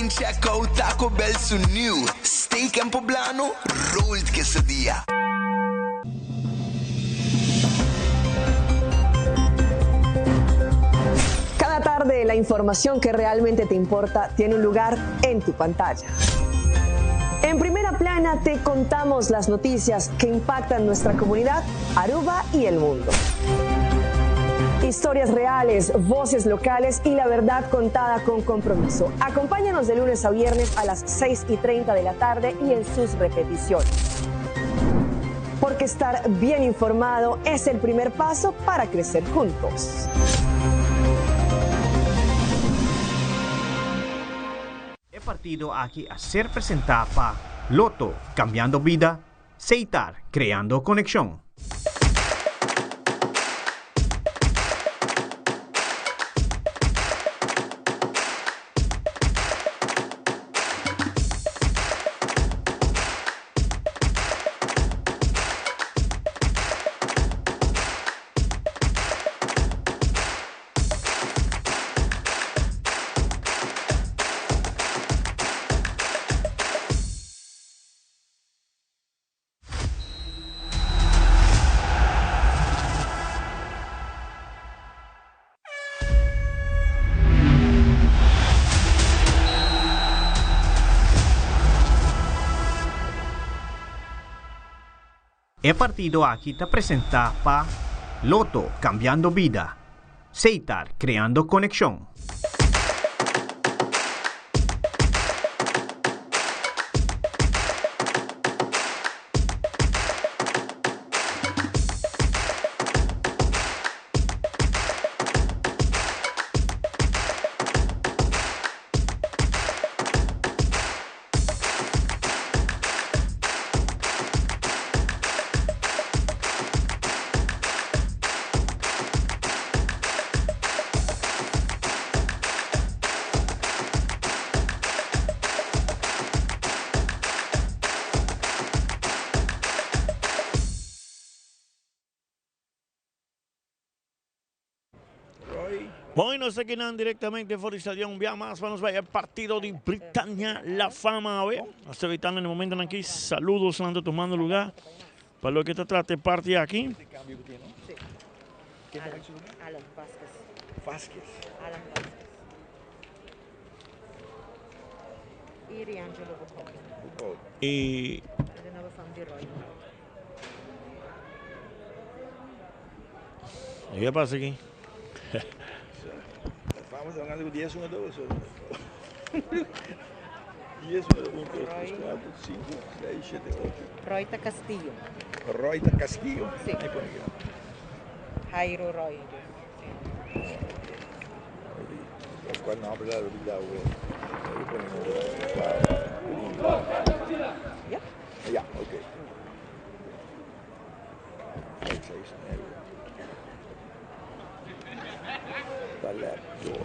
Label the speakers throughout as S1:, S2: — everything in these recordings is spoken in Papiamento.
S1: Bin check out Taco Bell su new Steak and Poblano Rolled Quesadilla.
S2: Cada tarde la información que realmente te importa tiene un lugar en tu pantalla. En primera plana te contamos las noticias que impactan nuestra comunidad, Aruba y el mundo. Historias reales, voces locales y la verdad contada con compromiso. Acompáñanos de lunes a viernes a las 6 y 30 de la tarde y en sus repeticiones. Porque estar bien informado es el primer paso para crecer juntos.
S3: E partido aki a ser presentá pa Lotto, Cambiando Bida, Seitar, Creando Conexion. E partido aki ta presentá pa Lotto, Cambiando Bida, Seitar, Creando Conexion.
S4: Hoy nos kinan directamente for di stadion bia mas pa nos bai e partido di Britannia La Fama awe. Nos ta evitando en e momentonan aki saludos nan ta tomando lugar pa loke ta trata e parti aki.
S5: Alan Vasquez. Vasquez. Alan Vasquez. Y Riangelo Buchholz.
S4: Y
S5: De nuevo van di Roy.
S4: ¿Y qué pasa aquí?
S6: Vamos a ganar 10, 1, 2. 10, 1, 2, 3, 4, 5, 6, 7, 8.
S5: Royta Castillo.
S6: Royta Castillo.
S5: Sí.
S6: Ahí pone aquí.
S5: Jairo Roy. Sí.
S6: ¿Cuál nombre la olvidado, güey? Ahí pone
S5: Ja?
S6: Ja, oké. 5, 6, 9. Taleb, 2.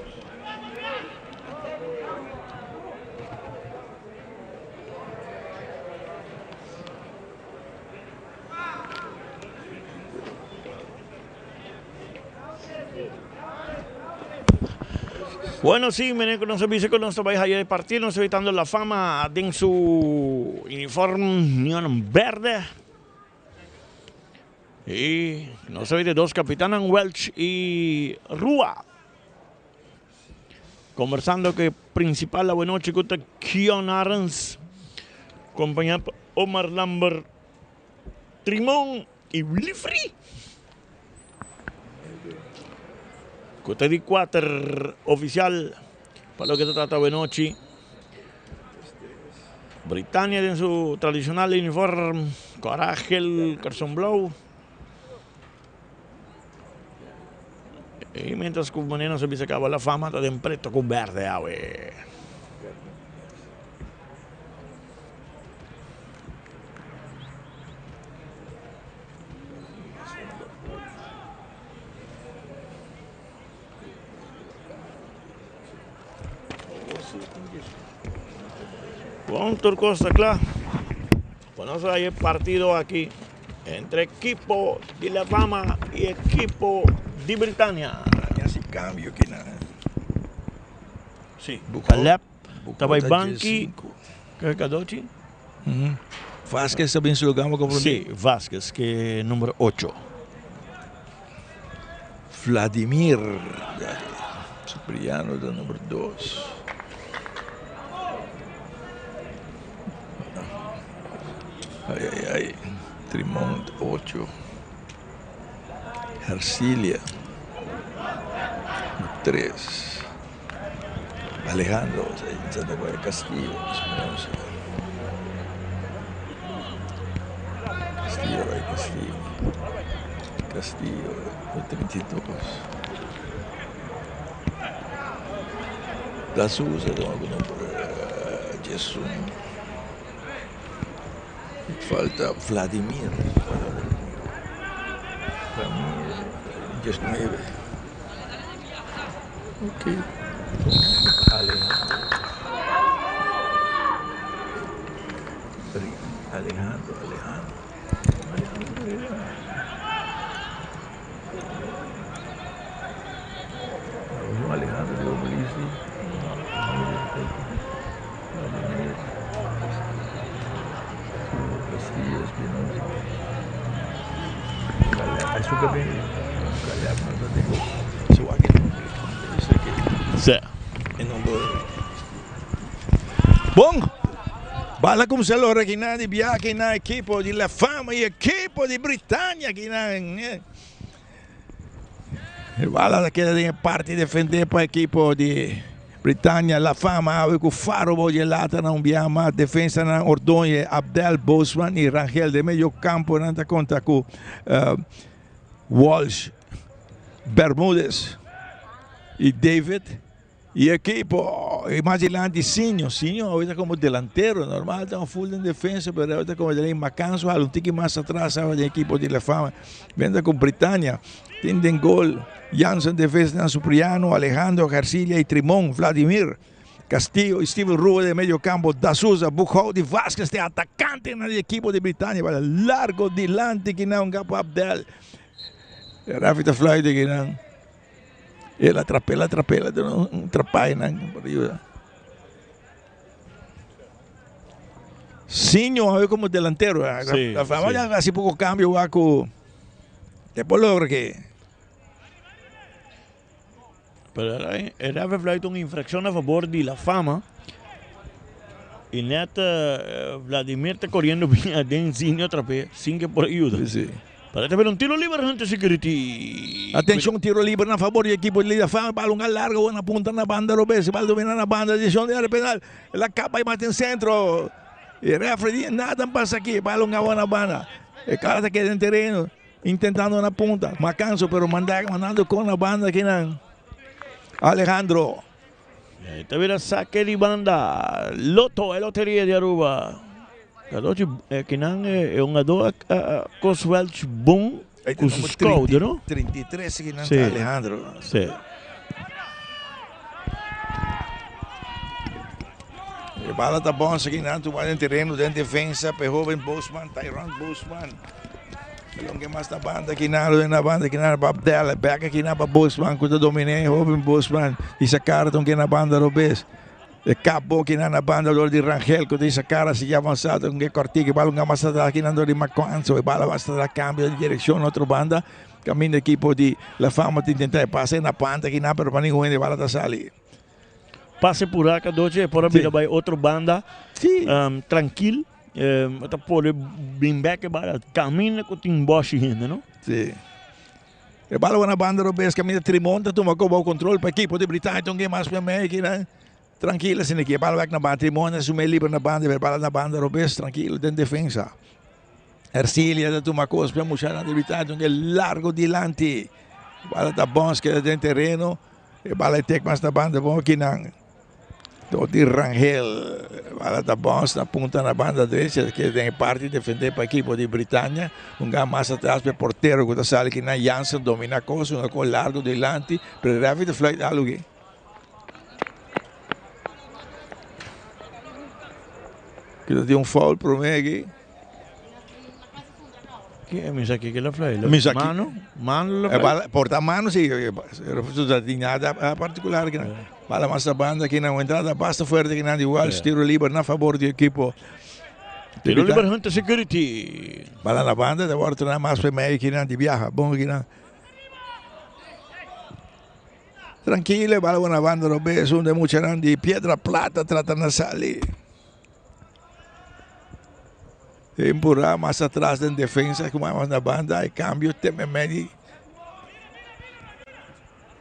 S4: Bueno, sí, miren que nos dice que nos va a ir partido, nos evitando la fama en su uniforme neón verde. Y nos ve de dos capitanes, Welch y Rúa. Conversando que principal la buena noche con Kion Arens, acompañado por Omar Lambert, Trimón y Willy Free. Cota di cuater oficial pa loke ta trata awenochi. Britannia den su tradicional uniform coraje carson blauw. Y mientras cu manera nos a bisa caba la fama ta den preto cu berde awe. Bon, tur cos ta cla. Pues nos hay el partido aquí entre equipo de La Fama y equipo de Britannia.
S6: Ya si cambio aquí nada.
S4: Sí, Caleb. Ta bai banki Cadochi.
S6: Vasquez ta bin su lugar, mi comprende?
S4: Sí, Vasquez ke number ocho.
S6: Vladimir Cipriano ta number dos. Ay, ay, ay. Trimont ocho. Hercilia tres. Alejandro Santa Cruz Castillo Espinosa. Castillo ay Castillo. Castillo 32. Da Souza tuma ku number 11. Falta Vladimir. Vladimir 19. Ok. Alejandro. Alejandro, Alejandro. Alejandro de Oblisi. Vladimir. Castillo Espinosa. Eso que viene.
S4: Sí.
S6: Bon, bala kumsa lora kinan di biaha kinan ekipo di La Fama y ekipo di Britannia kinan. Eh. E bala ta keda den e parti defende pa ekipo di Britannia. La Fama awe ku Faro bou dje lata na un biaha mas. Defensanan Ordonje, Abdel, Bosman y Rangel. Den medio kampo nan ta konta ku uh, Walsh, Bermudez y David. Y equipo y mas dilanti Sinho. Sinho ahorita como delantero, normal está full en defensa, pero ahorita como delantero Macanzo, un tiki más atrás ahora del equipo de La Fama. Vende con Britannia, tienen gol. Jansen defensa, Supriano, Alejandro García y Trimón, Vladimir. Castillo y Steven Rúa de medio campo, Da Souza, Buchholz y Vázquez de atacante en el equipo de Britannia. Para largo delante que não Gapo Abdel. Rafi fluit que não. El a trapela, trapela, un trapay nan por ayuda. Sinho a como delantero.
S4: Sí,
S6: la fama
S4: sí.
S6: ya hace poco cambio va con después logra que
S4: Pero era fluit una infracción a favor de La Fama. Y net Vladimir está corriendo bien adentro sin otra vez, sin que por ayuda.
S6: Sí.
S4: Parece ver un tiro libre, gente security.
S6: Atención, tiro libre a favor del equipo de La Fama. Balón al largo, buena punta en la banda, lo ves. Balón domina la banda, dirección de área penal. La capa y mate en centro. Y el referee, nada pasa aquí. Balón a buena banda. El cara se queda en terreno, intentando una punta. Macanzo, pero mandando con la banda aquí. Alejandro.
S4: Te verá saque de banda. Lotto, el Lotería de Aruba. Cadochi, kinan é un jugador Coswelch bom com su schouder, no?
S6: 33 kinan
S4: Sí.
S6: Alejandro.
S4: Sí.
S6: E bala tá bom, aqui não, tu vai em terreno, dentro defesa, pe jovem Bosman, Tyron Bosman. Elongue mais na banda aqui na, na banda aqui na Abdel, pega aqui na Bosman, quando dominei, jovem Bosman, e sacar aqui na banda Robes. E capo aqui na banda do de Rangel, quando essa cara se avançado, com que cortique, bala uma massa aqui na de Macanzo, e bala basta da cambio de direção na outra banda. Caminho equipo de La Fama de tentar passe na panta aqui na, pero para ninguém de bala tá sali.
S4: Passe por lá, Cadochi, por
S6: Sí.
S4: a vai outra banda.
S6: Sí.
S4: Tranquilo. Tá por bem back para caminho com tem Bosch ainda, não?
S6: Sí. E bala na banda Robes, caminha Trimonta, toma como o controle para equipo de Britânia, então mais para mim aqui, né? Tranquilo, assim aqui, bala back na banda, Trimonta, sume livre na banda, bala na banda Robes, tranquilo, den defensa. Ercilia toma coisa para mostrar na Britânia, então largo dilante. Bala tá bom, que é dentro terreno, e bala tek mais na banda, bom aqui não. Di Rangel, bala tá bom, na punta na banda direita, que tem parte de defender para a equipe de Britânia, um gás mais atrás para o porteiro, que está aqui na Jansen, domina a coisa, um gol largo delante, pero David Floyd algo aqui. Que tem um foul para mim aqui.
S4: Ki e misa ki la fly?
S6: Misa ki.
S4: Mano? Mano la
S6: E
S4: fly?
S6: bala porta mano si, pero tin nada particular ki nan. Bala mas na banda ki nan, un entrada basta fuerte ki nan di Walsh, tiro liber na favor di ekipo.
S4: Tiro liber Hunter Security.
S6: Bala na banda, ta wòrdu torná mas pa e medio ki nan di biaha. Bon ki nan. Trankilo, e bala wòrdu na banda robes, un di e muchanan di Piedra Plata trata na sali. Empurá mas atras den defensa ku mas na banda, e kambio te meimei di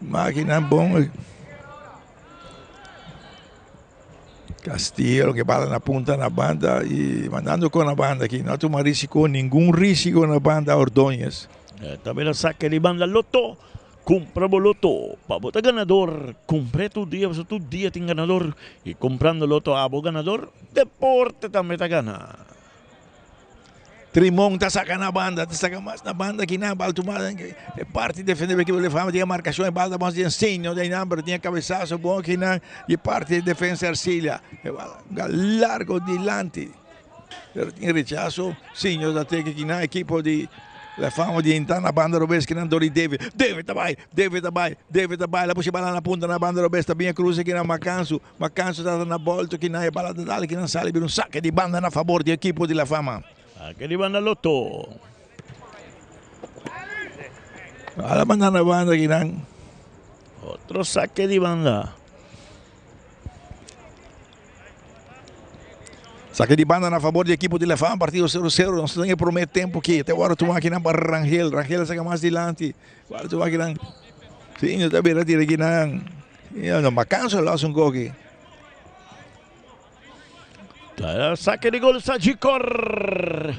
S6: mákina bon. Castillo ke bala na punta na banda i mandando kon na banda aki. No a tuma risiko, ningun risiko na banda Ordóñez.
S4: Tambe na sake di banda Lotto. Kumpra bo loto pa bo ta ganador. Kumpr'é tur dia pasobra tur dia tin ganador i kumprando loto abo ganador, deporte tambe ta gana.
S6: Trimon ta saka na banda, ta saka mas na banda ki nan bal tuma e parti defende ekipo di Fama tin e markashon e bal ta mas di enseño di nan pero tin e kabesaso bon ki nan di parti di defensa Ercilia e bal largo dilanti. Pero tin rechaso, Siñor ta teke ki nan ekipo di La Fama di entra na banda robes ki nan dor di David. David ta bai, David ta bai, David ta bai. La pushi bala na punta na banda robes ta bin e cruze ki nan Macansu. Macansu ta na bolto ki nan e bala ta dal ki nan sali bira un sake di banda na fabor di ekipo di La Fama.
S4: Sake di banda Lotto.
S6: Bala manda na banda ki nan.
S4: Otro sake di banda.
S6: Sake di banda na fabor di ekipo di La Fama, partido 0-0. Nos ta den e prome tempo aki. Te wòrdu tuma akinan pa Rangel. Rangel a saka mas dilanti. Wòrdu tuma akinan. Si, no ta bira tira akinan. No, Macanso a los un koki.
S4: Sake di gol Sajikor.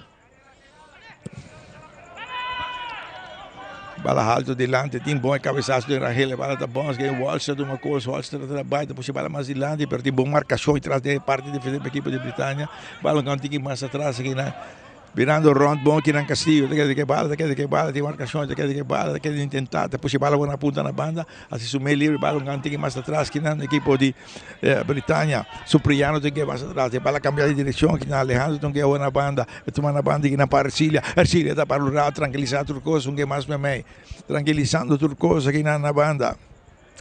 S6: Bala halto dilanti, tin bon e cabezazo di Rangel, e bala ta bon, así Walsh ta tuma cos, Walsh ta trata bai, ta pushi bala mas dilanti, pero tin bon marcacion tras di e parti defensivo di equipo di Britania, bala un tiki mas atras aki nan, birando rond bon aki nan Castillo, ta keda di ke bala, ta keda di ke bala, tin marcacion, ta keda di ke bala, ta keda di intenta, ta pushi bala bon na punta na banda, hasi su medio libre, bala un tiki mas atras aki nan equipo di Britania, Supriano tin ke mas atras, e bala cambia di direccion aki nan Alejandro tin ke awor na banda, E tuma na banda di kinan pa Ercilia. Ercilia ta para un rato tranquilisa tur cos, un ke mas memey. Tranquilisando tur cos akinan na banda.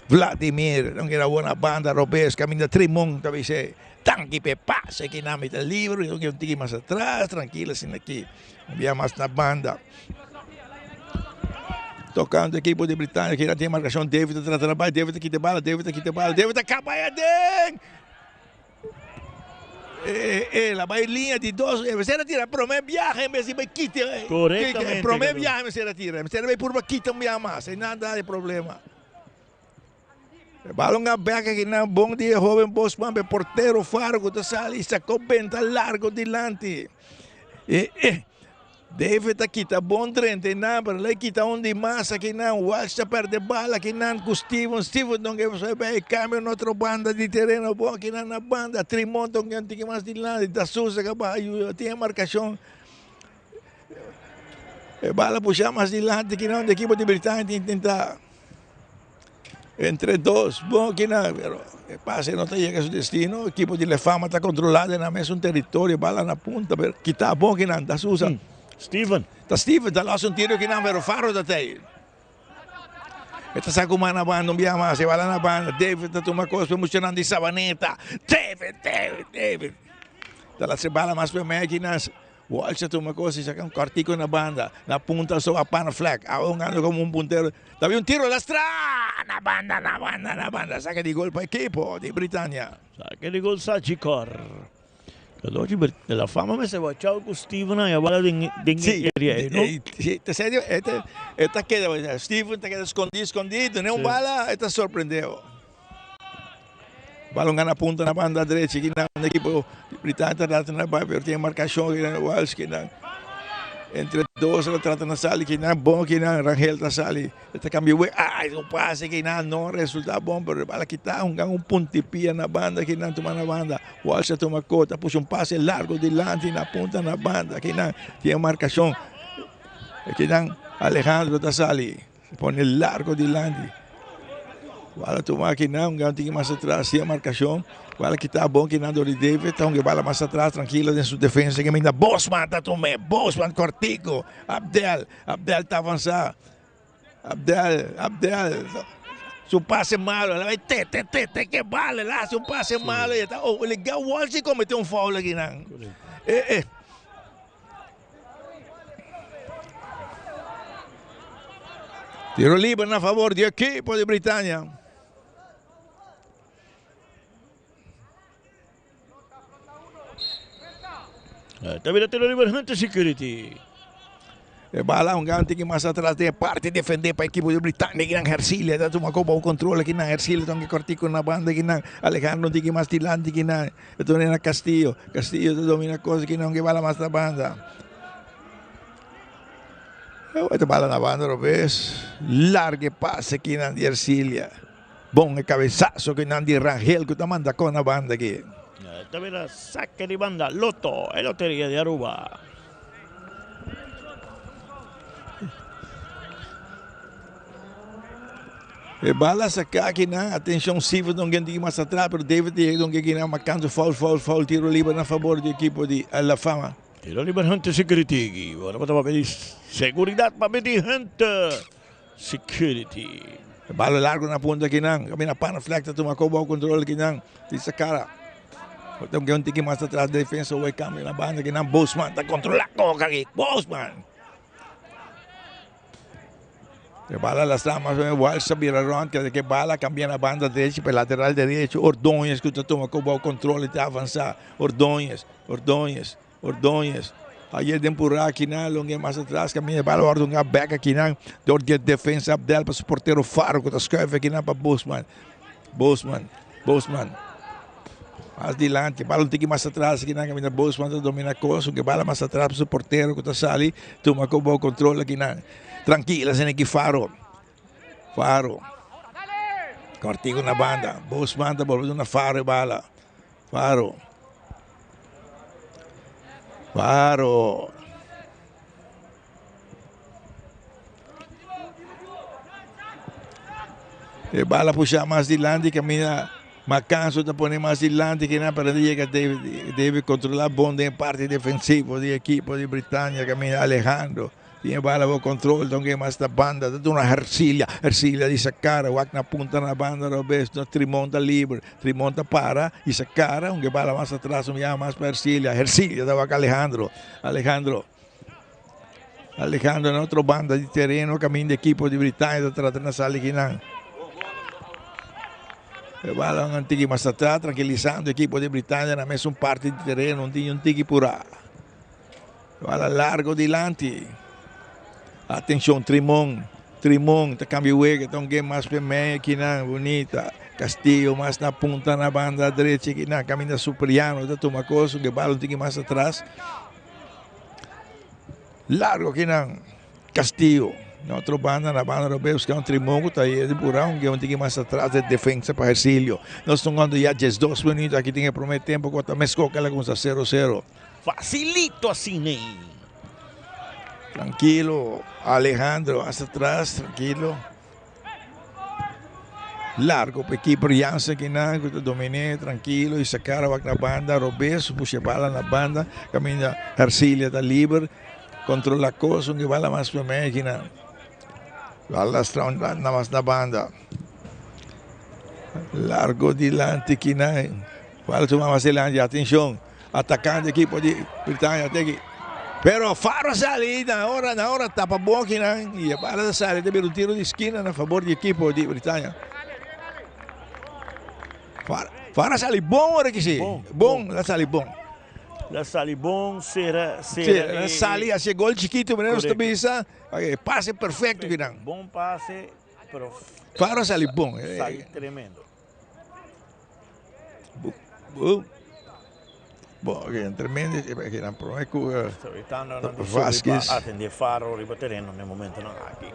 S6: Vladimir, un ke awor na banda robes, caminda Trimon ta bis'é, Danki p'e pase kinan mi ta libre, un ke un tiki mas atras, trankil asina aki. Un bia mas na banda. Tocando ekipo di Britania, kinan tin marcacion, David ta trata na bay, David ta kita e bala, David ta kita e bala, David ta caba aden! El a bai liña di dos, e mester a tira prome biaha en bes di bai kita.
S4: Correctamente.
S6: Prome biaha mester a tira, mester a bai purba kita un biaha mas, einan ta e problema. E balon a bek akinan bon di e hoben Bosman, e portero Faro ku ta sali sako benta largo dilanti. E e. David ta kita bon drenta e nan, pero lei kita un di mas aki nan. Walsh ta perde bala aki nan ku Steven. Steven don ke pasó bai e kambio na otro banda di tereno. Bon aki nan na banda. Trimont don ke un tiki mas dilanti. Da Souza ka baha yuda. Tin e markashon. E bala pusha mas dilanti aki nan. Ekipo di Britania ta intenta. Entre dos, bon kina, pero e pase no ta yega su destino. Ekipo di Lefama ta kontrolá den nan mesun teritorio, bala na punta, pero kita bon kinan, ta Sousa.
S4: Steven.
S6: Ta Steven, ta los un tiro kinan, pero Faro ta tei. E ta sa kuma na banda un bia mas, e bala na banda, David ta tuma kos pa e muchanan di Sabaneta. David, David, David. Ta laat se bala mas pa mei kinan. Walsh a tuma cos y saca un cortico na banda, na punta so a pana flag. Awe hungando como un puntero. Tabia un tiro lastra! Na banda, na banda, na banda. Saca di gol pa ekipo di Britania.
S4: Saca di gol Sajikor. Cadochi de la Fama mester wachao cu Steven a bala den den
S6: Sí,
S4: e area ey, no?
S6: sí, te serio, e ta, e ta keda, Steven ta keda escondi, escondi, dune un bala, e ta sorprendeo. Balon gana punta na banda drechi ki nan ekipo Britania ta trata na bai pero tin markashon ki nan Walsh ki nan entre dos ta trata na sali ki nan bon ki nan Rangel ta sali e ta kambia wega ai un pase ki nan no resulta bon pero bala kita hunga un puntipia na banda ki nan tuma na banda Walsh a tuma kota pushi un pase largo dilanti na punta na banda ki nan tin markashon ki nan Alejandro ta sali. Se pone largo dilanti. Bala tuma akinan, un gan tiki mas atras, sin marcacion. Bala kita bon kinan door di David, ta hunga bala mas atras, trankilo den su defensa. Caminda Bosman ta tum'é, Bosman cortico, Abdel, Abdel ta avansa. Abdel, Abdel, su pase malo, el a bai te, te, te, te ke bala, el a hasi un pase malo y e ta obliga Walsh di comete un foul akinan. Eh, eh. Tiro liber na favor di equipo di Britannia.
S4: Ta bira tiro liber Hunter Security.
S6: E bala un gan tiki mas atras den e parti defende pa ekipo di Britannia kinan Hercilia ta tuma koba un control kinan Hercilia ta un kortiko na banda kinan Alejandro un tiki mas dilanti kinan e tone na Castillo Castillo ta domina cosa kinan un bala mas na banda e bala na banda robes larga e pase kinan di Hercilia. Bon e cabezazo cu nan di Rangel cu ta manda con na banda aki.
S4: Ta bira saque di banda Lotto, e loteria di Aruba.
S6: E bala saca aki nan, atencion Sivert no gen mas atras pero David ta yega don gen kinan marcando foul foul foul tiro liber na favor di ekipo di La Fama.
S4: Tiro liber Hunter Security, ora bo ta papia di seguridad papia di Hunter Security.
S6: E bala largo na punta kinan. Camina pana flag ta tuma kobo control kinan. Di sa cara. Tem que un tiki mas atrás defensa o cambio na banda kinan. Bosman ta controla koka aki. Bosman. E bala lastra mas o menos Walsh ta bira rond keda ke bala cambia na banda derecho pa lateral derecho. Ordóñez ku ta tuma kobo control y ta avansa. Ordóñez, Ordóñez. Ordóñez, Ayer den purá akinan, longue mas atras kaminda e bala wòrdu hunga bèk akinan dor di e defensa Abdel pa su portero Faro ku ta skuif akinan pa Bosman. Bosman, Bosman. Mas dilanti, bala un tiki mas atras akinan kaminda Bosman ta domina kos, hunga e bala mas atras pa su portero ku ta sali tuma ku bon kontrol akinan. Trankil asina aki Faro. Faro. Kòrtiku na banda. Bosman ta bolbe duna Faro e bala. Faro. Faro. E bala pusha mas dilanti camina Macanso ta pone mas dilanti que na para llega David David controla bon den parte defensivo di equipo di Britannia camina Alejandro. Tin e bala bo control don ke mas ta banda ta duna Hercilia Hercilia di sa cara wak na punta na banda robes no Trimon ta liber Trimon ta para y sa cara un ke bala mas atras un biaha mas pa Hercilia Hercilia ta wak Alejandro Alejandro Alejandro na otro banda di tereno caminda ekipo di Britania ta trata na sali kinan e bala un tiki mas atras tranquilisando ekipo di Britania na mesun parti di tereno un tin un tiki pura. Bala largo dilanti. Atencion Trimon. Trimon ta cambia wega. Ta un game mas pe mei akinan. Bunita. Castillo mas na punta na banda derecha akinan. Caminda Supriano ta tuma cos. Un bala un tiki mas atras. Largo akinan. Castillo. Na otro banda, na banda robes, busca un Trimon cu ta ahí di pura. Un game un tiki mas atras de defensa pa Hercilio. Nos ta jugando ya 12 minuut. Aki tin e primer tempo cu ta mesco kela cuminsa 0-0.
S4: Facilito asina ei.
S6: Trankilo Alejandro hasta atras trankilo. Largo pa e keeper Jansen kinan ku ta dominé trankilo y sacar wak na banda robes pusha e bala na banda kaminda Hercilia ta liber kontrola kos un bala mas pa mei kinan. Bala lastra na mas na banda. Largo dilanti kinan. Bala tuma mas dilanti atenshon. Atacante equipo di Britannia teki. Pero Faro sali na ora na ora tapa bokinan y e bala ta sali ta bira un tiro di esquina na favor di equipo di Britannia. Faro, Faro sali bon ora ki si. Bon, bon, la sali bon.
S4: La sali bon, sera, sera.
S6: Sí, sali hacia gol chiquito, meneer nos ta bisa. Pase perfecto kinan.
S4: Bon pase, pero
S6: Faro sali bon.
S4: Sali tremendo.
S6: Bo, okay, tremendo, okay, nan prome ku
S4: Evitando nan di subi pa atende Faro riba tereno na e momentonan aki.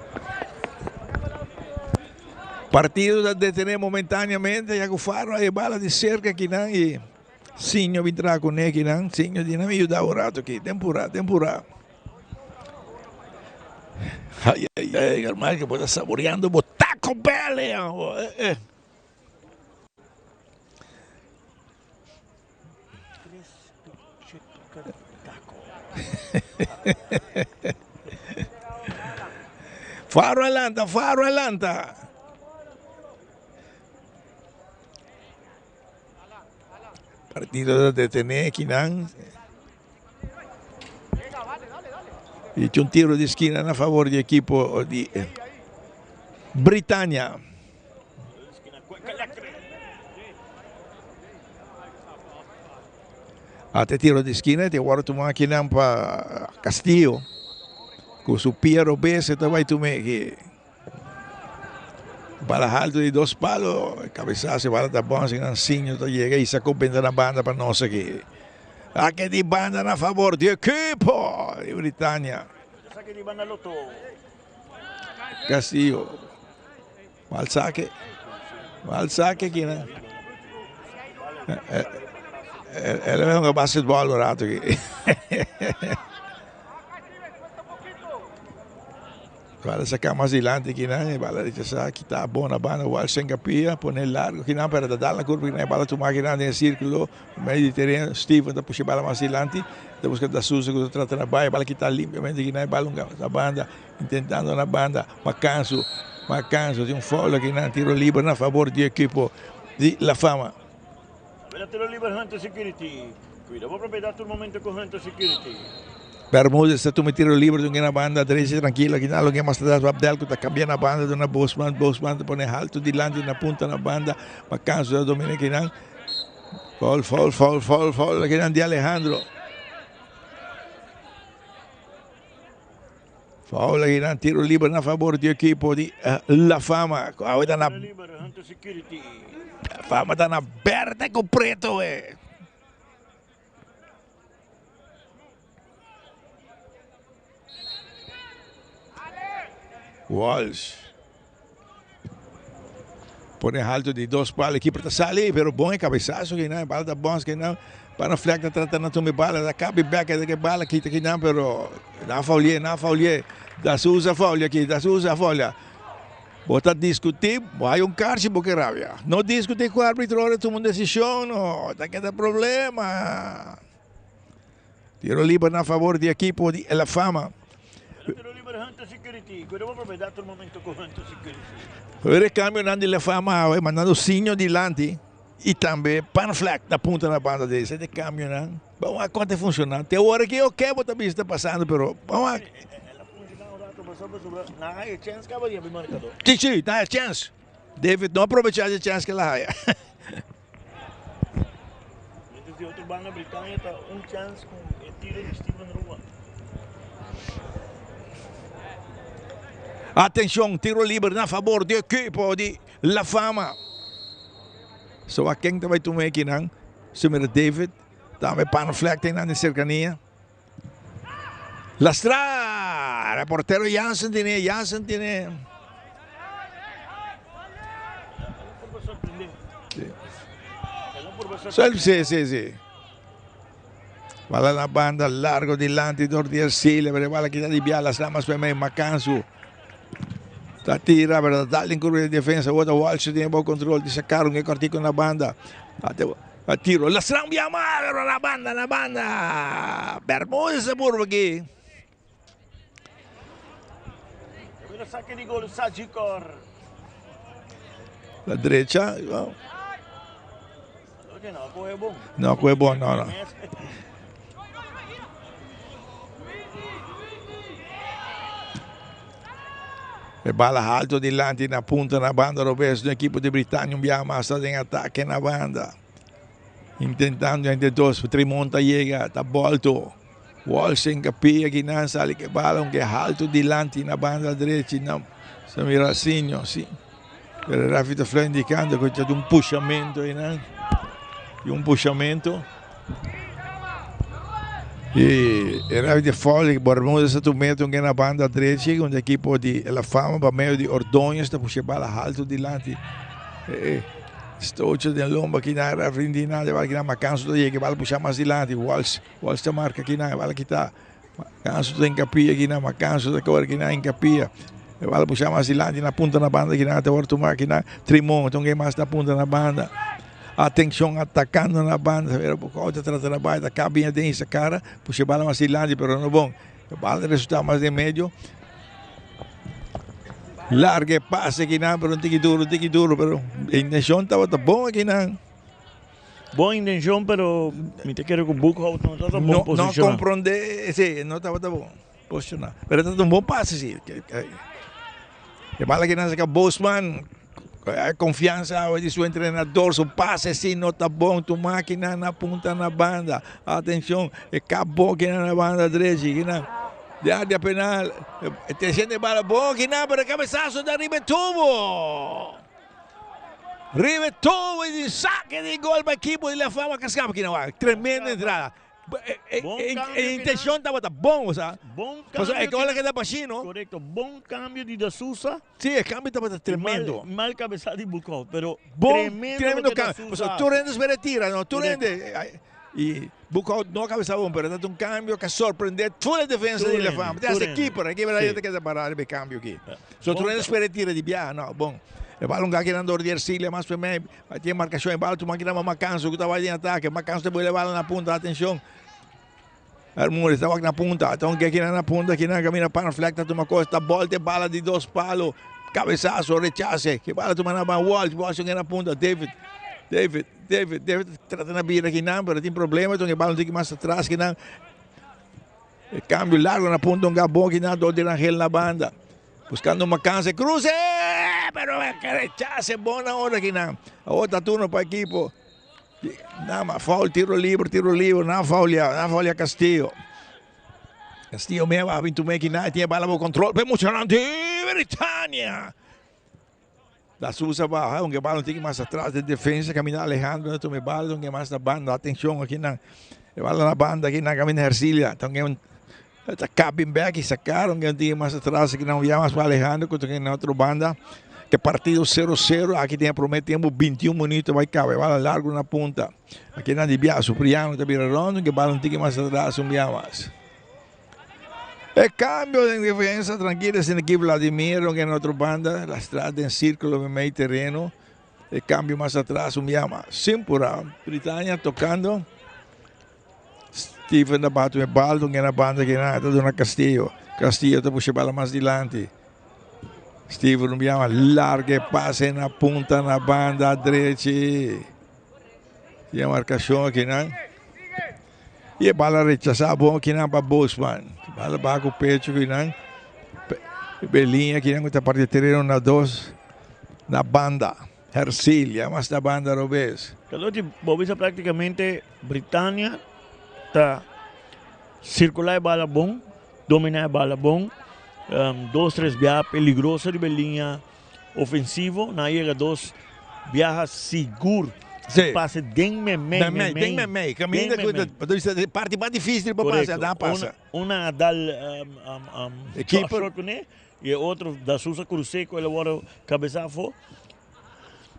S6: Partido ta detene momentáneamente ya ku Faro a e bala di serka akinan i Sinjo bin traha kuné akinan. Sinjo di nan mi yuda un rato aki, tempura, tempura. Ay, ay, ay, hermano, bo ta saboreando bo taco. Taco Bell eh, eh. Faro a lanta, Faro a lanta. Partido ta detené kinan. Y un tiro di esquina na favor di equipo di Britannia. Ate tiro di esquina te wòrdu tumá kinan pa Castillo. Ku su pia robes e ta bai tum'é ki. Bala haltu di dos palo, kabesaso e bala ta bon asina Ansinho ta yega i sako benta na banda pa nos aki. Ake di banda na fabor di ekipo di Britannia. Castillo. Mal sake. Mal sake kinan. El a hunga basketball un rato aki. Bala saca mas dilanti kinan e bala rechasa kita bon na banda Walsh en capilla pone largo kinan pero ta dal na curva kinan e bala tuma kinan den e circulo medio di tereno Steven ta pusha e bala mas dilanti ta busca Da Souza cu ta trata na bay e bala kita limpiamente kinan e bala hunga na banda intentando na banda Macanzo Macanzo tin un foul akinan tiro liber na fabor di ekipo di La Fama.
S4: Tiro liber Hunter Security. Cuida bo propiedad tur momento cu Hunter Security.
S6: Bermudez ta tuma e tiro liber dun na banda drecha trankilo akinan loke mas ta Abdel ku ta kambia na banda duna Bosman Bosman ta pone haltu dilanti na punta na banda Macanzo ta domina akinan foul foul foul foul foul akinan di Alejandro. Foul akinan tiro liber na fabor di ekipo di La Fama. Awe ta na La Fama ta na berde ku preto we. Walsh. Pone halto di dos palo. Equipo ta sali, pero bon e cabezazo que nan. Bala ta bons que nan. Para flag ta trata na tome bala. Ta cabi back e que bala kita que nan, pero na faulie, na faulie. Da Souza faulia aqui, da Souza faulia. Bo ta discuti, bo hay un karchi bo ke rabia. No discuti ku arbitro ora tuma un decision, no. Ta keda problema. Tiro liber na favor di equipo di La Fama.
S4: Tiro liber Hunter Security. Cuida bo propiedad tur momento cu Hunter Security.
S6: Hoor e cambionan di La Fama awe mandando Sinjo dilanti y tambe Panflak na punta na banda de esei de cambionan. Vamos a cuanto funciona. Te ora ki oke bo ta bisa ta pasando pero vamos a.
S4: El a funciona un rato pasobra sobra nan haya chance caba di abi marcador.
S6: Si si nan haya chance. David no aprovecha e chance ke el a haya.
S4: Mientras di otro banda Britania ta un chance cu e tiro di Steven Rua.
S6: Atencion, tiro liber na favor di equipo di La Fama. So a ken ta bay tuma ekinan? Su mira David, tambe Panflek ta einan den cercania. Lastra! E portero Jansen tiene, Jansen tiene. Sí. Sí, sí, sí. Bala na banda, largo dilanti door di Ercilla, pero bala kita di bia Lastra mas pe medio Macansu. Ta tira, pero ta dal in curva di defensa. Wota Walsh tiene bom control di sacar un cortico na banda. A tiro Lastra un bia mas, pero na banda, na banda. Bermudez a burba aki.
S4: Mira saque di gol Sajikor.
S6: La derecha. Oh.
S4: No coge bon.
S6: No coge bon, no, no. E bala alto dilanti na punta na banda robes di equipo di Britannia un biaha mas ta den atake na banda. Intentando entre dos, Tremont ta yega, ta bolto. Walsh en capilla kinan sali ke bala aunque alto dilanti na banda drechi na sa mira Sinio si. Pero Rafi ta fla indicando cu ta un pushamento einan. Di un pushamento. Y e Rafi de foul Bermudez a tuma un na banda drechi un equipo di La Fama pa medio di Ordóñez ta pusha bala alto dilanti. Eh, Stocho den lomba kinan Rafi indina de bala kinan Macanso ta yega bala pusha mas dilanti. Walsh, Walsh ta marca kinan bala kita. Macanso ta en capilla kinan Macanso ta corre kinan en capilla. E bala pusha mas dilanti na punta na banda kinan ta wòrdu tumá kinan. Trimon ta un ke mas na punta na banda. Atenshon atakando na banda. Pero Boekhoudt ta trata na bai ta kabiña den sa kara. Pusha e bala mas dilanti pero no bon. E bala ta resultá mas den medio. Larga e pase kinan pero un tiki duro, un tiki duro pero e intenshon tabata bon akinan.
S4: Bon intenshon pero mi ta kere ku Boekhoudt no tabata bon posishoná.
S6: No komprondé, si, no tabata bon posishoná. Pero tabata un bon pase si. E bala kinan saka Bosman, konfiansa di su entrenador, su pase si no ta bon, tuma kinan na punta na banda. Atenshon, e kap bon kinan na banda drechi kinan. Di área penal, e tresiendo e bala bon kinan pero e kabesaso ta riba e tubo. Riba e tubo y di saque di gol pa ekipo di La Fama Cascaba kinan wak. Tremendo entrada. E intencion tabata bon, o sea.
S4: Bon
S6: Pasobra e
S4: cambio
S6: gol a keda bashí, no?
S4: Correcto. Bon cambio di Da Sousa.
S6: Sí, e cambio tabata tremendo.
S4: Mal, mal cabeza di Boekhoudt, pero
S6: Bon,
S4: tremendo
S6: tremendo
S4: loke Da
S6: cambio.
S4: Sousa
S6: Pasobra tur
S4: hace.
S6: hende spera e tira, no? Tur
S4: Correcto.
S6: hende. Y Boekhoudt no a cabeza bon, pero tabata un cambio que a sorprende tur e defensa
S4: Tur
S6: di La
S4: hende,
S6: Fama. Te
S4: tur
S6: hasta e
S4: hende.
S6: keeper, e keeper
S4: Sí.
S6: ta keda pará riba e cambio aki. So
S4: Bon
S6: tur hende
S4: cambio.
S6: spera e tira di biaha, no, bon. E balon aki nan dor di Ercilia mas pa mei. Tin marcacion e bala tuma kinan pa Macanso cu ta bai den atake. Macanso ta bole e bala na punta, atencion. Hermures ta wak na punta. Ta un kinan na punta, kinan camina Panflek ta tuma cos, ta bolta e bala di dos palo. Cabezazo, rechace. Ki bala tuma na ban Walsh, Walsh na punta. David, David, David, David trata na bira kinan, pero tin problema, e bala un tiki mas atras kinan. E cambio largo na punta, un gabon kinan, dor di Rangel na banda. Buscando Macanse, cruce, pero rechace bona ora kinan. Awor ta turno pa equipo. Nada foul, tiro libre, tiro libre, na foul ya, na foul ya Castillo. Castillo me va a tu kinan, tiene bala por control, pe emocionante, Britannia. Da Sousa baja, aunque bala un tiki mas atras de defensa, camina Alejandro, no tome bala, aunque mas na banda, atención aki nan. Bala na banda aki nan, camina Hercilia, aunque ta cabin back y sacaron que un tiki mas atras aki nan, ya mas pa Alejandro, que na otro banda. Que partido 0-0, aki tin prome tempo 21 minuut bay caba, bala largo na punta. Aki nan di bia, Supriano ta bira rondo, que bala un tiki mas atras, un bia mas. E cambio en defensa, tranquilo, sin aquí Vladimir, que en otra banda, la strada en círculo, en medio terreno. El cambio más atrás, un llama. Simpura, Britannia tocando. Steven da bate un baldo, que na banda que nada, Dona Castillo. Castillo te puxa bala mas dilante. Steven un llama, largue pase na punta, na banda derecha. Tin marcacion aki, no? Y e bala rechasa bon aki nan pa Bosman. Bala bajo pecho aki nan. Belinha aki nan ta parte tereno na dos na banda. Hercilia, mas na banda robes.
S4: Carlotti, bo bisa practicamente Britannia ta circula e bala bon, domina e bala bon, dos, tres biaha peligroso di liña ofensivo, na yega dos biaha sigur. Pase den memey,
S6: Memey, den memey. Caminda
S4: Den memey.
S6: ku parte mas dificil pa pasa, da pasa.
S4: Una dal
S6: Keeper.
S4: Joshua kuné y e otro da Sousa Cruzeco el awor cabezazo.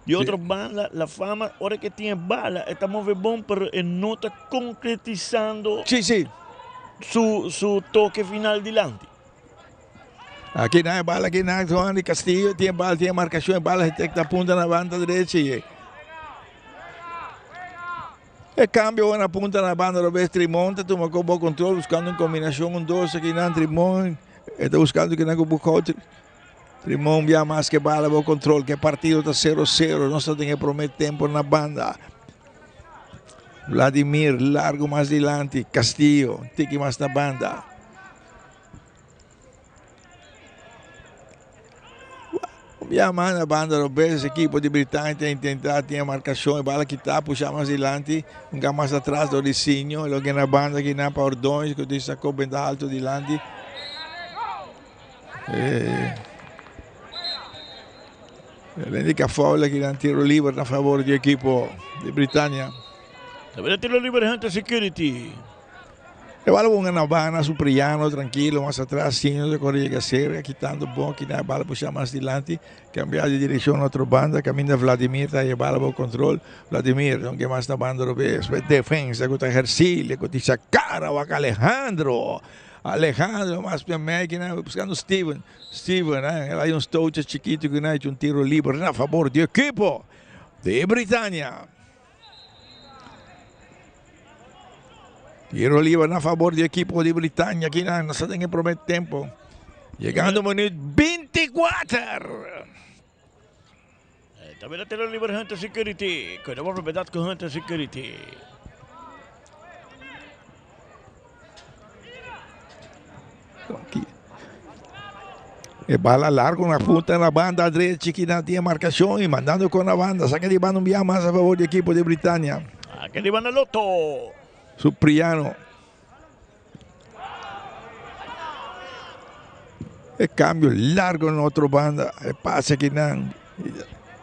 S4: Di otro banda, La Fama, ora que tiene bala, está move bom, pero e no está concretizando su toque final dilante.
S6: Aki na bala, aki na Juan de Castillo, tiene bala, tiene marcación, bala está punta na banda derecha. Y el cambio na punta na banda robes Trimón, toma con buen control, buscando una combinación, un dos, aki na Trimón, está buscando que na busca Trimón ya mas que bala, buen control, que partido está 0-0, no se tiene prome tempo na banda. Vladimir, largo mas dilante, Castillo, tiki mas na banda. Ya na banda robes, equipo di Britannia ta intenta, tin marcacion, bala kita, pusha mas dilante, un mas atras, do Licinho, logo na banda aki na pa Ordóñez, cu ta saca benta alto dilante. Indica foul aki na tiro liber na favor di equipo di Britannia.
S4: Tambe tiro liber Hunter Security.
S6: E bala un na banda, Supriano, trankilo, mas atras, Sinho de corre cerca, kitando bon, aki na bala pusha mas dilante, cambia di direccion na otro banda, caminda Vladimir, ta e bala control, Vladimir, aunque mas na banda robes, defensa, cu ta Hercília, cu ta cara, Alejandro. Alejandro mas pia mekina buscando Steven. Steven, eh, el hay un stootje chiquito que ha hecho un tiro libre a favor di equipo de Britannia. Tiro libre a favor di equipo de Britannia. Aquí na nos en el primer tiempo. Llegando minuto 24.
S4: Tambe ta tiro liber Hunter Security. Cuida bo propiedad cu Hunter Security.
S6: Aqui. E bala largo na punta na banda derecha que não tinha marcação e mandando com a banda. Saca de banda um biá mais a favor do equipo de Britânia.
S4: Aqui de banda Lotto.
S6: Supriano. E cambio largo na otro banda. E pase aki nan.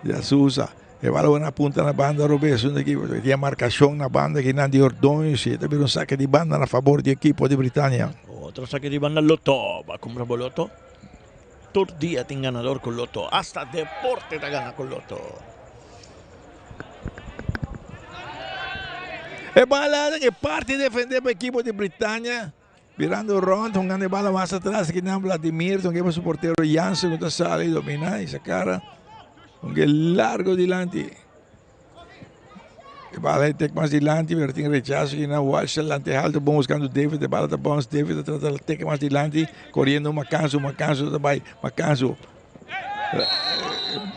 S6: Ya Sousa. E bala na punta na banda robes. Un equipo. Tiene marcación na banda aki nan di Ordóñez. Y también un saque di banda na favor di equipo di Britannia.
S4: Otro saque di banda Lotto. Ba cumpra bo Lotto. Tur dia tin ganador cu Lotto. Hasta deporte ta gana cu Lotto.
S6: E bala e parti defende pa equipo di Britannia. Birando rond, hungando e bala mas atras kinan Vladimir, tonke pa su portero Jansen ku ta sali domina y sacara. Hungue largo dilanti. E bala e tek mas dilanti, pero tin rechazo kinan Walsh lante alto bon buscando David, e bala ta bounce, David ta trata tek mas dilanti, corriendo Macanzo, Macanzo ta bay, Macanzo.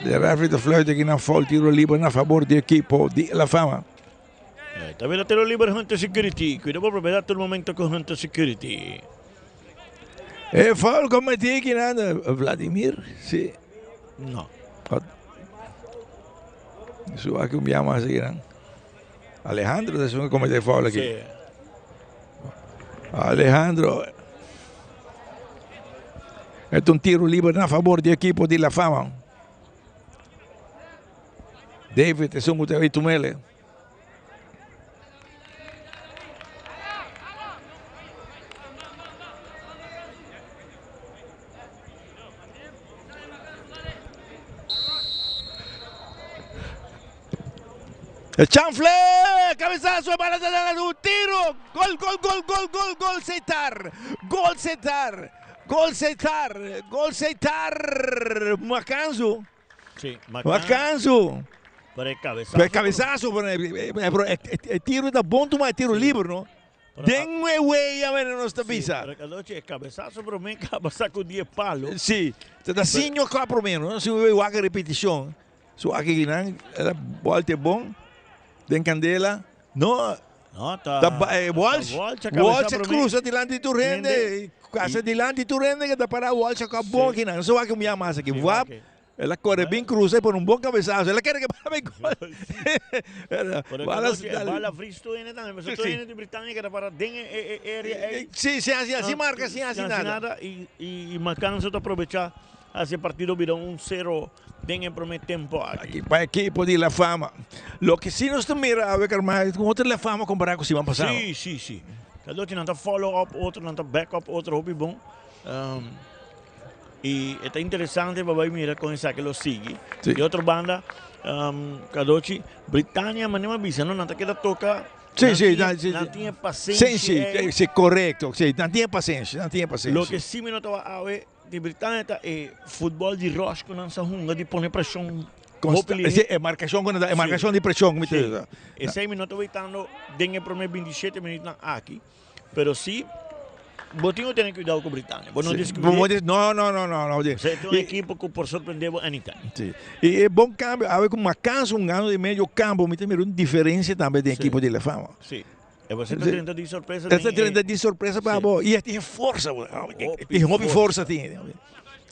S6: De referee ta fluit kinan foul, tiro liber na favor di equipo di La Fama.
S4: Ta bira tiro liber Hunter Security. Cuida bo propiedad tur momento cu Hunter Security.
S6: E foul cometi kinan Vladimir, si.
S4: No.
S6: Su aki un bia mas kinan. Alejandro ta esun que comete foul aki.
S4: Si.
S6: Alejandro. E un tiro liber na favor di equipo di La Fama. David esun ku ta bai tumele. E chanfle, cabezazo, bala ta dala un tiro, gol, gol, gol, gol, gol, gol, Setar, gol Setar, gol Setar, gol Setar, Macanzo.
S4: Sí,
S6: Macanzo.
S4: Pero e cabezazo.
S6: Pero e cabezazo, pero e tiro ta bon tuma e tiro liber, no? Den e wea mene nos ta bisa.
S4: Pero Cardochi, e cabezazo prome caba sacudi e palo.
S6: Sí, ta ta sinjo cla prome, no? Si we wak repeticion. Su aki kinan, era bolte bon, den candela. No,
S4: No, ta,
S6: ta Walsh,
S4: ta
S6: Walsh a cruza dilanti tur hende, casa dilanti tur hende que ta para Walsh a bon aki nan. No se wak un bia mas aki. Wap, el a corre bin cruza y pone un bon cabezazo. El a kere que para gol.
S4: Pero bala vries tur hende tambe. Pasobra tur hende di Britania que ta para den e area ey.
S6: Sí, sin haci, sin marca, sin haci nada.
S4: Y Macanzo ta aprovecha haci e partido bira un cero. Den e prome tempo aki.
S6: Aki pa ekipo di La Fama. Loke si nos ta mira awe Carmay con otro La Fama compara cu siman pasado.
S4: Si, si, si. Cada ocho nan ta follow up otro, nan ta back up otro hopi bon. Y e ta interesante pa bay mira con esaki lo sigui.
S6: Si.
S4: Di otro banda, cada ocho Britania manera mi a bisa no, nan ta keda toca.
S6: Si,
S4: Nan
S6: si,
S4: tin,
S6: nan, si,
S4: nan
S6: si.
S4: tin e pasenshi
S6: Si, si,
S4: ey.
S6: si, correcto. Si, nan tin e pasenshi, nan tin e pasenshi.
S4: Loke si mi no tabata awe. Di Britania ta e futbol di rush ku nan sa hunga di pone preshon hopi lihé.
S6: Si, e markashon ku nan ta, e markashon di preshon ku mi ta bisa.
S4: Esei mi no ta weitando den e promé 27 minütnan aki, pero si bo tin ku tene kuidou ku Britania. Bo no deskuid'é.
S6: No, no, no, no, no.
S4: Esei ta un ekipo ku por sorprendé bo anytime.
S6: Si. I e bon kambio, awe ku Macanso hungando den medio kampo mi ta mira un diferensia tambe den ekipo di La Fama.
S4: Si. E bo ta drenta di sorpresa.
S6: E ta drenta di sorpresa pa bo. I e tin forsa. Tin hopi forsa tin.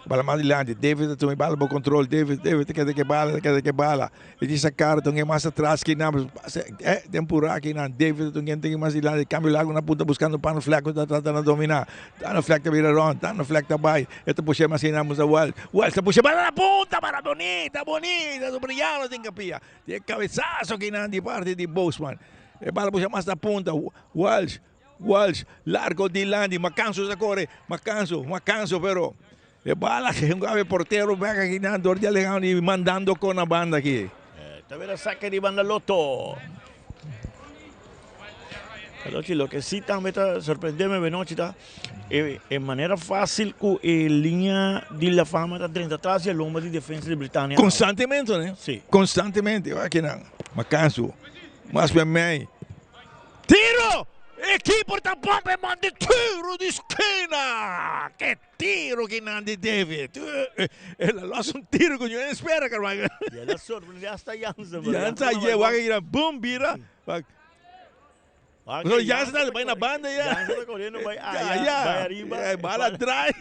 S6: Bala mas dilanti. David ta tuma e bala bo control. David, David ta keda ke bala, ta keda ke bala. E tin sa cara ta un mas atras ki nan. Eh, den pura ki nan. David ta un tin mas dilanti. Cambio largo na punta buscando Pano Fleck ku ta trata na domina. Pano Fleck ta bira rond. Pano Fleck ta bai. E ta pusha mas kinan musa Welsh. Welsh ta pusha bala na punta. Bala bonita, bonita. Subrillano tin kapia. Tin e cabezazo kinan di parti di Boseman. E bala busha mas na punta. Walsh, Walsh, largo dilanti. Macanso ta kore. Macanso, Macanso pero e bala e portero bek aki nan dor di Alejandro y mandando con na banda aki.
S4: Ta bira saque di banda Lotto. Anochi loke si tambe ta sorprendeme benochi ta e e manera fácil ku e liña di La Fama ta drenta tras di e lomba di defensa di Britannia.
S6: Constantemente, ne?
S4: Sí.
S6: Constantemente. Wak kinan. Macansu. Mas pe mei. Tiro! E keeper ta pompa e man di tiro di skina! Ke tiro kinan di David. El a los un tiro ku no espera, Carmichael.
S4: Y el a sorprende hasta Jansen.
S6: Jansen a yega, wak kinan, boom, bira. Wak. No, Jansen ta bai na banda ya.
S4: Jansen ta corriendo bai allá, bai ariba.
S6: E bala draai.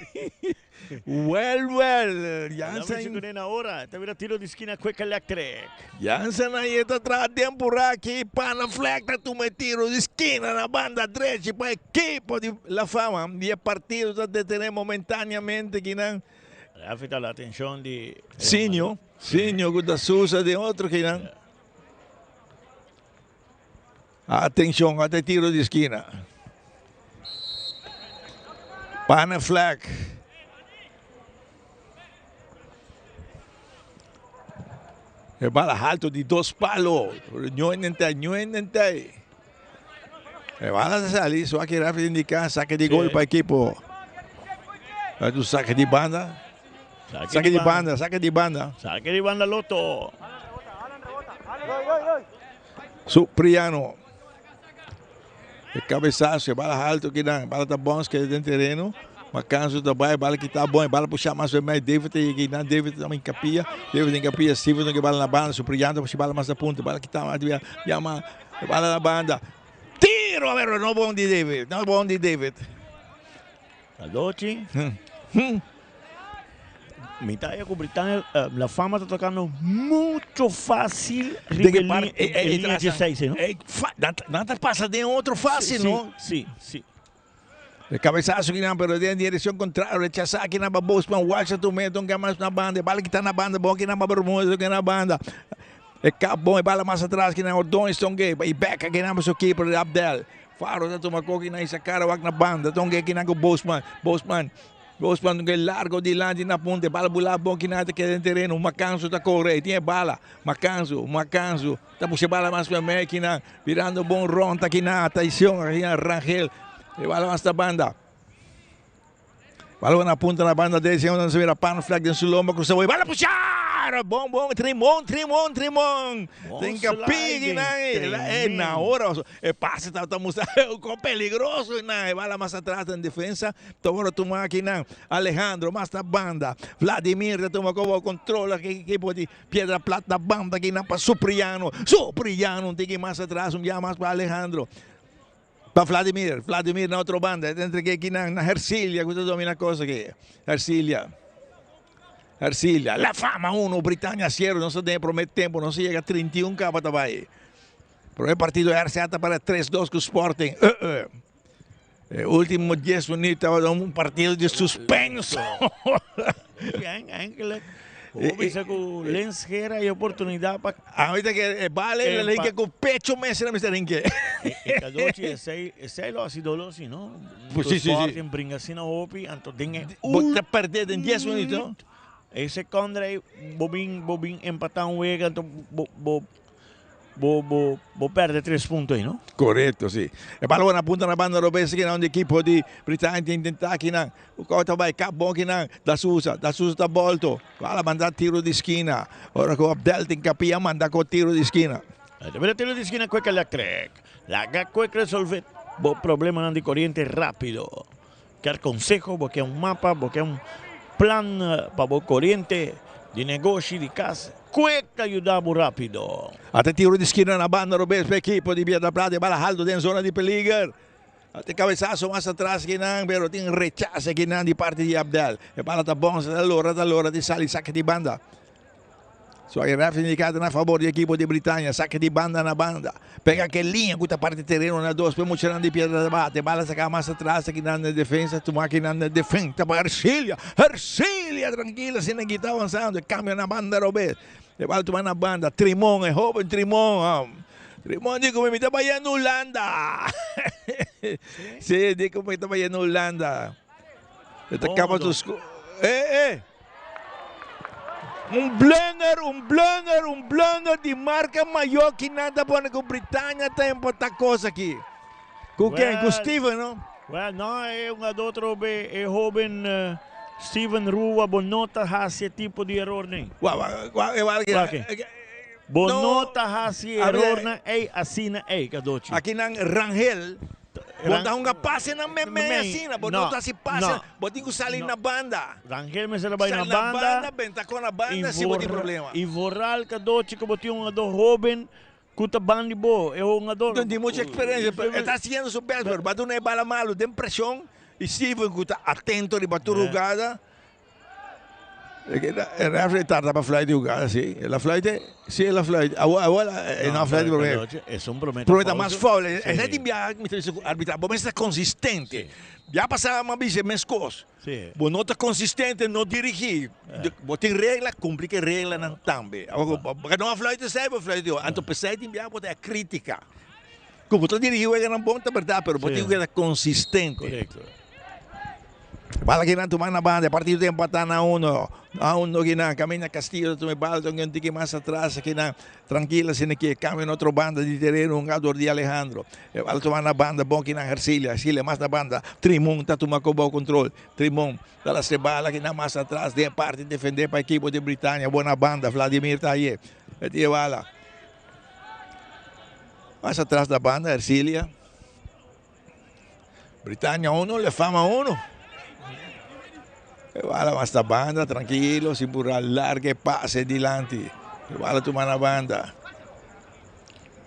S6: Well, well. Jansen.
S4: Dame ahora. Ta bira tiro di esquina Quick Electric.
S6: Jansen ahí ta traha tempo raki. Pana Fleck ta tuma e tiro di esquina na banda drechi pa equipo di La Fama. Di e partido ta detene momentáneamente kinan.
S4: Afecta la atención di
S6: Sinio. Sinio ku ta Sousa den otro kinan. Atencion, ata e tiro di esquina. Pana flag. E bala alto di dos palo. Ñoenente, ñoenente. E bala ta sali, so aki referee indica saque di gol pa equipo. Tu saque di banda. Saque di banda, saque di banda.
S4: Saque di banda Lotto.
S6: Supriano. E cabezazo, e bala alto ki dan. Bala ta bons keda den tereno. Macanso ta bai, bala kita bon, e bala pusha mas bij mij. David ta yega nan, David ta in capilla. David in capilla, Stevenson ke bala na banda. Supriano ta pusha bala mas na punta. Bala kita mas bia, yama, e bala na banda. Tiro, pero no bon di David, no bon di David.
S4: Adochi. Mi ta haya cu Britania, La Fama ta tocando mucho facil riba e liña, e liña dieseis, no?
S6: Nan ta pasa den otro facil, no?
S4: Si, si.
S6: E cabezazo kinan, pero den direccion contrario, rechasa kinan pa Bosman, Walsh a tuma e tonga mas na banda, e bala kita na banda, bon kinan pa Bermudez, na banda. E kap bon, e bala mas atras kinan Ordonez tonga e bek kinan pa su keeper Abdel. Faro ta tuma koki na Isakara wak na banda tonga kinan ku Bosman, Bosman. Bosman ke largo dilanti na punta, e bala bula bon kinan ta keda den tereno, Macanso ta kore, e tin e bala, Macanso, Macanso ta pusha e bala mas pa mei kinan, birando bon rond ta kinan, atencion akinan Rangel, e bala mas ta banda. Bala na punta na banda derecha, unda nos mira Panflek den su lomba cruza boy, bala pusha! Bon bon, Trimon, Trimon, Trimon! Tin ka pigi nan, e na ora e pase tabata mustra con peligroso nan, e bala mas atras den defensa, ta worde tuma aki nan, Alejandro mas na banda, Vladimir ta tuma como controla ki ekipo di Piedra Plat na banda aki nan pa Supriano, Supriano un tiki mas atras, un bia mas pa Alejandro. Pa Vladimir, Vladimir na otro banda, e ta entrega aki na Hercilia ku ta domina kos aki. Hercilia, Hercilia, La Fama uno, Britania sero, nos ta den e prome tempo, nos a yega 31 kaba ta bai. Prome partido RCA ta para 3-2 ku Sporting. Uh uh. E ultimo 10 minuut tabata un partido di suspenso.
S4: Eigenlijk, Bo bisa ku Lensgera e oportunidat pa.
S6: Ahorita ke e bala e la rinke ku pecho mes na mester rinke.
S4: E kadochi esei esei lo hasi dolo si no.
S6: Si si si.
S4: Sporting bringa asina hopi anto den e
S6: Bo ta perde den 10 minuut no.
S4: Ese kondra ei bo bin bo bin empata un wega anto bo bo Bo bo bo perde tres punto ahí, no?
S6: Correcto, sí. E balon a punta na banda robes kinan di equipo di Britannia ta intenta kinan. Kau ta bai kap bon kinan. Da Souza, Da Souza ta bolto. Bala manda tiro di skina. Ora ku Abdel tin kapia manda ko tiro di skina.
S4: Ta bira tiro di skina Quick Electric. Laga Quick resolve bo problemanan di coriente rapido. Kier conseho, bo kier un mapa, bo kier un plan pa bo coriente di negoshi, di cas, Quick ta yuda bo rapido.
S6: Ata tiro di skina na banda robes pa ekipo di Piedra Plata, e bala halto den zona di peliger. Ata e cabesazo mas atras kinan, pero tin rechace kinan di parti di Abdel. E bala ta bonsa, ta lora, ta lora, tin sali saki di banda. So e ref indica ta na favor di ekipo di Britania. Saki di banda na banda. Pega ke liña ku ta parti tereno na dos. Pe muchanan di Piedra ta bate. Bala saka mas atras aki nan den defensa. Tuma aki nan den defensa pa Ercilia. Ercilia trankila asina ki ta avanzando. E kambia na banda robes. E bala tuma na banda. Trimon, e hoben Trimon. Trimon di ku mi ta bayendo Hulanda. Si, di ku mi ta bayendo Hulanda. E ta kaba su sco. Eh, eh! Un blunder, un blunder, un blunder di marca mayor ki nan ta pone cu Britania ta importa cos aki. Ku ken? Ku Steven, no?
S4: Well, no, e hungadó trobe e hóben Steven Rua, bo no ta hasi e tipo di erornan.
S6: Wa, wa, wa, e wak
S4: Wak. Bo no ta hasi e erornan ei asina ei, Kadochi.
S6: Aki nan Rangel, bo ta hunga pase nan meimei asina, bo no ta hasi pase, bo tin ku sali na banda.
S4: Rangel mester a bai na banda.
S6: Sali na banda, benta kon na banda si bo tin problema.
S4: I vooral, Kadochi, ku bo tin un hungadó hóben Ku ta ban di bo, e hungador.
S6: No tin mucho experiencia, pero e ta haciendo su best, pero ba duna e bala malo den presion y Steven cu ta atento riba tur hugada. E referee tarda pa fluit e hugada, si. El a fluit e? Si, el a fluit. Awor, awor e no a fluit prome.
S4: Esun prome
S6: ta foul. Mas foul. Esei tin biaha mi ta bisa cu arbitra, bo mester ta consistente. Biaha pasa mi a bisa e mes cos. Bo no ta konsistente, no dirigí. Bo tin regla, kumpli ku e reglanan tambe. Bo no a fluit esei, bo fluit otro. Anto p'esei tin biaha bo ta e krítika. Ku bo ta dirigí weganan bon ta bèrdat, pero bo tin ku keda konsistente. Bala kinan tuma na banda, e partido ta empatá na uno. Na uno kinan, kaminda Castillo ta tuma e bala, ta un tiki mas atras kinan. Trankil asina ki e kambia na otro banda di tereno hunga dor di Alejandro. E bala tuma na banda bon kinan Hercilia. Hercilia mas na banda. Trimon ta tuma ku bou kontrol. Trimon ta lastra e bala kinan mas atras den e parti defende pa ekipo di Britania. Bon na banda Vladimir ta haye. E tin e bala mas atras na banda Hercilia. Britania uno, Le Fama uno. E bala mas na banda, trankilo, sin pura larga e pase dilanti. E bala tuma na banda.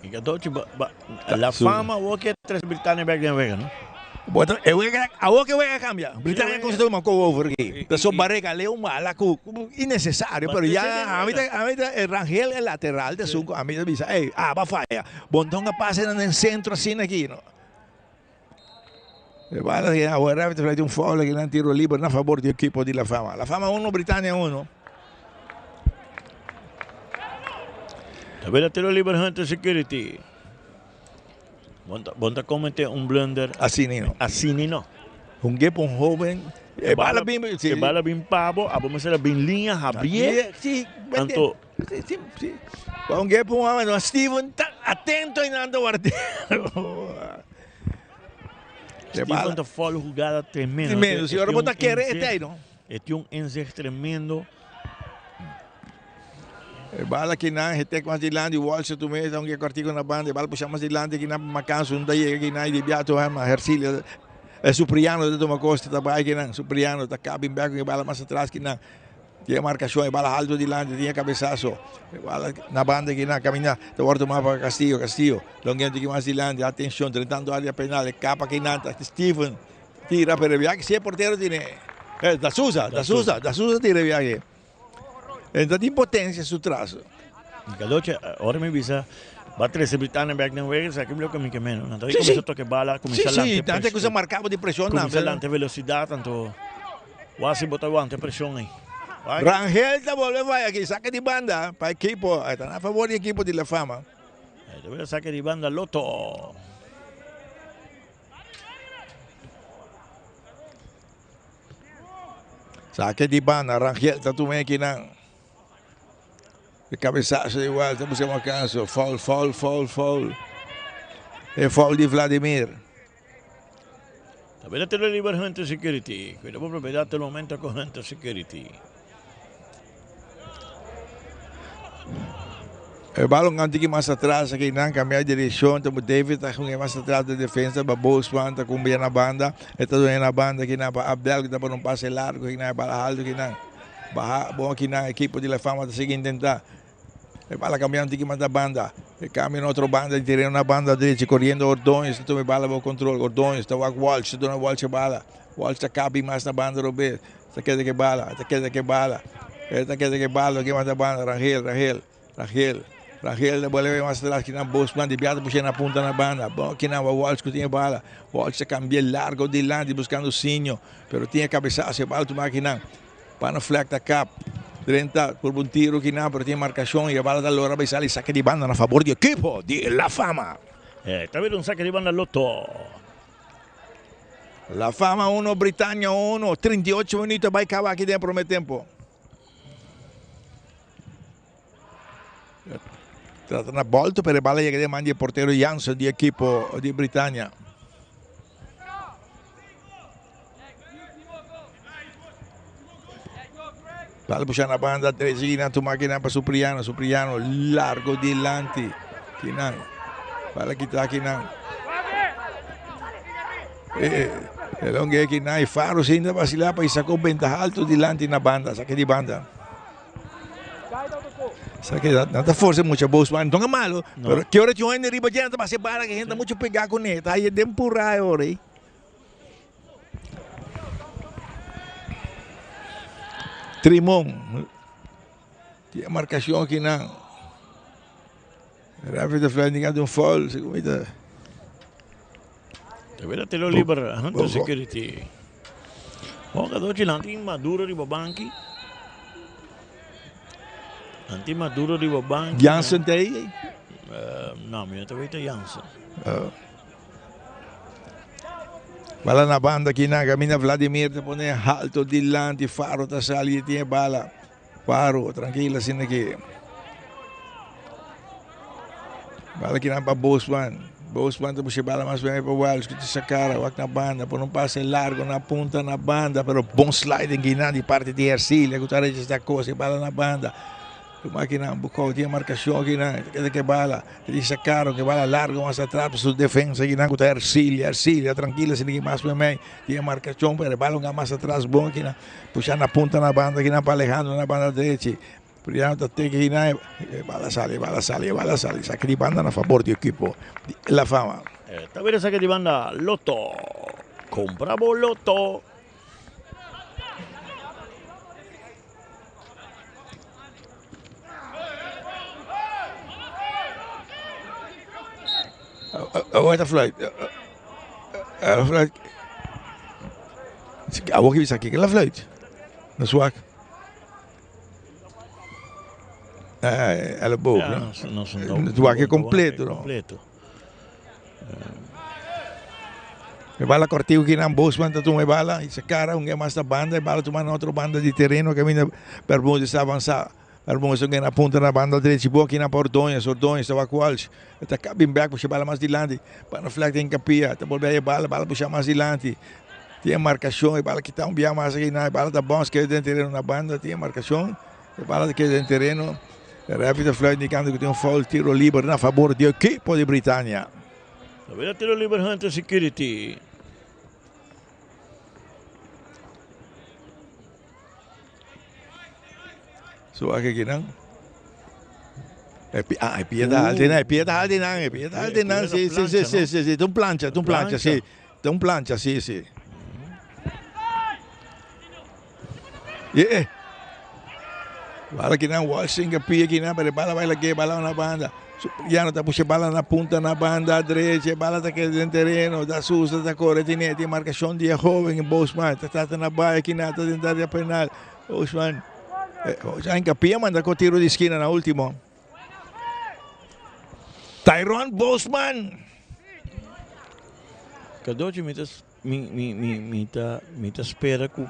S4: I Gadochi, ba, ba, La Fama awor ke tres Britania bek den wega, no?
S6: Bueno, e wega, awor ke wega cambia. Britania cosa tuma ko over aki. Ta so Barega leu mala ku innecesario, pero ya ami ta ami ta Rangel e lateral ta esun ku ami ta bisa, ey, aba faya. Bonton a pasa den centro asina aki, no. E bala aki awor ref ta flaiti un foul aki nan tiro liber na fabor di ekipo di La Fama. La Fama uno, Britania uno.
S4: Tabela tiro liber Hunter Security. Bon ta comete un blunder.
S6: Asina no.
S4: Asina no.
S6: Hungue pa un hoben.
S4: E bala bin, e bala bin pa bo, abo mester a bin liña habrie.
S6: Si,
S4: Anto.
S6: Si, si, si. Pa hungue pa un hoben, no Steven ta atento y nan ta wardero.
S4: Steven ta follow jugada tremendo.
S6: Tremendo, si ora bo ta kere e tey no.
S4: E tin un inzicht tremendo.
S6: E bala kinan, hetek mas dilanti, Walsh a tuma e, ta un ke na banda, e bala pusha mas dilanti kinan pa Macanso, no ta yega kinan, y di biato hem a Hercilio, e Supriano ta tuma costa, ta bai kinan, Supriano ta kabi bek e bala mas atras kinan, tin e marcacion, e bala halto dilanti, tin e cabesazo, e bala na banda kinan, caminda, ta worde tuma pa Castillo, Castillo, longuento aki mas dilanti, atencion, drentando area penal, e capa kinan, ta Steven, tira, pero e biaha si e portero tine, da Souza, da Souza, da Souza tira e biaha. E ta tin potencia su tras.
S4: Galoche, ora mi bisa ba trece Britania bek den wega, sa ki loke mi ke meno. Nan ta cuminsa toke bala, cuminsa lanta
S6: Si, si, nan ta cuminsa marca bo di presion
S4: tambe. Cuminsa lanta velocidad, anto wasi bo ta wanta e presion ey.
S6: Rangel ta bolbe faya aki, saca di banda pa ekipo, ta na favor di ekipo di La Fama.
S4: E ta bira saca di banda Lotto.
S6: Sake di banda, Rangel ta tuma ekinan. E cabezazo di Wells ta busca Macanso. Foul, foul, foul, foul. E foul di Vladimir.
S4: Tabela te lo liber Hunter Security. Cuida bo propiedad te momento con Hunter Security.
S6: E balon a tiki mas atras aki nan cambia direccion ta David ta hunga mas atras den defensa pa Bosman ta cumbia na banda e ta duna na banda aki nan pa Abdel cu ta pone un pase largo aki nan e bala halto aki nan baha bon aki nan ekipo di La Fama ta sigui intenta e bala cambia un tiki mas na banda e cambia na otro banda di tereno na banda derechi coriendo Ordonez ta tuma e bala bo control Ordonez ta wak Walsh ta duna Walsh e bala Walsh ta cabi mas na banda robes. Ta keda ke bala, ta keda ke bala, e ta keda ke bala, ke manda banda, Rangel, Rangel, Rangel, Rangel ta bolbe mas atras, kinan Bosman di biaha ta pusha na punta na banda, bon kinan wa Walsh ku tin e bala, Walsh ta kambia largo dilanti buskando Sinio, pero tin e kabesaso e bala tuma kinan, Pano Fleck ta kap, drenta por un tiro kinan pero tin e markashon i e bala ta lora bai sali sake di banda na fabor di ekipo di La Fama.
S4: E ta bira un sake di banda Lotto.
S6: La Fama uno, Britania uno, 38 minuut a bai caba aki den e prome tempo. Trata na bolto, pero e bala yega den man di e portero Jansen di ekipo di Britania. Bala pusha na banda drechi kinan tuma kinan pa Supriano. Supriano largo dilanti. Kinan. Bala kita kinan. Eh, eh, longue kinan. E Faro sinta vacila pa sacó ventaja alto dilanti na banda. Saque di banda. Saque, no te force mucho Bosman. No es malo. No. Pero que ora yo en riba ya no te pase bala que gente mucho pegada con él. Ahí de empurrar ahora. Trimon. Tin markashon akinan. Referee ta fluit ningan un foul, segun mi ta.
S4: Ta bira tiro liber Hunter Security. Bon kadochi nan tin Maduro riba banki. Nan tin Maduro riba banki.
S6: Jansen ta ei?
S4: No, mi no ta weta Jansen.
S6: Bala na banda aki nan caminda Vladimir ta pone alto dilanti Faro ta sali y tin e bala. Faro trankil asina aki. Bala aki nan pa Bosman. Bosman ta busca e bala mas bien pa Welsh cu ta sacara wak na banda pone un pase largo na punta na banda pero bon sliding aki nan di parti di Ercilia cu ta registra cos e bala na banda. Tuma akinan Bucou tin e marcacion akinan ta keda ke bala ta di sacaron ke bala largo mas atras pa su defensa akinan cu ta Ercilia Ercilia trankilo asina ki mas memey tin e marcacion pero e bala un mas atras bon akinan pusha na punta na banda akinan pa Alejandro na banda derechi Priano ta teke akinan e bala sali e bala sali e bala sali saki di banda na fabor di ekipo di La Fama.
S4: Ta bira saki di banda Lotto compra bo Lotto.
S6: Awor ta fluit. Fluit. Awor ki bisa kiko la fluit. Nos wak. Elleboog, no? Nos wak e completo, no? E bala kortiku kinan Bosman ta tuma e bala y se cara un mas na banda e bala tuma na otro banda di tereno caminda Bermudez ta avansa. Bermudez ta na punta na banda derechi bo kinan pa Ordonez, Ordonez ta wak Walsh e ta bin bek pusha e bala mas dilanti pa na flag den Capilla ta bolbe e bala, bala pusha mas dilanti tin e marcacion e bala kita un bia mas akinan e bala ta bounce keda den tereno na banda tin e marcacion e bala ta keda den tereno e referee ta fluit indicando cu tin un foul tiro liber na fabor di ekipo di Britania.
S4: Ta bira tiro liber Hunter Security.
S6: So aki aki nan. E pi ah, e pia ta halti nan, e pia ta halti nan, e pia ta halti nan, si, si, si, si, si, si, ta un plancha, ta un plancha, si, ta un plancha, si, si. Ye, eh. Bala kinan Walsh ka pia kinan, pero e bala bai lag'é, bala na banda. Supriano ta pusha e bala na punta na banda drecha, e bala ta keda den tereno, da Sousa ta kore tine, tin markashon di e hoben Bosman, ta trata na bai kinan, ta den área penal. Bosman, eh, Kapia manda ko tiro di skina na ultimo. Tyrone Bosman.
S4: Kadochi mi ta mi mi mi mi ta mi ta spera ku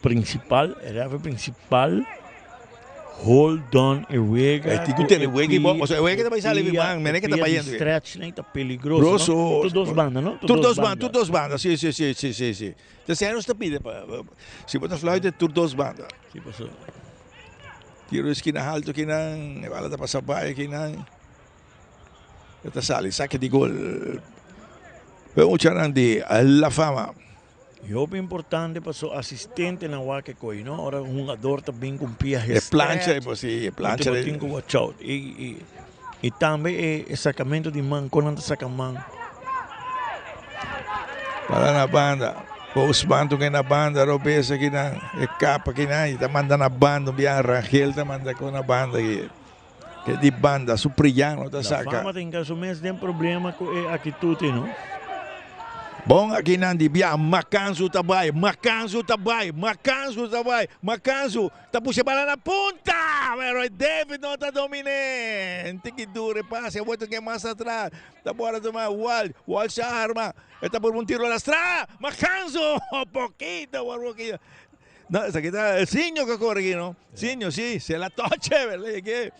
S4: Principal, e referee principal hold on e wega.
S6: E tin ku tene wega i bo, o sea e wega ta bai sali di man, mene ke ta bai yendo.
S4: Stretch nan ta peligroso, no? Tur dos banda, no?
S6: Tur dos banda, tur dos banda, si, si, si, si, si, si. Ta esei nos ta pidi pa, si bo ta fluit tur dos banda.
S4: Si paso.
S6: Tiro eskina halto kinan, e bala ta pasa bai kinan. E ta sali, sake di gol. E muchanan di La Fama.
S4: Y hopi importante pa su asistentenan wak e koy, no? Ora un hungador ta bin ku un pia
S6: E plancha, e pues, si, e plancha.
S4: Bo tin ku watch out. Y, y, y tambe e, e sacamento di man, kon nan ta saca man.
S6: Para na banda. Bosman toca na banda, robes aki nan, e kapa aki nan, y ta manda na banda, un bia Rangel ta manda ko na banda aki. Ke di banda, su Priyano ta
S4: saka. La Fama ta hinka su mes den problema ku e akitut ei, no?
S6: Bon akinan di bia, Makansu ta bai, Makansu ta bai, Makansu ta bai, Makansu ta pusha bala na punta, pero David no ta domin'é. Un tiki duro e pase, a wòrdu ke mas atras, ta bora tuma Walt, Walt sa arma, e ta purba un tiro lastra, Makansu, pokito, por pokito. No, esaki ta el Sinjo que corre aquí, no? Sinjo, sí, se la toche, ¿verdad? Que,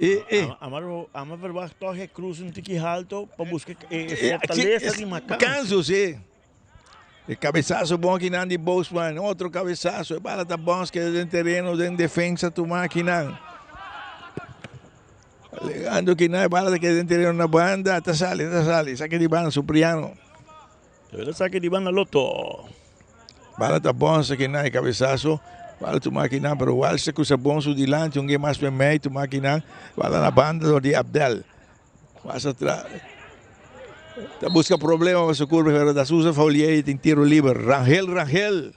S4: y, y. Ama verwacht toch e cruz un tiki alto pa busca e fortaleza di Macanzo.
S6: Macanzo, sí. E cabezazo bon akinan di Boosman. Otro cabezazo. E bala ta bons keda den tereno den defensa tuma akinan. Alegando akinan e bala ta keda den tereno na banda. Ta sali, ta sali. Saki di banda Supriano.
S4: Debe saki di banda Lotto.
S6: Bala ta bons akinan e cabezazo. Bala tuma akinan pero Walsh ta cruza bon su dilanti. Un ge mas memey tuma akinan. Bala na banda door di Abdel. Mas atras. Ta busca problema pa su curva, pero da Souza Faulier tin tiro liber. Rangel, Rangel.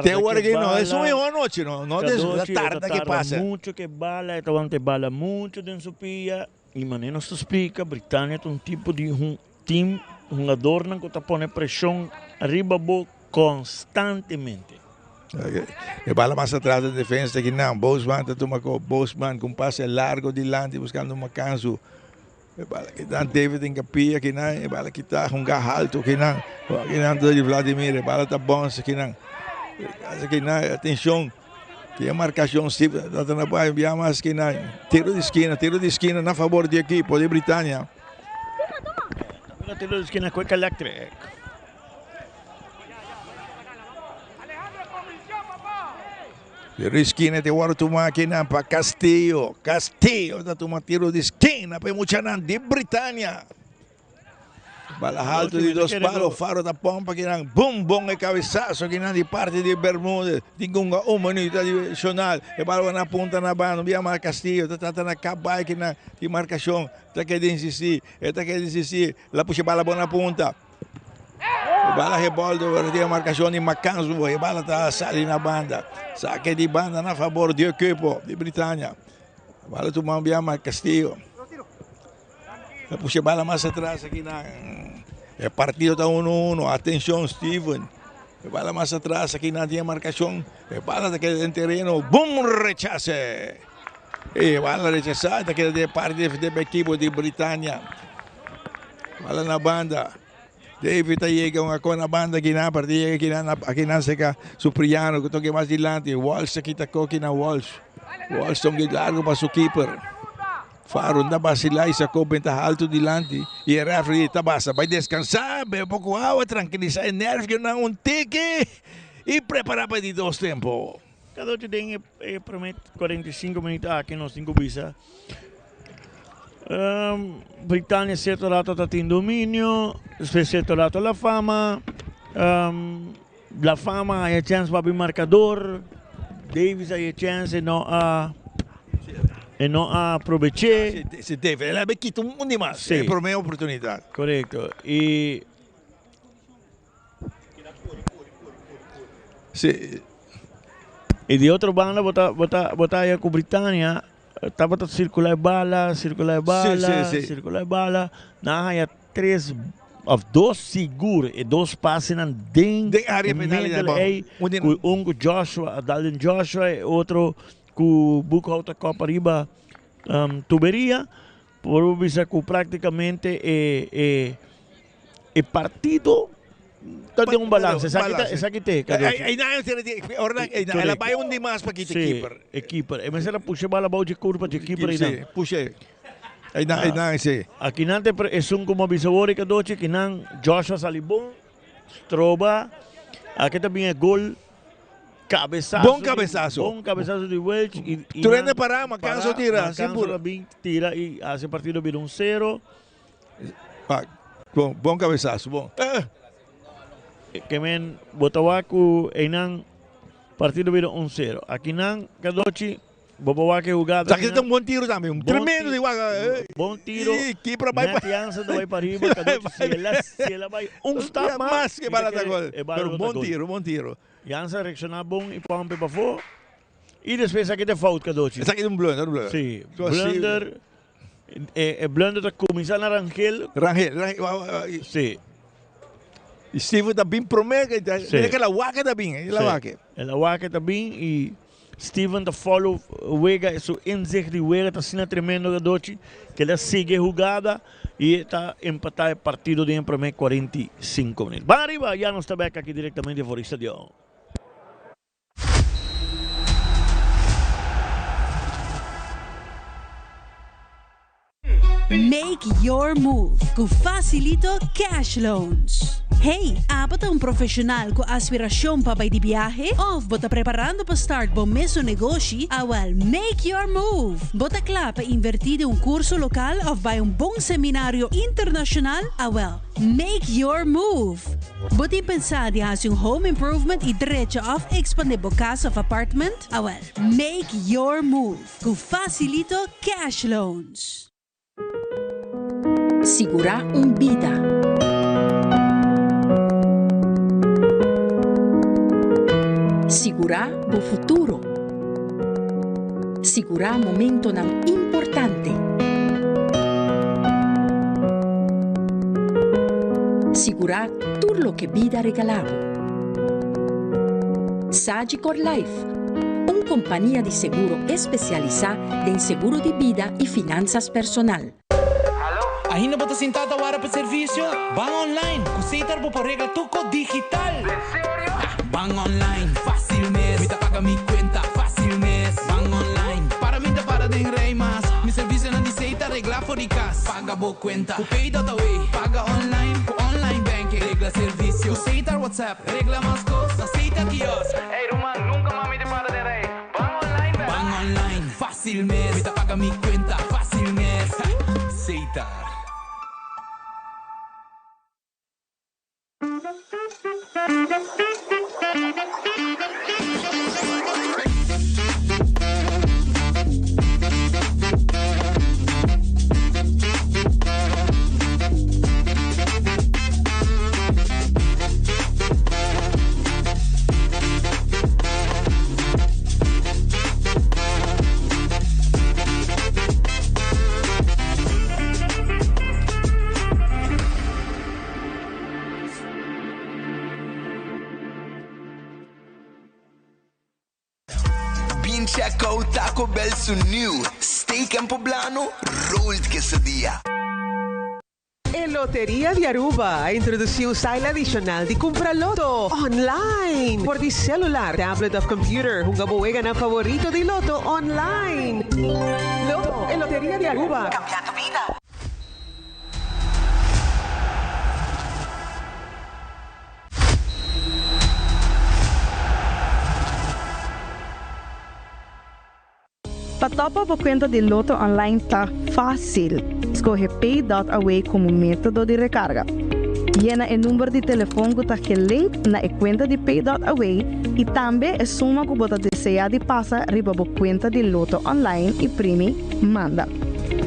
S4: Te
S6: ora que no, es un mejor noche, no, no de la tarda que pasa.
S4: Mucho que bala, ta wante bala mucho den su pia. Y manera nos ta splica, Britania ta un tipo di un team, hungadornan cu ta pone presion riba bo constantemente.
S6: E bala mas atras den defensa aki nan. Boosman ta tuma ko. Boosman ku un pase largo dilanti buskando Makansu. E bala ki dan David den kapia aki nan. E bala kita hunga haltu aki nan. Aki nan ta di Vladimir. E bala ta bons aki nan. Aki nan atenshon. Tin e markashon si ta ta na bai bia mas aki nan. Tiro di skina, tiro di skina na fabor di ekipo di Britania.
S4: Tiro di skina Quick Electric.
S6: Tiro di skina te wòrdu tumá akinan pa Castillo. Castillo ta tuma tiro di skina pa e muchanan di Britania. Bala haltu di dos palo, Faro ta pompa akinan. Bum bon e kabesaso akinan di parti di Bermudez. Tin kunga un minuut adishonal. E bala wòrdu na punta na banda. Un bia mas Castillo ta trata na kaba akinan. Tin markashon. Ta keda insistí. E ta keda insistí. La pusha bala bon na punta. E bala rebol door di marcacion di Makanzu. E bala ta sali na banda. Saque di banda na favor di equipo di Britania. Bala tuma un biama Castillo. Ta pusha bala mas atras aki na. E partido ta 1-1. Atencion Steven. E bala mas atras aki na di marcacion. E bala ta keda den tereno. Boom rechace. E bala rechasa ta keda den parti di equipo di Britania. Bala na banda. David ta yega un akon na banda akinan, parti yega akinan akinan seka Supriano ku toke mas dilanti. Walsh ta kita koki na Walsh. Walsh ta un git largo pa su keeper. Faro ta basila y sako benta haltu dilanti y e referee ta basa bai deskansa, bebe poko awa, trankilisa e nervionan un tiki y prepara pa e di dos tempo.
S4: Cada ocho den e prome 45 minuut aki nos tin cu bisa Britania cierto rato ta tin dominio, despues cierto rato La Fama, La Fama haya chance pa bin marcador, Davis haya chance e no a e no a aproveche.
S6: Si Davis, el a bin kita un di mas, e prome oportunidad.
S4: Corecto y.
S6: Si.
S4: Y di otro banda bo ta bo ta bo ta haya cu Britania tabata circula e bala, circula e bala,
S6: Si, si, si.
S4: circula e bala. Nan a haya tres of dos sigur e dos pasenan den
S6: Den area penal
S4: middle
S6: bon.
S4: ey
S6: Un di
S4: cu un cu Joshua, Dalin Joshua e otro cu Boekhoudt a kop ariba tuberia. Por bo bisa cu practicamente e e E partido ta den un balance. Esaki ta, esaki te.
S6: El a bai un di mas pa kita keeper.
S4: E keeper. E mester a pusha bala bou dje kurpa dje keeper einan.
S6: Si, pusha. Einan, einan, si.
S4: Akinan te esun ku mi a bisa wor e kadochi, akinan Joshua sali bon, stroba. Aki ta bin e gol. Cabezazo.
S6: Bon cabezazo.
S4: Bon cabezazo di Welch. Y, y
S6: Tur hende para, Macanzo tira.
S4: Macanzo a bin tira y haci partido bira un cero.
S6: Bon, bon cabezazo, bon. Eh.
S4: Ke men bo ta wak ku einan partido bira 1-0. Akinan Kadochi bo por wak e hugada.
S6: Esaki ta un bon tiro tambe, un tremendo di wak.
S4: Bon tiro.
S6: Y keeper a bai
S4: pa. Nat Jansen ta bai pa riba Kadochi si el a si el a bai un stap mas.
S6: Mas ke bala ta gol. Pero bon tiro, bon tiro.
S4: Jansen a reacciona bon y pompe pafó. Y despues esaki ta fout Kadochi.
S6: Esaki ta un blunder, un blunder.
S4: Si, blunder. E blunder ta cuminsa na Rangel.
S6: Rangel, Rangel.
S4: Si.
S6: Y Steven ta bin prome, mira que la wake ta bin, la wake.
S4: La wake ta bin y Steven ta follow wega, su inzicht di wega ta asina tremendo Gadochi, que el a sigui e hugada y ta empata e partido den e prome 45 minuut. Ban ariba, ya nos ta bek aki directamente for di stadion.
S7: Make your move ku Facilito Cash Loans. Hey, abo ta un profesional ku aspirashon pa bai di biahe? Of bo ta preparando pa start bo mesun negoshi? Awel, make your move! Bo ta kla pa invertí den un kurso lokal of bai un bon seminario internashonal? Awel, make your move! Bo tin pensá di hasi un home improvement i drecha of ekspandé bo kas of apartment? Awel, make your move ku Facilito Cash Loans!
S8: Sigurá un bida. Sigurá bo futuro. Sigurá momentonan importante. Sigurá tur loke bida regalá bo. Sagicor Life, un kompania di seguro espesialisá den seguro di bida i finansas personal.
S9: Ainda bo ta sintá ta wara pa servisio? Ban online! Ku Setar bo por regla tuko digital! Den serio? Ban online, fásil mes! Mi ta paga mi kuenta, fásil mes! Ban online, para mi ta para den rei mas! Mi servisionan di Setar regla for di kas! Paga bo kuenta ku Pay.away! Paga online ku online banking! Regla servisio ku Setar WhatsApp! Regla mas kos na Setar kiosk! Ey ruman, nunka mas mi ta para den rei! Ban online bèk! Ban online, fásil mes! Mi ta paga mi kuenta, fásil mes! Setar.
S1: Bin check out Taco Bell su new Steak and Poblano Rolled Quesadilla.
S10: E Loteria di Aruba a introduci un style adicional di cumpra loto online por di celular, tablet of computer. Hunga bo weganan favorito di loto online. Loto, e Loteria di Aruba, cambiando bida.
S11: Pa topa bo kuenta di Lotto Online ta fásil. Skohe Pay dot Away komo método di rekarga. Yena e number di telefon ku ta gelink na e kuenta di Pay dot Away i tambe e suma ku bo ta deseá di pasa riba bo kuenta di Lotto Online i primi Manda.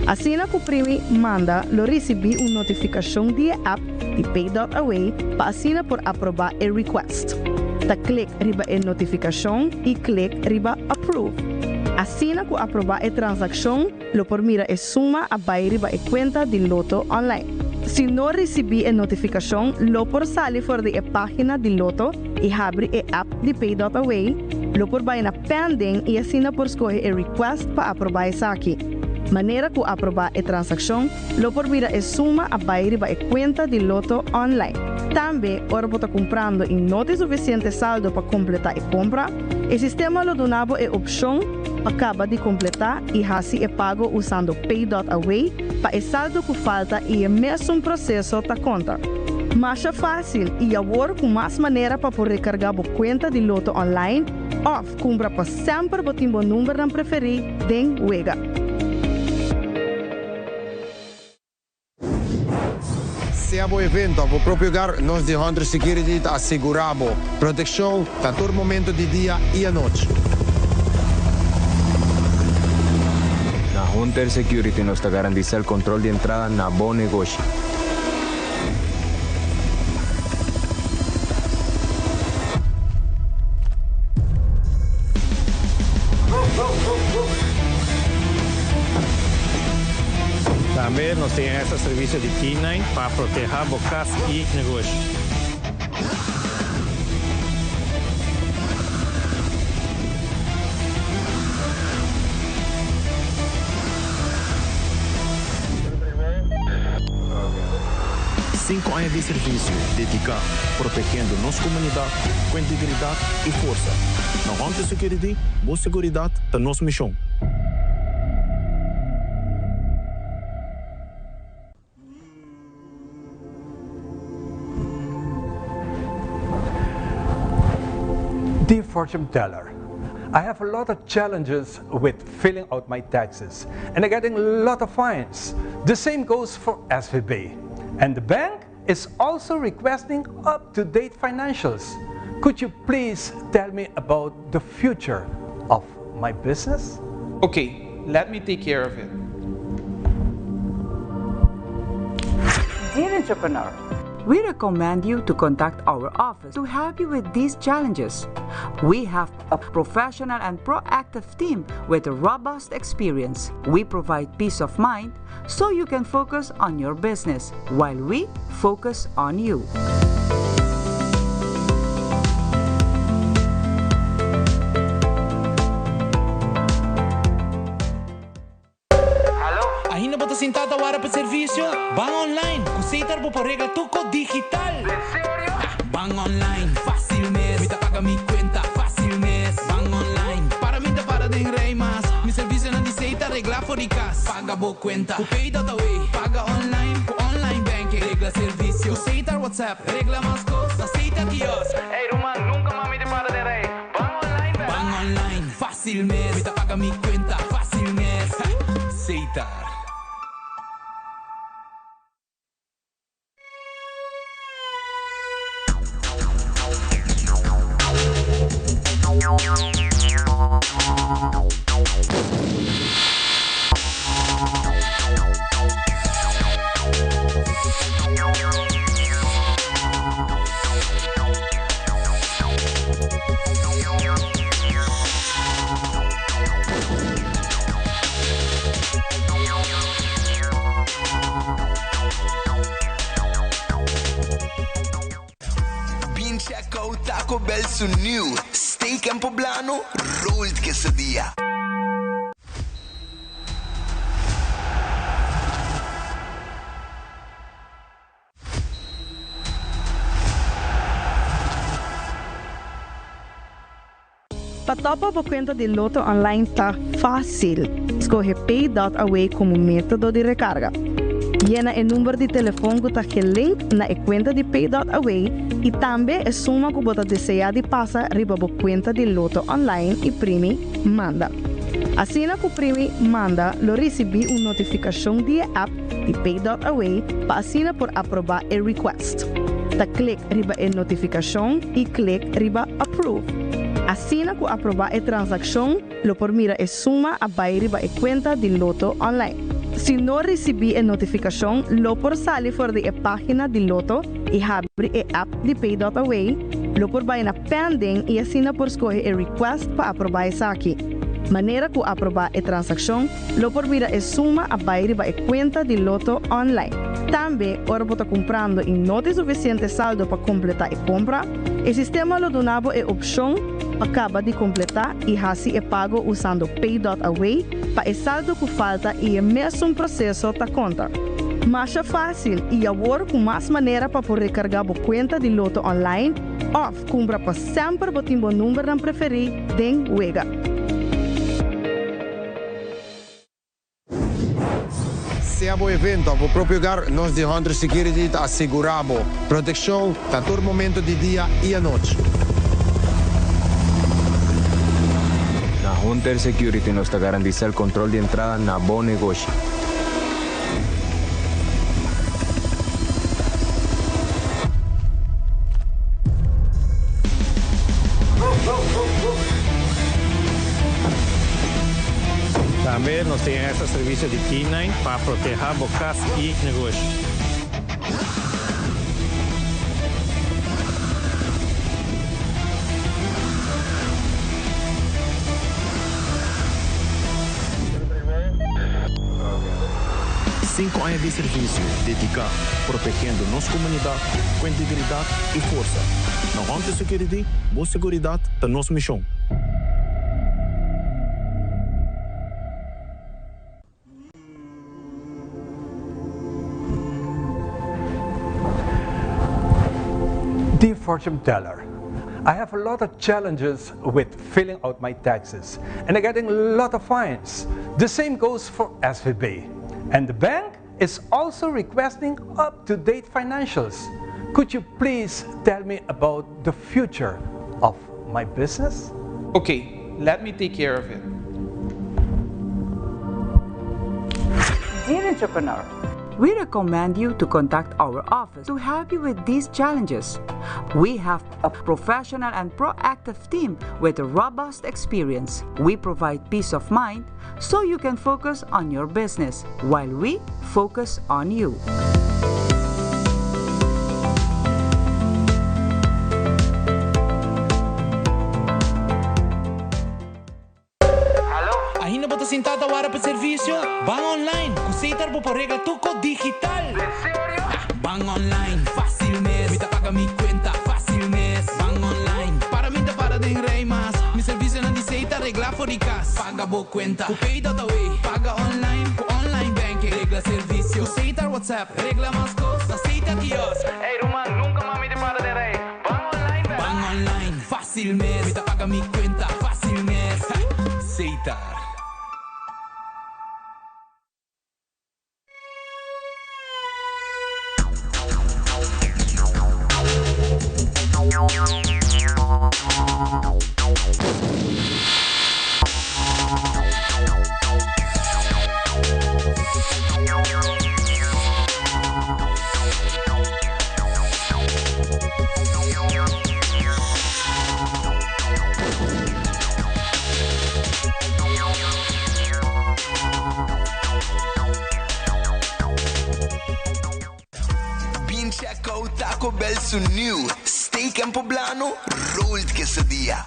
S11: Asina ku primi Manda lo risibí un notifikashon di e app di Pay dot Away pa asina por aprobá e request. Ta klik riba e notifikashon i klik riba Approve. Asina ku aprobá e transakshon, lo por mira e suma a bai riba e kuenta di Lotto Online. Si no risibí e notifikashon, lo por sali for di e página di Lotto i habri e app di Pay dot Away, lo por bai na Pending i asina por skohe e request pa aprobá esaki. Manera ku aprobá e transakshon, Lo por mira e suma a bai riba e kuenta di Lotto online. Tambe, ora bo ta kumprando i no tin sufisiente saldo pa kompletá e kompra, e sistema lo duna bo e opshon pa kaba di kompletá i hasi e pago usando Pay dot Away pa e saldo ku falta i e mesun proseso ta konta. Masha fásil i awor ku mas manera pa por rekargá bo kuenta di Lotto online òf kumpra pa semper bo tin bo numbernan preferí den wega.
S12: Sea bo evento of bo propio hogar, nos di Hunter Security ta asegura bo proteccion na tur momento di dia y anochi.
S13: Na Hunter Security nos ta garantisa el control di entrada na bo negoshi.
S14: Tambe nos tin extra servicio di K-nine pa proteha bo cas y negoshi.
S15: Sinku aña di servisio dediká protegiendo nos komunidat ku integridat i forsa. Na Hunter Security, bo seguridat ta nos mishon.
S16: Dear fortune teller, I have a lot of challenges with filling out my taxes and I'm getting a lot of fines. The same goes for SVB. And the bank is also requesting up-to-date financials. Could you please tell me about the future of my business?
S17: Okay, let me take care of it.
S18: Dear entrepreneur, we recommend you to contact our office to help you with these challenges. We have a professional and proactive team with a robust experience. We provide peace of mind so you can focus on your business while we focus on you.
S9: Ainda bo ta sinta ta wara pa servicio? Ban online! Cu Setar bo por regla tur cos digital! Den serio? Ban online, facil mes! Mi ta paga mi cuenta, facil mes! Ban online, para mi ta para den rij mas! Mi servicionan di Setar regla for di cas! Paga bo cuenta cu Pay.away! Paga online cu online banking! Regla servicio cu Setar WhatsApp! Regla mas cos na Setar kiosk! Ey ruman, nunca mas mi ta para den rij! Ban online bek! Ban online, facil mes! Mi ta paga mi cuenta, facil mes! Setar.
S1: Bin check out Taco Bell su new Steak and Poblano Rolled Quesadilla.
S11: Pa topa bo kuenta di Lotto Online ta fásil. Skohe Pay.away komo método di rekarga. Yena e number di telefon ku ta gelink na e kuenta di Pay.away i tambe e suma ku bo ta deseá di pasa riba bo kuenta di Lotto Online i primi Manda. Asina ku primi Manda lo risibí un notifikashon di e app di Pay.away pa asina por aprobá e request. Ta klik riba e notifikashon i klik riba Approve. Asina ku aprobá e transakshon, lo por mira e suma a bai riba e kuenta di Lotto Online. Si no risibí e notifikashon, lo por sali for di e página di Lotto i habri e app di Pay.away, lo por bai na Pending i asina por skohe e request pa aprobá esaki. Manera ku aprobá e transakshon, Lo por mira e suma a bai riba e kuenta di Lotto online. Tambe, ora bo ta kumprando i no tin sufisiente saldo pa kompletá e kompra, e sistema lo duna bo e opshon pa kaba di kompletá i hasi e pago usando Pay.Away pa e saldo ku falta i e mesun proseso ta konta. Masha fásil i awor ku mas manera pa por rekargá bo kuenta di Lotto online òf kumpra pa semper bo tin bo numbernan preferí den wega.
S12: Sea bo evento of bo propio hogar, nos di Hunter Security ta asegura bo proteccion na tur momento di dia y anochi.
S13: Na Hunter Security nos ta garantisa el control di entrada na bo negoshi.
S14: Tambe nos tin extra servicio di K-nine pa proteha bo cas y negoshi.
S15: Sinku aña di servisio dediká protegiendo nos komunidat ku integridat i forsa. Na Hunter Security, bo seguridat ta nos mishon.
S16: Dear fortune teller, I have a lot of challenges with filling out my taxes and I'm getting a lot of fines. The same goes for SVB. And the bank is also requesting up-to-date financials. Could you please tell me about the future of my business?
S17: Okay, let me take care of it.
S18: Dear entrepreneur, we recommend you to contact our office to help you with these challenges. We have a professional and proactive team with a robust experience. We provide peace of mind so you can focus on your business while we focus on you.
S9: Ainda bo ta sinta ta wara pa servicio? Ban online! Cu Setar bo por regla tur cos digital! Den serio? Ban online, facil mes! Mi ta paga mi cuenta, facil mes! Ban online, para mi ta para den rij mas! Mi servicionan di Setar regla for di cas! Paga bo cuenta cu Pay.awe! Paga online cu online banking! Regla servicio cu Setar WhatsApp! Regla mas cos na Setar kiosk! Ey ruman, nunca mas mi ta para den rij! Ban online bek! Ban online, facil mes! Mi ta paga mi cuenta, facil mes! Setar.
S1: Bin check out Taco Bell su new Steak and Poblano Rolled Quesadilla.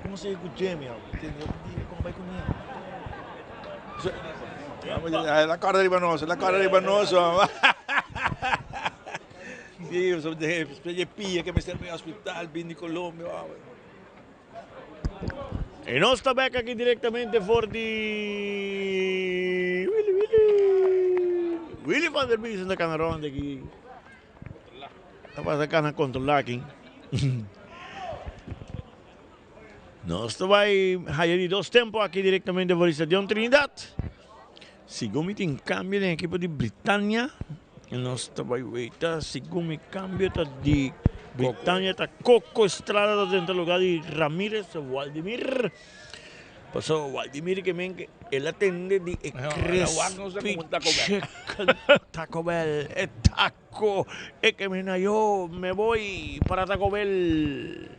S6: Como se ku Jamie awe? Como bai con La corda riba nos, la corda riba nos. Sí, so de pia que me serve hospital, bin di Colombia.
S4: Y nos ta bek aki directamente for di Willy Willy. Willy van der Biesen ta cana rond aki. Ta pasa cana controla aki. Nos ta bay haya di dos tempo aki directamente for di Stadion Trinidad. Segun mi tin cambio den ekipo di Britannia. Nos ta bai weita segun mi cambio ta di Britannia ta Coco Estrada ta drenta lugar di Ramirez Waldimir. Paso Waldimir ke men ke el a tende di e crispy chicken Taco Bell e taco e ke men a yo me voy para Taco Bell.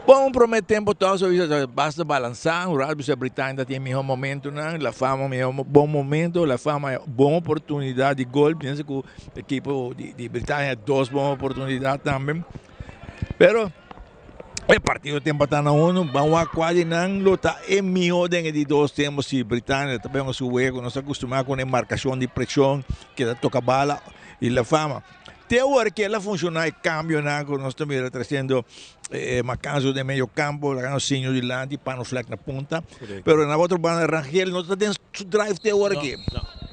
S6: Bon, un prome tempo toch so basta balansa, un rato bisa Britannia tin miho momentonan, La Fama miho bon momento, La Fama bon oportunidad di gol, piensa cu ekipo di Britannia dos bon oportunidad tambe, pero E partido ta empatá na unu. Ban wak kua di nan lo ta e mihó den e di dos tempu. Si Britania ta bengba su wega ku nos a kustumá ku e markashon di preshon, keda toka bala i la fama. Te awor ke el a funshoná e kambionan ku nos ta mira trasiendo Macanzo den medio kampo, lagando Sinjo dilanti, Pano Fleck na punta. Pero na otro banda Rangel no ta den su drive te awor aki.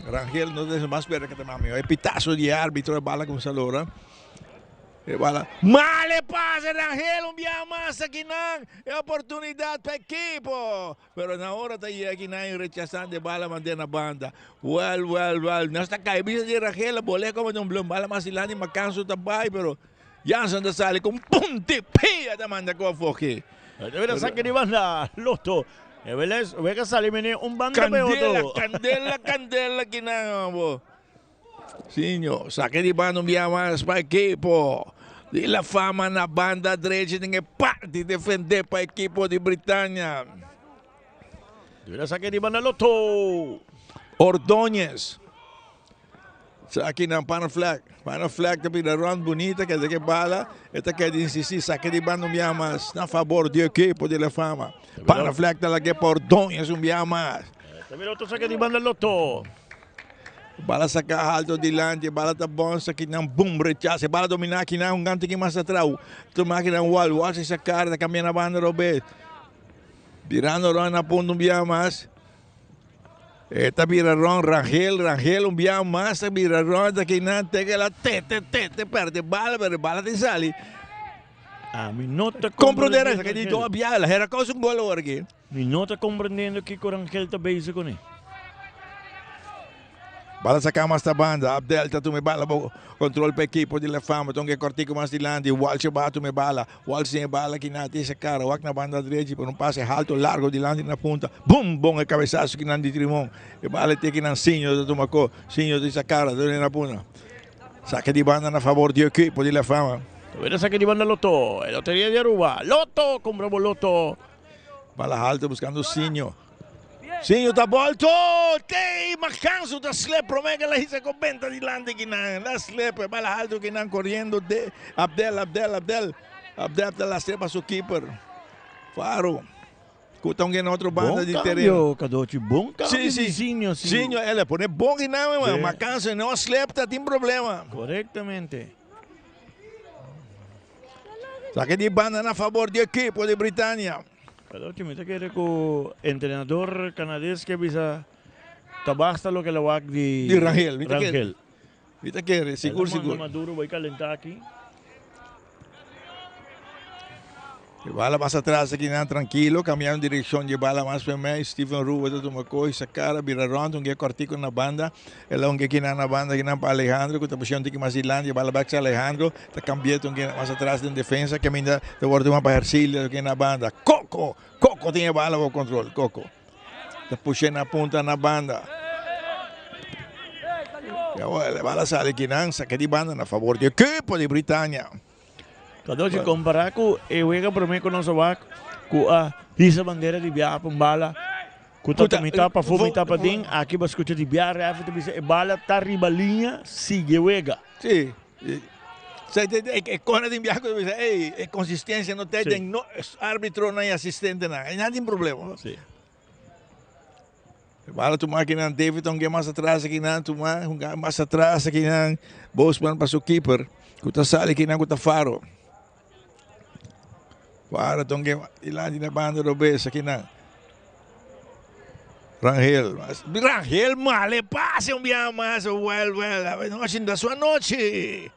S6: Rangel no ta den su, ban spera ke ta mas mihó. E pitaso di e arbitro e bala kuminsá lora. E bala mal e pase Rangel un bia mas akinan e oportunidad pa ekipo pero na ora ta yega akinan y rechasando e bala mande na banda wel wel wel nos ta cay bisa di Rangel a bole como un blom bala mas dilanti Macanso ta bay pero Jansen ta sali con punti pia ta manda cu afoki.
S4: Debe ta saca di banda Lotto. E Velez wega sali mene un banda pe otro.
S6: Candela candela candela akinan bo. Siño, sake di banda un bia mas pa ekipo di La Fama na banda drechi den e parti defende pa ekipo di Britannia.
S4: Dura sake di banda Lotto.
S6: Ordóñez. Saki nan pana flag. Pana flag ta bira rond bunita keda ke bala e ta keda insisti sake di banda un bia mas na fabor di ekipo di La Fama. Pana flag ta lage pa Ordóñez un bia mas.
S4: Ta bira otro sake di banda Lotto.
S6: Bala saca alto dilanti, e bala ta bonsa kinan boom rechaza, e bala domina kinan un gante ki mas atrau, tuma kinan wal, wal si sacar ta cambia na banda robes, birando rond na punto un bia mas. E ta bira rond Rangel, Rangel un bia mas ta bira rond aki nan te ke la tete tete perde bala pero e bala tin sali.
S4: Ami no ta
S6: Comprende resa ke di do bia la hera causa un gol awor aki.
S4: Mi no ta comprendiendo kiko Rangel ta bezig kuné.
S6: Bala saca mas ta banda, Abdel ta tuma e bala bo control pa ekipo di La Fama, tonga e cortico mas dilanti, Walsh a ba tuma e bala, Walsh tin e bala kinan tin sa cara, wak na banda drechi por un pase halto largo dilanti na punta, bum bon e cabesazo kinan di Trimon, e bala te kinan Sinjo ta tuma co, Sinjo tin sa cara ta na punta, saca di banda na favor di ekipo di La Fama.
S4: Tawera saca di banda Lotto, e loteria di Aruba, Lotto, cumpra bo Lotto.
S6: Bala halto buscando Sinjo. Sinjo ta bolto! Tey! Macanso ta slip prome que la hisa con benta dilanti kinan. La slip, e bala halto kinan corriendo de Abdel, Abdel, Abdel. Abdel ta lastre pa su keeper. Faro. Cu ta un gen otro banda
S4: Bon
S6: di terreno.
S4: cambio, Cadochi. Bon cambio
S6: Sí, sí.
S4: di Sinjo, sí.
S6: Sinjo, el a pone bon kinan, man.
S4: Sí.
S6: Macanso no slip ta tin problema.
S4: Correctamente.
S6: Saque di banda na favor di equipo di Britannia.
S4: Cadochi, mi ta kere ku entrenador canades ke bisa ta basta loke la wak di
S6: Di Rangel, mi ta kere.
S4: Rangel.
S6: Mi ta kere, sigur,
S4: El a manda
S6: sigur.
S4: Maduro bai kalentá aki.
S6: E bala mas atras aki nan trankilo, kambiando direkshon di e bala mas pa mei. Steven Rubo ta tuma koi, sa kara, bira rònt, un ke kòrtiku na banda. El a un ke kinan na banda kinan pa Alejandro ku ta pusha un tiki mas dilanti, e bala bèk sa Alejandro, ta kambi'é un ke mas atras den defensa, kaminda ta wòrdu tuma pa Hercilio ke na banda. Koko! Koko tin e bala bou kontrol, Koko ta push'é na punta na banda. I awor e bala sali kinan, saka di banda na fabor di ekipo di Britania.
S4: Cadochi compara cu e wega prome cu nos a wak cu a hisa bandera di biaha pa un bala cu ta ta mitad pafo mitad paden, aki bo a scucha di biaha referee ta bisa e bala ta riba liña sigui e wega.
S6: Si, e cona den biaha cu ta bisa ey e consistencia no ta den no arbitronan y asistentenan, ey nan tin problema.
S4: Si.
S6: E bala tuma akinan, David ta hunga mas atras akinan, tuma hunga mas atras akinan, Bosman pa su keeper, ku ta sali akinan ku ta Faro. Faro ta hunga dilanti na banda robes akinan. Rangel, Rangel male pase un biaha mas, well, well, anochi no ta su anochi.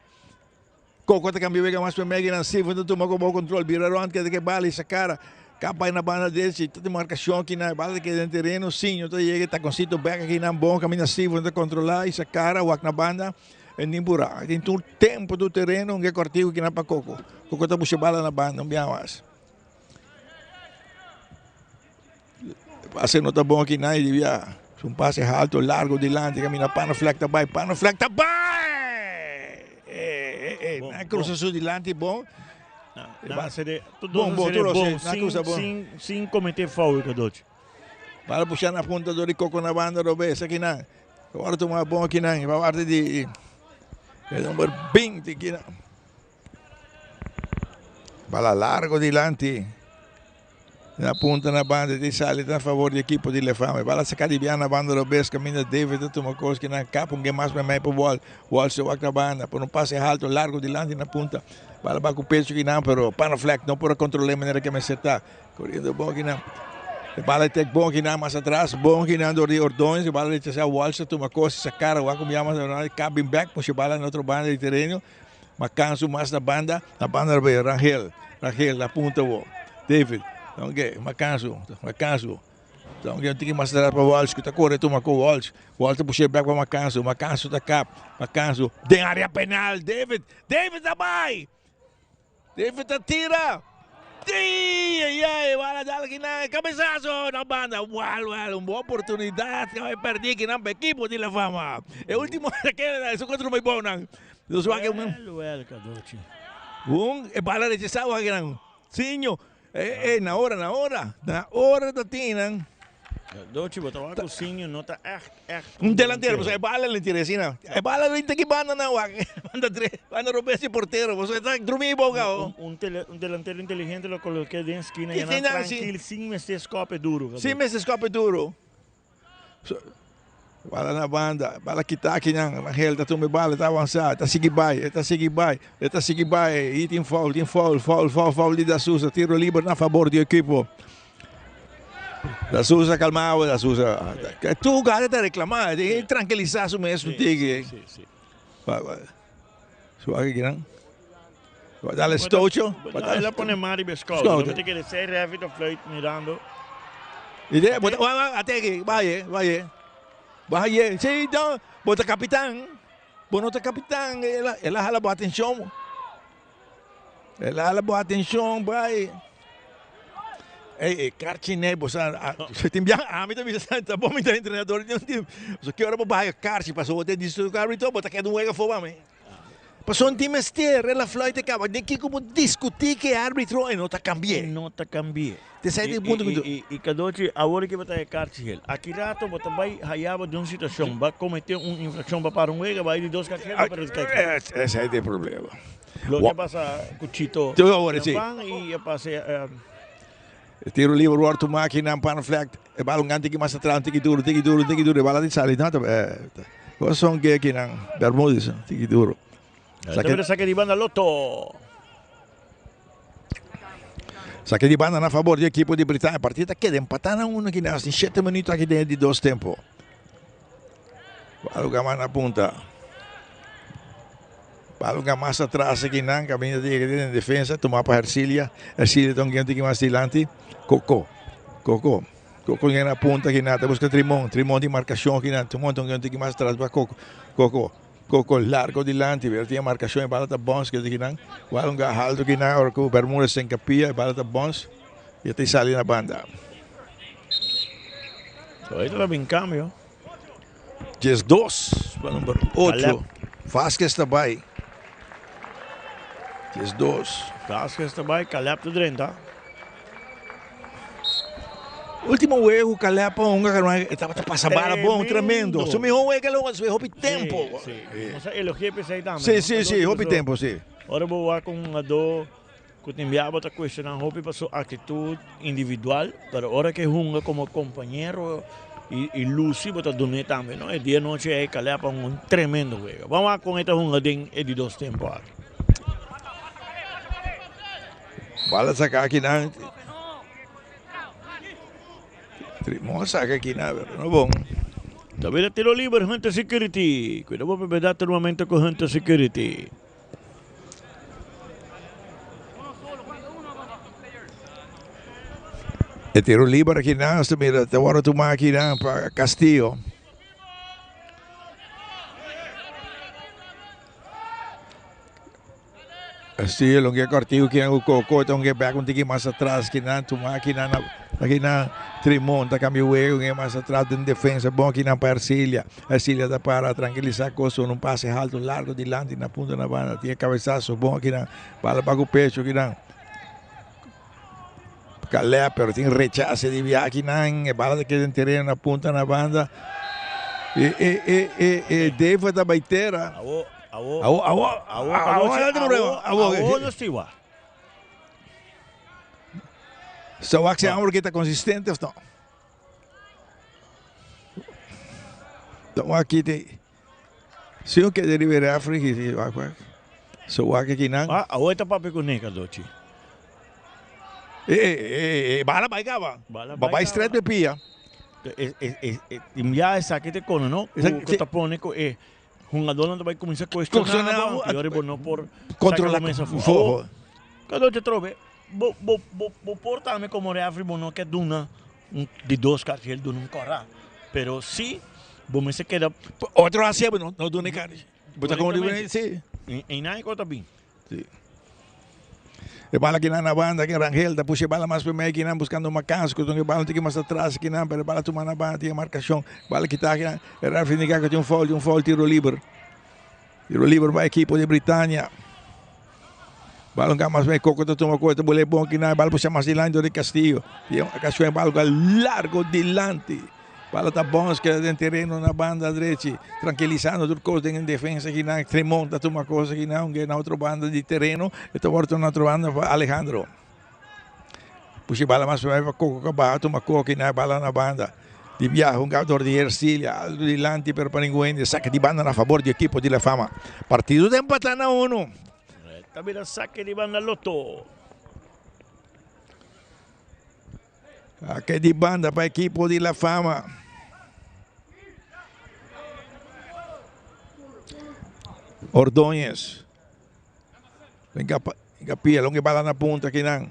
S6: Coco ta cambia wega mas pa Maggie nan Steven ta tuma cu bo control bira rond keda ke bala y sa cara capa na banda derechi ta tin marcacion aki nan bala ta keda den tereno Sinjo ta yega taconcito bek aki nan bon caminda Steven ta controla y sa cara wak na banda e nin pura tin tur tempo tur tereno un ke cortico aki nan pa Coco Coco ta busca bala na banda un bia mas pase no ta bon aki nan y di bia un pase halto largo dilanti caminda Panaflek ta bay Panaflek ta bay eh eh eh cruza su dilanti bon
S4: Bon, bon, bon, sin, sin comete foul, Cadochi.
S6: Bala pusha na punta dor di Coco na banda robes aki nan. Ora tuma bon aki nan, pa parte di e number 20 aki nan. Bala largo dilanti. Na punta na banda di sali ta na favor di ekipo di Lefame. Bala saka di bia na banda robes kaminda David ta tuma kos ki nan kap un gen mas mei pa Wall. Wall se wak na banda por un pase halto largo dilanti na punta. Bala ba ku pecho ki nan pero Panaflek no por a kontrole manera ke mester ta. Koriendo bon ki nan. E bala tek bon ki nan mas atras bon ki nan dor di Ordonez. E bala rechasa Wall sa tuma kos sa kara wak un bia mas kap bin bek pusha bala na otro banda di tereno. Macansu mas na banda, na banda robes, Rangel, Rangel na punta bo, David, ok, Macansu, Macansu, ok, un tiki mas atras pa Walsh ku ta kore tuma ku Walsh, Walsh ta pusha bek pa Macansu, Macansu ta kap, Macansu den area penal, David, David ta bai, David ta tira, Ayayay, bala dal kinan, cabezazo na banda, wel, wel, un bon oportunidad que a perdi kinan pa equipo di La Fama. E ultimo su contra muy bon nan. Dus wak
S4: Wel, wel, Cadochi.
S6: Un, e bala rechazado wak kinan. Siño, eh, eh, na ora, na ora, na ora ta tinan.
S4: Dochi, bo ta wak ku Sinjo no ta ègt, ègt
S6: un delantero. Pasobra e bala lo tira asina. E bala lo inta ki banda nan wak. Banda dre, banda robes di portero. Pasobra e ta drumi bou gao.
S4: Un delantero inteligente lo kolok'é den skina i nan trankil sin mester skòp e duru.
S6: Sin mester skòp e duru. Bala na banda, bala kita aki nan. Rangel ta tuma e bala, e ta avansa, e ta sigui bai, e ta sigui bai, e ta sigui bai. I tin foul, tin foul, foul, foul, foul di Da Souza. Tiro liber na fabor di ekipo. Da Souza kalmao, Da Souza. Tur hugada ta reklamá, tin ke trankilisá su mes un tiki.
S4: Sí, sí.
S6: Su aki kinan. Dale stocho.
S4: El a pone man riba e skouder. No ta kere sei refi ta fluit mirando.
S6: I de, bo ta, wa, wa, ate aki, baye, baye. Baye, sí, no, bo ta kapitan. Bo no ta kapitan, el a, el a hala bo atenshon. El a hala bo atenshon, bai. Ey, e karchi nei, bo sa, tin biaha ami ta bisa sa, ta bon mi ta entrenador di un team. So ki ora bo baha e karchi, pasobra bo ta disturbá arbitro, bo ta keda un wega afó pa mi. Pasobra no tin mester, el a fluit e caba. Den kico bo discuti cu e arbitro e no ta cambi'e.
S4: E no ta cambi'e.
S6: Te esai ta e punto cu mi ta.
S4: I Cadochi, awor ki bo ta e karchi gel. Aki rato bo ta bay haya bo den un situacion, bo a comete un infraccion, bo a para un wega, bo a hay di dos karchi gel, bo a perde e karchi.
S6: Esai ta e problema.
S4: Loke a pasa cu Chito Lampan y a pasa.
S6: E tiro liber wòrdu tumá aki nan Panflek. E bala un gan tiki mas atras, un tiki duru, tiki duru, tiki duru. E bala di sali no ta Kos son ke aki nan Bermudez, tiki duru.
S4: Sake sake di banda Lotto.
S6: Sake di banda na fabor di ekipo di Britania. Partida ta keda empatá na uno aki nan. Tin shete minuto aki den e di dos tempo. Bala un gan na punta. Balonga mas atras aki nan caminda ta yega den defensa tuma pa Hercilia. Hercilia ta un tiki mas dilanti. Coco, Coco, Coco yega na punta aki nan ta busca Trimon. Trimon tin marcacion aki nan. Trimon ta un tiki mas atras pa Coco. Coco, Coco largo dilanti pero tin e marcacion e bala ta bons keda aki nan. Balonga halto aki nan ora cu Bermudez ta encapia e bala ta bons y e ta sali na banda.
S4: Ahorita ta bin cambio.
S6: 12 pa number 8. Vasquez ta bai. 12.
S4: Vasquez ta bai, Caleb ta drenta.
S6: Ultimo wega Caleb pa hunga e tabata pasa bala bon, tremendo. Su mihó wega el hunga despues hopi tempo.
S4: Sí, sí. Nos a elogi'é p'esei tambe.
S6: Sí, sí, sí, hopi tempo, sí.
S4: Ora bo wak un hungadó ku tin bia bo ta kuestioná hopi pa su aktitut individual, pero ora ke hunga komo kompañero i lusi bo ta dun'é tambe, no? E dia anochi ei Caleb a hunga un tremendo wega. Ban wak kon e ta hunga den e di dos tempo aki.
S6: Bala saka akinan. Trimon a saka akinan, pero no bon.
S4: Ta bira tiro liber Hunter Security. Kuida bo propiedad tur momento ku Hunter Security.
S6: E tiro liber aki nan, nos ta mira, ta wòrdu tumá aki nan pa Castillo. Castillo lo ke kòrtiku kinan ku Coco, ta un ke bèk un tiki mas atras kinan, tumá kinan na aki nan Trimon ta kambia wega un ke mas atras den defensa bon kinan pa Ercilia. Ercilia ta para trankilisá kos un pase haltu largo dilanti na punta na banda tin e kabesaso bon kinan bala pa ku pecho kinan. Caleb pero tin rechase di biaha kinan e bala ta keda den tereno na punta na banda e e e e e David ta bai tera.
S4: Awo awo
S6: awo awo
S4: awo
S6: awo
S4: awo awo no stiwa.
S6: Sa wak si amor kita konsistente of no? Toma aki te si un keda riba e refri ki wak wak. So wak aki nan.
S4: Ah, awo e ta papia ku neka dochi.
S6: E e e e bala bai kaba.
S4: Bala
S6: Ba
S4: bai
S6: bai stret
S4: kaba.
S6: pe pia.
S4: E e e e tin ya esaki te kono no ku ku ta pone ku e hungadónan ta bai kuminsá kuestioná bo anto yori bo no por
S6: Kontrolá
S4: saka bo mes afó.
S6: fo.
S4: Awo kadochi atrobe bo bo bo bo por tambe komo refri bo no ke duna Un di dos kargel duna un kòrá. Pero si bo mester keda.
S6: Otro hasié bo no duna e kargel. Bo ta komo di si.
S4: Einan e kos ta bin.
S6: Si. E bala kinan na banda ken Rangel ta pusha e bala mas primé kinan buskando Macansco. Don e bala un tiki mas atras kinan pero e bala tuma na banda tin e markashon. Bala kita kinan e refri indiká ku tin un foul tin un foul tiro liber. Tiro liber pa ekipo di Britania. Balon ka mas Coco ta tuma cuenta bole bon kinan bal pusha mas dilanti dor di Castillo. Tin ocasion bal go largo dilanti. Bala ta bons keda den tereno na banda drechi. Tranquilisando tur cos den defensa kinan. Tremont ta tuma cosa kinan aunke na otro banda di tereno. E ta wordo na otro banda pa Alejandro. Pusha bala mas pa Coco ka baha tuma coco kinan bala na banda. Di biaha un dor di Ercilia algo dilanti pero pa ningun hende saka di banda na favor di ekipo di La Fama. Partido ta empata na uno.
S4: Ta bira sake di banda Lotto.
S6: Ake di banda pa ekipo di La Fama. Ordóñez. Hincapie, longe bala na punta akinan.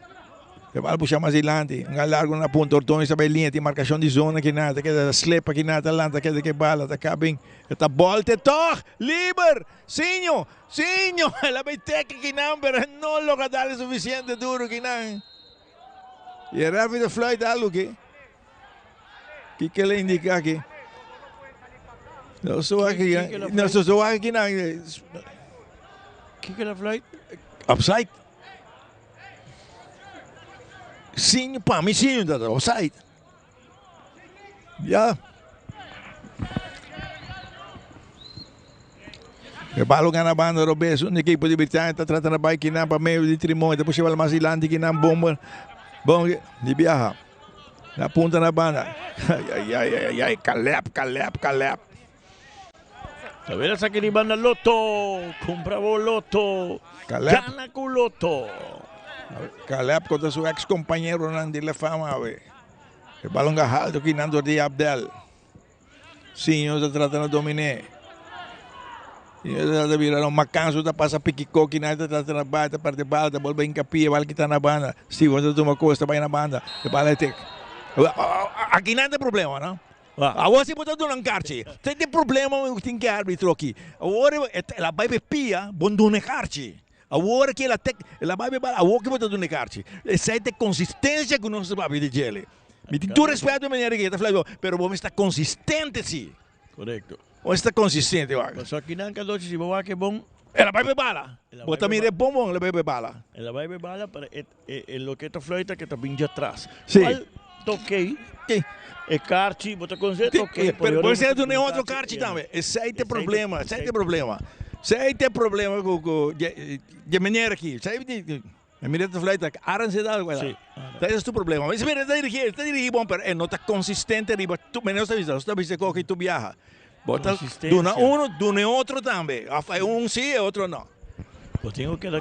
S6: E bala pusha mas dilanti. Un largo na punta. Ordóñez ta bay liña. Tin marcacion di zona akinan. Ta keda slip akinan. Ta lanta keda ke bala. Ta kabin. E ta bolte toch. Liber. Siño. Siño. El a bay teke akinan. Pero e no logra dale suficiente duro akinan. Y e referee ta fluit algo aki. Kiko el a indica aki? Nos wak aki, nos wak aki nan.
S4: Kiko el a fluit?
S6: Offside. Sin pa mi sin ta offside. Ya. E balo gana banda robes. Un equipo di Britannia ta trata na bai kinan pa medio di Trimon. Ta pushi bala mas dilanti kinan bomber. Bon di biaha. Na punta na banda. Ay, ay, ay, ay, ay. Caleb, Caleb, Caleb.
S4: Tawela sa kini banda Lotto. Compra bo Lotto.
S6: Caleb.
S4: Gana ku Lotto.
S6: Caleb contra su ex compañero nan di La Fama awe. E balon ga halto kinan door di Abdel. Siño ta trata na dominé. Siño ta trata bira no Macanso ta pasa piki koki na ta trata na bai ta perde bala ta bolbe hincapie bala kita na banda. Steven ta tuma kos ta bai na banda. E bala e tek. Aki nan ta problema no. Awor si bo ta duna un karchi. Te tin problema ku tin ke arbitro aki. Awor el a bai pe pia bo duna e karchi. Awor ki el a tek el a bai pe bala awor ki bo ta duna e karchi. Esei ta e konsistensia ku nos ta papia di djele. Mi tin tur respeto meneer Riquet ta fla pero bo mester ta konsistente si.
S4: Korekto.
S6: Bo mester ta konsistente wak.
S4: Pasobra kinan kadochi si bo wak e bon.
S6: El a bai pe bala. Bo ta mira e bon bon el a bai pe bala.
S4: El a bai pe bala pero e loke ta fluita ke ta bin djatras.
S6: Si.
S4: Cual tokey e karchi bo ta konse tokey.
S6: Pero bo mester duna e otro karchi tambe. Esei ta e problema esei ta e problema. Esei ta e problema ku dje meneer aki. E mira ta fluita aran se da algo
S4: Sí.
S6: Ta ese es tu problema. Mira, mira, ta dirigi, ta dirigi bon, pero e no ta consistente riba tu, mira, nos ta bisa, nos ta bisa koki tu biaha. Bo ta duna uno, duna e otro tambe. Of e un si, e otro no.
S4: Bo tin ku keda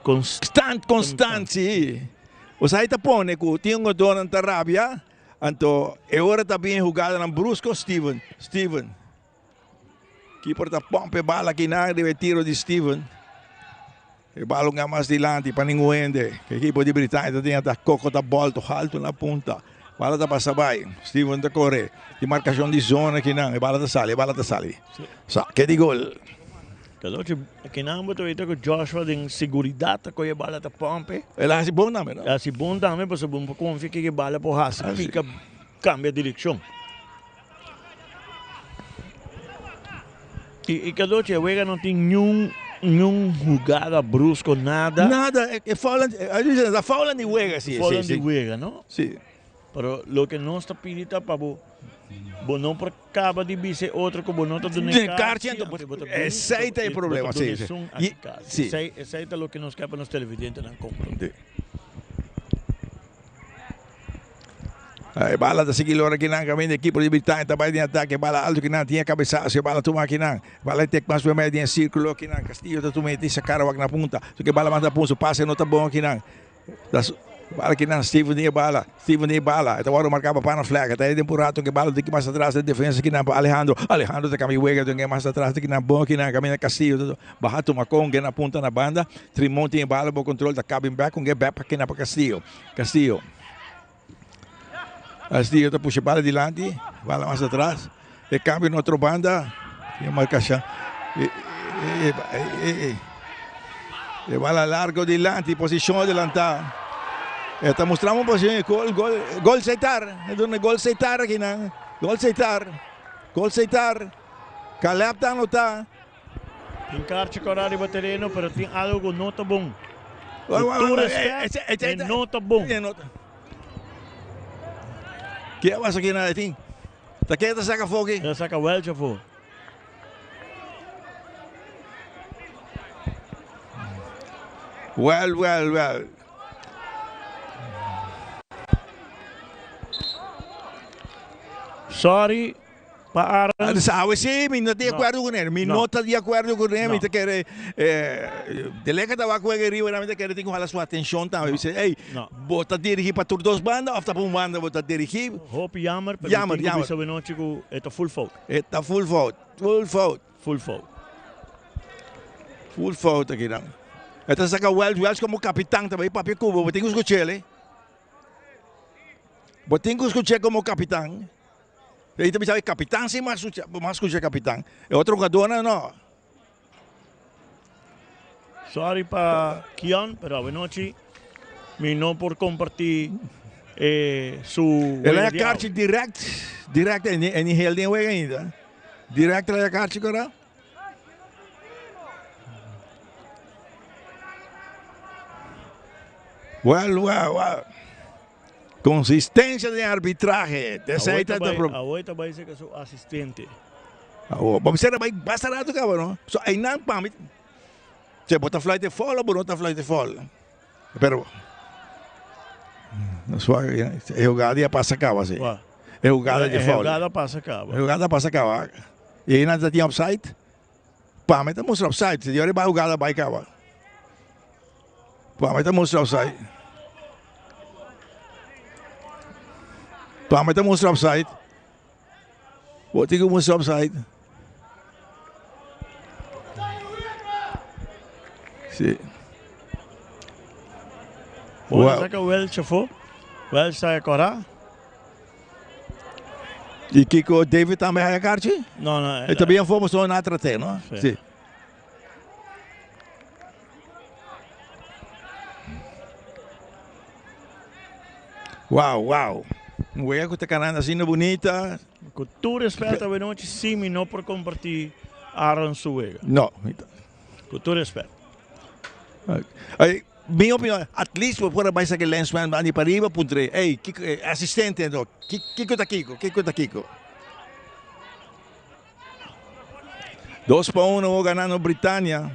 S6: constant, constant, si. Osea, ta pone ku tin un jugadornan ta rabia, anto e ora ta bin hugadanan brusco, Steven, Steven. Keeper ta pomp e bala kinan riba e tiro di Steven. E bala un mas dilanti pa ningun hende. E ekipo di Britania ta tin ata Coco ta bolto halto na punta. Bala ta pasa bai. Steven ta kore. Tin markashon di zona kinan. E bala ta sali, e bala ta sali. Sake di gol.
S4: Kalochi kinan bo ta weta ku Joshua den seguridat ta kohe e bala ta pomp e.
S6: El a hasi bon tambe no?
S4: El a hasi bon tambe pasobra bo por konfia ke e bala por hasi pika kambia direkshon. Y Cadochi, e wega no tin niun niun hugada brusco, nada.
S6: Nada, e faulan, e faulan di wega si.
S4: Faulan di wega, no?
S6: Si.
S4: Pero loke nos ta pidi ta pa bo, bo no por caba di bisa e otro cu bo no ta duna e
S6: karchi,
S4: anto bo ta duna
S6: Esey ta e problema, si.
S4: esun aki karchi. Esey, esey ta loke nos ke pa nos televidentenan comprende.
S6: E bala ta sigui lora kinan kaminda ekipo di Britania ta bai den atake. Bala alto kinan tin e kabesaso. E bala tuma kinan. Bala e tek mas promé den e sirkulo kinan. Castillo ta tuma e tin sa kara wak na punta. So ke bala manda pun su pase no ta bon kinan. Bala kinan Steven tin e bala. Steven tin e bala. E ta wòrdu marká pa Pana Flag. E ta den pun rato ke bala tin ki mas atras den defensa kinan pa Alejandro. Alejandro ta kambia wega den e mas atras di kinan bon kinan kaminda Castillo ta baha tuma kon ke na punta na banda. Trimon tin e bala bo kontrol ta kabin bèk kon ke bèk pa kinan pa Castillo. Castillo. Castillo ta pusha bala dilanti, bala mas atras. E cambio na otro banda. E marcacion. E bala largo dilanti, posicion adelanta. E ta mostrando un posicion, gol, gol, gol Seitar. E duna gol Seitar aki nan. Gol Seitar. Gol Seitar. Caleb ta anota.
S4: Tin karchi kòrá riba tereno, pero tin algu ku no ta bon. Ku tur respèt, e no ta bon.
S6: Ke a pasa aki na tin? Ta ke ta saka afó aki?
S4: Ta saka Welch afó.
S6: Well, well, well.
S4: Sorry. Pa Arends.
S6: Awe si, mi no ta di akuerdo ku ne. Mi no ta di akuerdo ku ne. Mi ta kere de leka ta wak wega riba mi ta kere tin ku hala su atenshon tambe. Mi bisa, ey, bo ta dirigí pa tur dos banda òf ta pa un banda bo ta dirigí?
S4: Hopi jammer, pero mi tin ku bisa awenochi ku e ta full fout.
S6: E ta full fout, full fout.
S4: Full fout.
S6: Full fout akinan. E ta saka Welch, Welch komo kapitan ta bai papia ku bo, bo tin ku skuch'el e. Bo tin ku skuch'é komo kapitan. E ta bisa e kapitan si mas skucha, bo mas skucha e kapitan. E otro hugadónan no.
S4: Sorry pa Kion, pero awenochi mi no por kompartí e su
S6: El
S4: wega
S6: a
S4: di awe.
S6: karchi direct, direct e ni hel den wega ainda. Direct el a karchi kora. Well, well, well. Consistencia den arbitrahe. Esey ta e problema.
S4: Awoy ta bay cerca su asistente.
S6: Awo, bo mester a bay basta rato caba no. So eynan pa mi, che bo ta fluit e foul o bo no ta fluit e foul. Pero nos wak e jugada ya pasa caba si. E jugada di foul.
S4: E jugada pasa caba.
S6: E jugada pasa caba. Y eynan ta tin offside. Pa mi ta mustra offside. Si ora e jugada bay caba. Pa mi ta mustra offside. Pa mi ta mustra offside. Bo tin ku mustra offside. Si.
S4: Bon, wow. Saka Welch afó. Welch ta kora.
S6: I kiko David tambe haya karchi?
S4: No, no.
S6: E tambe afó pasobra nan a trat'é, no?
S4: Si.
S6: Si. Wow, wow. Un wega ku ta kanando asina bunita.
S4: Ku tur respet awenochi si mi no por kompartí Aaron su wega.
S6: No.
S4: Ku tur respet.
S6: Ay, mi opinion, at least bo por a bai sa ke lensman bandi pariba puntr'é, ey, kiko, asistente anto, kiko ta kiko, kiko ta kiko? Dos pa uno bo ganando Britania.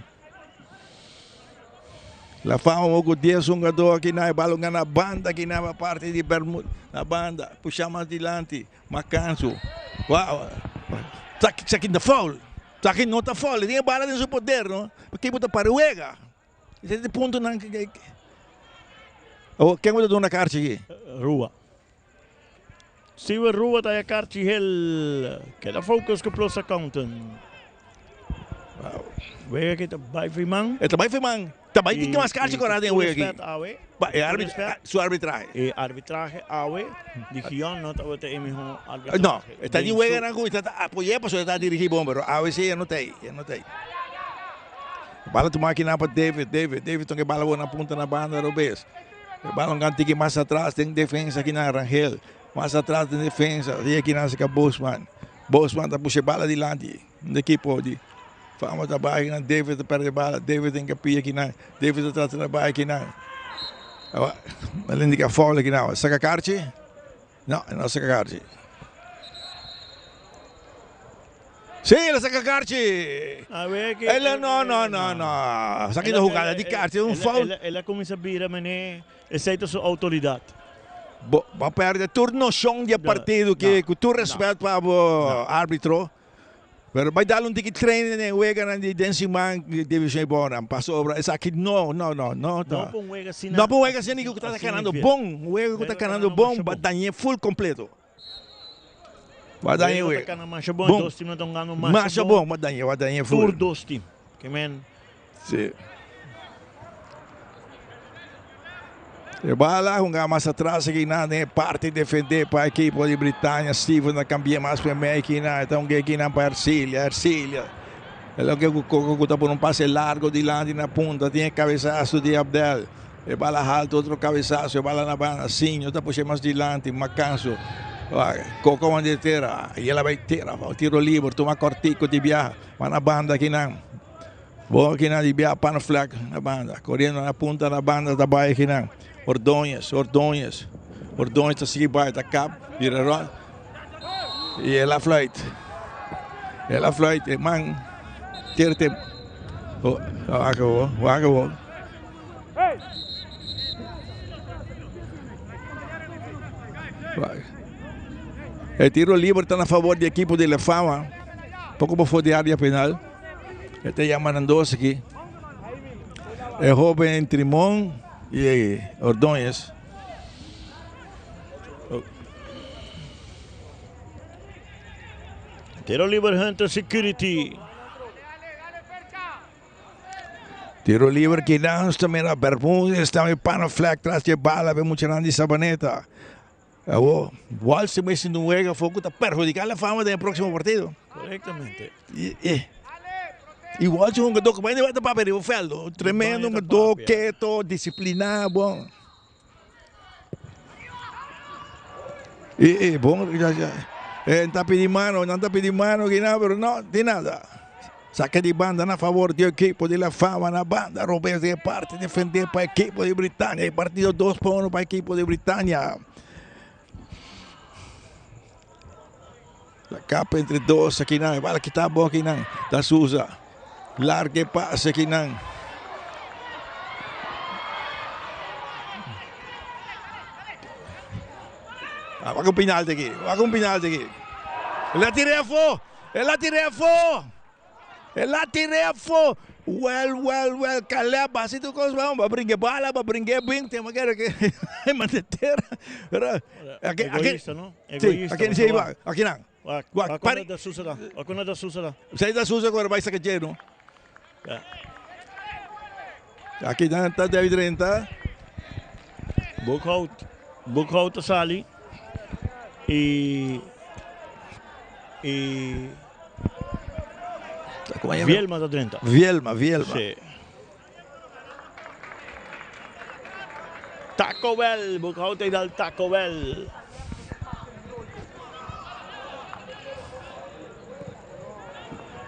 S6: La Fama bo ku dies hungadó aki na e balon gana banda aki na parti di Bermuda na banda pusha mas dilanti Macansu wow esaki ta foul esaki no ta foul e tin e bala den su poder no p'e bo ta para e wega esei ta e puntonan awor ken bo ta duna karchi aki?
S4: Rua. Steven Rua ta e karchi hel keda focus ku Plus Accountant.
S6: Wow.
S4: Wega ki ta bai firman.
S6: E ta bai firman. Ta bai tin mas karchi kora den wega ki.
S4: Awe.
S6: Pa e arbit su arbitrahe.
S4: E arbitrahe awe di Gion no tabata e miho arbitrahe.
S6: No, e ta di wega nan ku e ta apoy'é pasobra e ta dirigí bon pero awe si e no ta ei, e no ta ei. Bala tuma akinan pa David, David, David tonga e bala bo na punta na banda robes. E balon kan tiki mas atras den defensa kinan Rangel. Mas atras den defensa di kinan seka Bosman. Bosman ta pusha e bala dilanti. Un ekipo di Fama ta bai kinan David ta perde bala. David tin ke pia kinan. David ta trata na bai kinan. Awa el indica foul kinan. Saka karchi? No, e no saka karchi. Sí, el a saka karchi. El a no, no, no, no. Esaki ta hugada di karchi, un foul.
S4: El a kuminsá bira mene esei ta su outoridat.
S6: Bo a pèrdè tur noshon di e partido ki ku tur rèspèt pa bo árbitro. Pero bai dal un tiki training den weganan di den siman di Division I Bonan pasobra esaki no, no, no, no ta.
S4: No pa un wega asina.
S6: No pa un wega asina ku ta kanando bon, un wega ku ta kanando bon, ba dañ'é full kompleto. Ba dañ'é
S4: Wega ta kana masha bon, dos team nan ta hungando masha bon.
S6: Masha bon, ba dañ'é, ba dañ'é full.
S4: Tur dos team. Ke men.
S6: Si. E bala hunga mas atras aki nan den e parti defende pa ekipo di Britania. Steven a kambia mas pa e mei aki nan. E ta hunga aki nan pa Ercilia. Ercilia. E loke ku Coco ku ta pone un pase largo dilanti na punta. Tin e kabesaso di Abdel. E bala haltu otro kabesaso. E bala na banda. Sinjo ta pushe mas dilanti. Macanso. Coco a manda tera. I el a bai tera. Tiro liber. Tuma kortiko di biaha. Ba na banda aki nan. Bo akinan di bia Panflak na banda, koriendo na punta na banda ta bai akinan. Ordóñez, Ordóñez, Ordóñez ta sigui bai, ta kap, bira rònt i el a fluit. El a fluit, e man kier te oh, wak awor, wak awor. E tiro liber ta na favor di ekipo di La Fama. Poko pafó di área penal. E ta yama nan dos aki. E hoben Trimon i Ordóñez.
S4: Tiro liber Hunter Security.
S6: Tiro liber kinan ta mira Bermudez tambe Panaflek tras di e bala pe muchanan di Sabaneta. Awo Walsh ta mester un wega afó ku ta perhudiká La Fama den e próksimo partido.
S4: Korektamente.
S6: I Walsh un hungadó ku bai ta papia riba vèldu. Tremendo hungadó, keto, disipliná, bon. I bon, e ta pidi mano, nan ta pidi mano kinan, pero no tin nada. Sake di banda na favor di ekipo di La Fama na banda robes di e parti defende pa ekipo di Britania. E partido 2 pa 1 pa ekipo di Britania. La kapa entre dos akinan. E bala kita bon akinan. Da Souza. Larga e pase akinan. Ah, wak un penalti aki. Wak un penalti aki. El a tir'é afó. El a tir'é afó. El a tir'é afó. Wèl, wèl, wèl. Caleb a hasi tur kos bon. Bo a bringa e bala, bo a bringa e bin. Tema kere ke e manda tera. Pero aki, aki.
S4: Egoista, no? Egoista.
S6: Sí, aki, sí, wak. Aki nan.
S4: Wak, wak kon da Sousa da. Wak kon da Sousa da.
S6: Sei da Sousa ku bai saka dje, no?
S4: Ja.
S6: Aki nan ta David Renta.
S4: Boekhout. Boekhout ta sali. I i Vielma ta drenta.
S6: Vielma, Vielma.
S4: Sí. Taco Bell, Boekhout ta dal Taco Bell.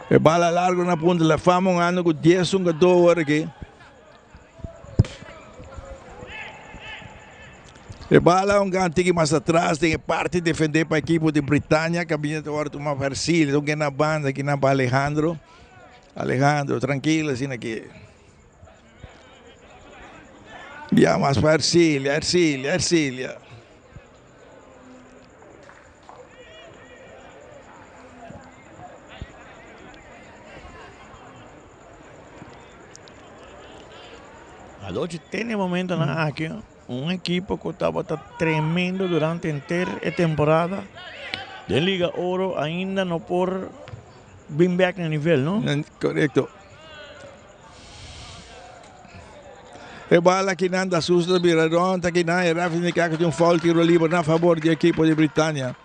S6: E bala largo na punta La Fama un ando ku 10 hungadó awor aki. E bala un gan tiki mas atras den e parti defendé pa ekipo di Britania kabinda ta wòrdu tuma pa Ercilio. Un na banda kinan pa Alejandro. Alejandro trankilo asina aki. Bia mas pa Ercilia, Ercilia, Ercilia.
S4: Anochi tene momentonan aki un ekipo ku tabata tremendo durante henter e temporada den Liga Oro ainda no por bin bek na nivel no.
S6: Korekto. E bala akinan da Sousa ta bira rond akinan e ref indiká ku tin un foul tiro liber na fabor di ekipo di Britania.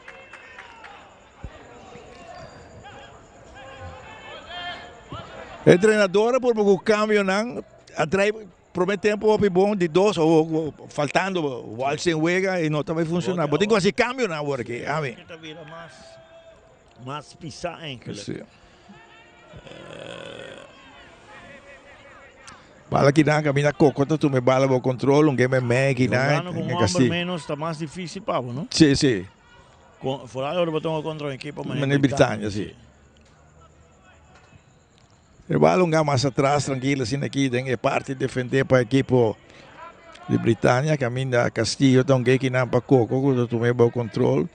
S6: E entrenador a purba ku kambionan a trae prome tempo hopi bon di dos o faltando Walsh den wega y no ta bai funciona. Bo tin ku hasi kambionan awor aki, ami.
S4: Ta bira mas mas pisa eigenlijk.
S6: Sí. Bala kinan kaminda Coco ta tuma e bala bo control un game mei kinan.
S4: Jugando ku un homber menos ta mas dificil pa bo, no?
S6: Sí, sí.
S4: Vooral ora bo tuma contra un ekipo manera
S6: Manera Britania, sí. E bala un mas atras tranquilo asina aki den e parti defende pa ekipo di Britania kaminda Castillo ta un geki nan pa Coco ku ta tuma e bou control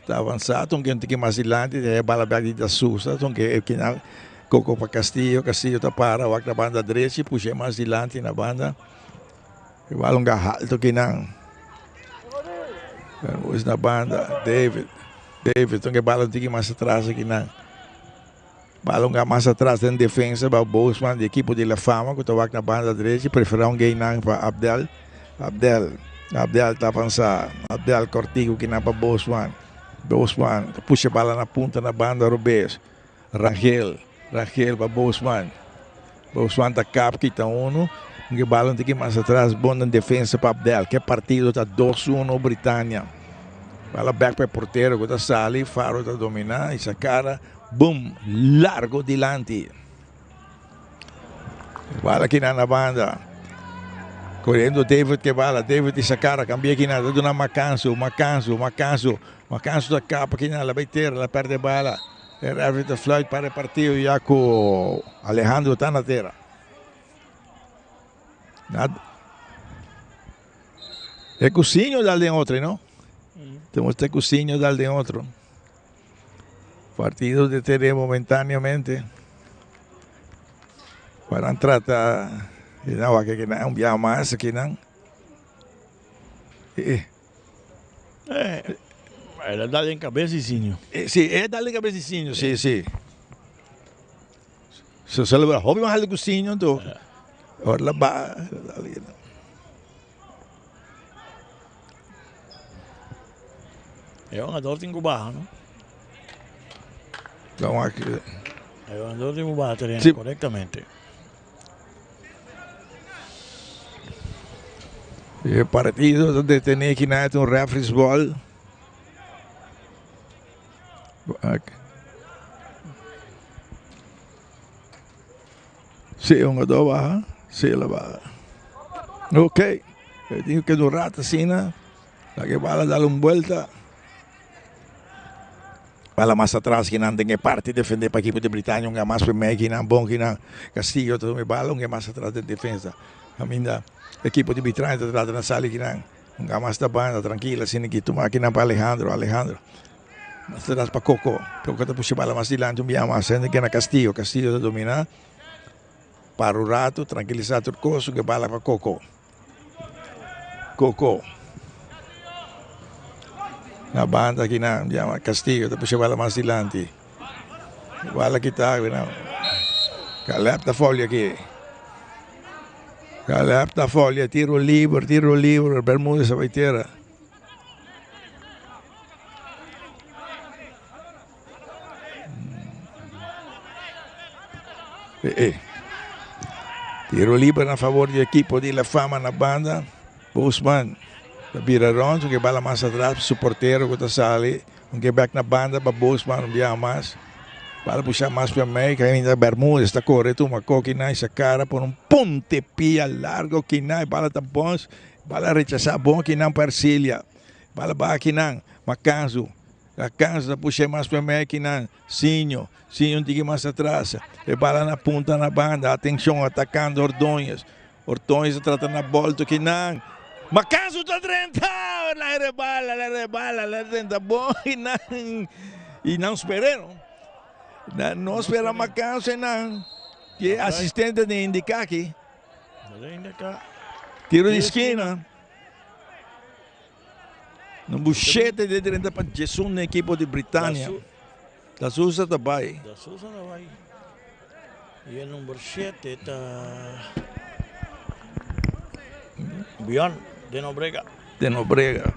S6: ta avansa ta un geki un tiki mas dilanti ta e bala bek di Da Sousa ta un geki nan Coco pa Castillo Castillo ta para wak na banda drechi pusha e mas dilanti na banda. E balon ga halto kinan. Bermudez na banda. David. David. Tonke balon tiki mas atras kinan. Balon ga mas atras den defensa ba Bosman di ekipo di La Fama ku ta wak na banda derechi. Prefera un geinan pa Abdel. Abdel. Abdel ta avansa. Abdel kortiku kinan pa Bosman. Bosman ta pusha bala na punta na banda robes. Rangel, Rangel pa Bosman. Bosman ta kap kita unu. Ke balon tiki mas atras bon den defensa pa Abdel. Ke partido ta 2-1 Britania. Bala bek pa e portero ku ta sali. Faro ta domina i Sakara boom largo dilanti. Bala kinan na banda. Corriendo David ke bala. David i Sakara kambia kinan. Ta duna Makansu, Makansu, Makansu. Makansu ta kap kinan. La bai tera, la perde bala. E referee ta fluit para e partido ya cu Alejandro ta na tera. E Cusinho dal den otro, no? Tenemos te Cusinho dal den otro. Partido detene momentáneamente. Pa nan trata di nan wak aki nan un biaha mas aki nan.
S4: Eh, el a dal den cabes di Sinio.
S6: Si, el a dal den cabes di Sinio, si, si. So celebra hopi mas alto ku Sinio anto. Ora la ba.
S4: E jugador tin ku baha, no?
S6: Vamos aqui.
S4: E jugador tin ku baha terreno, sí. Correctamente.
S6: E partido ta detene aki na un referee's ball. Sí, un jugador baha. Sí, la baha. Ok. Tin que un rato asina. La que bala dale un vuelta. Bala mas atras kinan den e parti defende pa equipo di Britannia un mas primer kinan bon kinan Castillo ta tuma e bala un mas atras den defensa. Caminda equipo di Britannia ta trata na sali kinan un mas ta banda trankila asina ki tuma kinan pa Alejandro Alejandro mas atras pa Coco Coco ta pusha bala mas dilanti un bia mas hende kena Castillo Castillo ta domina para un rato trankilisa tur cos un bala pa Coco. Coco. Na banda aki nan yama Castillo ta pusha bala mas dilanti. Bala kita aki nan. Caleb ta folia aki. Caleb ta folia tiro liber, tiro liber. Bermudez a bai tera. Tiro liber na favor di ekipo di La Fama na banda. Bosman ta bira rond, un ke bala mas atras pa su portero ku ta sali. Un ke bek na banda pa Bosman un biaha mas. Bala pusha mas pa mei, kaminda Bermudez ta kore tuma koki nan sa kara por un ponte pia largo kinan. Bala ta bons, bala rechasa bon kinan pa Ercilia. Bala baha kinan, Macanzu. La cansa ta pusha e mas prome ki nan Sinho, Sinho un tiki mas atras, e bala na punta na banda, atencion atacando Ordonez, Ordonez ta trata na bolto ki nan, ma Cansu ta drenta, la rebala, la rebala, la drenta bon ki nan, y nan spere no, nan no spera ma Cansu e nan, ki asistente ta indica aki, tiro di skina. Un bushete de drenta pa djesun den ekipo di Britania. Da Sousa ta bai.
S4: Da Sousa ta bai. Y e number 7 ta Bjorn de Nobrega.
S6: De Nobrega.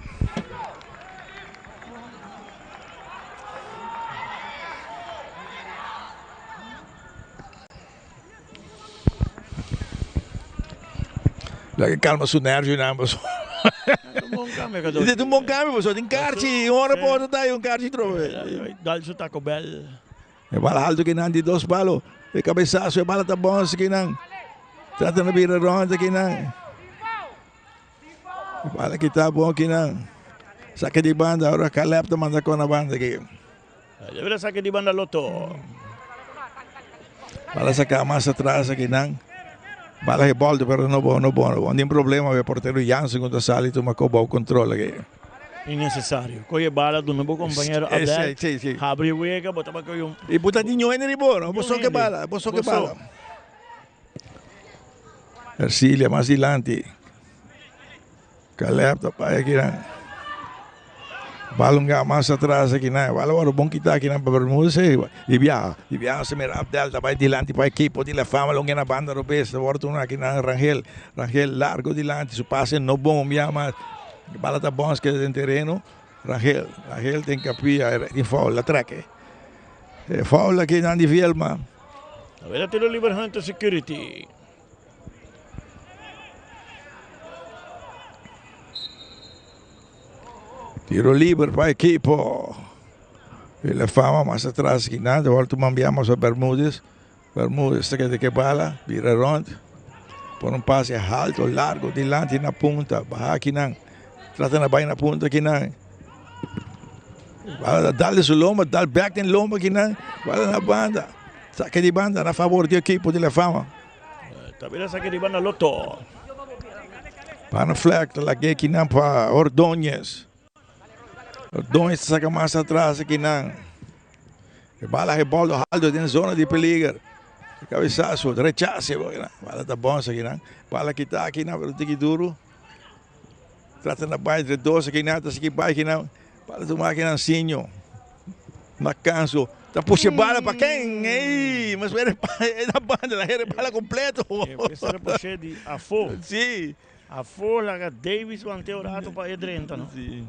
S6: Laga calma su nervio nan paso. Dit un bon cambio paso tin karchi un ora pa otro ta un karchi trobe.
S4: Dal su Taco Bell.
S6: E bala alto kinan di dos palo. E cabezazo e bala ta bons kinan. Trata na bira rond kinan. E bala kita bon kinan. Saque di banda ora Caleb ta manda con na banda ki.
S4: Debe saque di banda Lotto.
S6: Bala saca mas atras aki nan. Bala rebolto pero no bon, no bon, no bon. Tin problema e portero Jansen cu ta sali tuma cu bou control aki.
S4: Innecesario. Coge bala duna bo compañero Abel.
S6: Sí, sí.
S4: Habri wega bo taba coge un.
S6: Y bo ta di ñoe riba bo, no? Bo so ke bala, bo so ke bala. Ercilia mas dilanti. Caleb ta bai akinan. Balunga mas atras akinan. Bala wòrdu bon kitá akinan pa Bermudez ei. Di biaha, di biaha se mira Abdel ta bai dilanti pa ekipo di La Fama longe na banda robes. Ta wòrdu tuma akinan Rangel. Rangel largo dilanti. Su pase no bon un biaha mas. Bala ta bòns keda den tereno. Rangel, Rangel den kapia. Tin foul, la trek e. E foul akinan di Vielma.
S4: Tabela tiro liber Hunter Security.
S6: Tiro liber pa equipo. Y la fama mas atras ki nan. De volta mambiamos a Bermudez. Bermudez ta keda ke bala. Bira rond. Pon un pase alto, largo, dilanti na punta. Baha aki nan. Trata na bai na punta aki nan. Bala dal de su lomba, dal back den lomba aki nan. Bala na banda. Saque di banda na favor di equipo di la fama.
S4: Ta bira saki riba na loto.
S6: Pana flag ta lag'é kinan pa Ordóñez. Ordóñez ta saka mas atras akinan. E bala Reboldo Haldo den zona di peliger. E cabezazo, rechace. Bala ta bon aki nan. Bala kita aki nan, pero tiki duro. Trata na bai entre dos aki nan, ta siki bai aki nan. Bala tuma aki nan Sinho. Na canso. Ta pusha bala pa ken? Ey, mas were na banda, la here bala completo.
S4: Esta pushe di afo.
S6: Si.
S4: Afo laga Davis wante un rato pa e drenta, no?
S6: Si.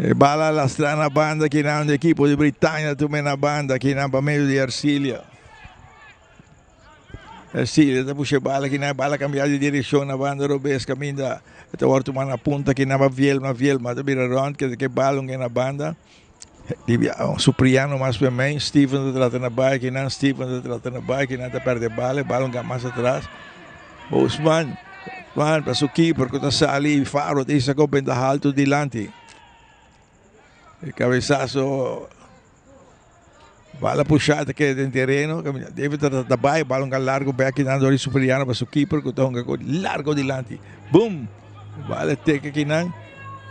S6: E bala lastra na banda kinan di ekipo di Britania tume na banda kinan pa medio di Ercilia. Ercilia ta pusha e bala kinan e bala cambia di direccion na banda robes caminda e ta worde tuma na punta kinan pa Vielma Vielma ta bira rond keda ke bala un na banda. Supriano mas pa mei, Steven ta trata na bai kinan, Steven ta trata na bai kinan ta perde bala, e bala un mas atras. Bosman, Bosman pa su keeper ku ta sali Faro ta isa ku benta haltu dilanti. E kabesaso bala pusha ta keda den tereno, David ta trata bai, bala un largo bek kinan dor di Supriano pa su keeper ku ta hunga ku largo dilanti. Boom! Bala teke kinan.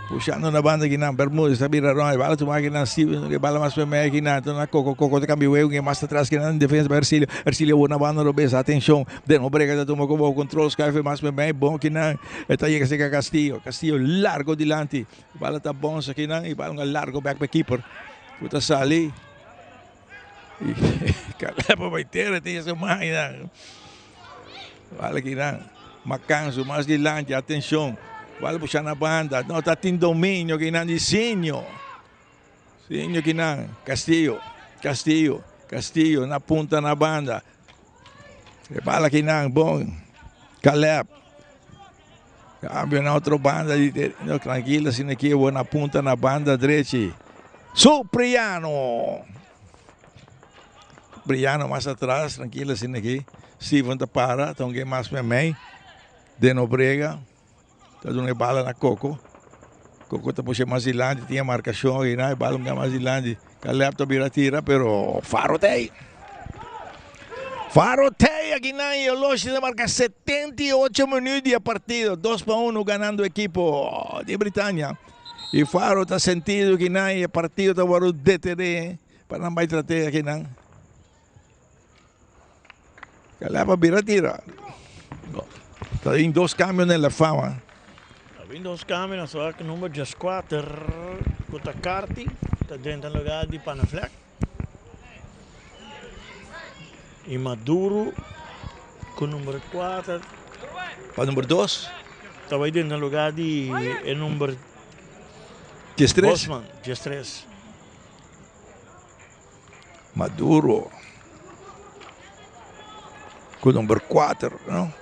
S6: Pushando na banda kinan. Bermudez ta bira rond. Bala tuma kinan. Steven ke bala mas pemei kinan. Tuna Coco. Coco ta cambia wego ke mas atras kinan. Defensa pa Ercilio. Ercilio wou na banda robes. Atencion. Den Obrega ta tuma como control. Schuif mas pemei. Bon kinan. E ta yega cerca Castillo. Castillo largo dilanti. Bala ta bonsa kinan. Y bala un largo back pa keeper. Ku ta sali. Y Caleb bay tera tin su man. Bala kinan. Macanso mas dilanti, atencion. Bala busha na banda. No ta tin dominio kinan di Sinio. Sinio kinan. Castillo, Castillo, Castillo na punta na banda. E bala kinan bon. Caleb. Cambio na otro banda di no, tranquilo asina aki na punta na banda drechi. Supriano. Briano mas atras, tranquilo asina aki. Steven ta para, ta un mas memei. De Nobrega. Ta duna e bala na Coco. Coco ta pusha mas dilanti, tin e marcacion aki na, e bala un mas dilanti. Caleb ta bira tira, pero Faro ta ei. Faro ta ei aki na y Oloshi ta marca 78 minuut di e partido. 2-1 ganando ekipo di Britania. Y Faro ta sentido aki na y e partido ta worde detene. Pa nan bai trate akinan. Caleb a bira tira. Ta bin dos cambio na La Fama.
S4: Ta bin dos cambio na soak number 14 cu ta Carty ta drenta lugar di Panaflek. Y Maduro cu number 4.
S6: Pa number 2.
S4: Ta bai drenta lugar di e number
S6: 13.
S4: Bosman, 13.
S6: Maduro ku number 4 no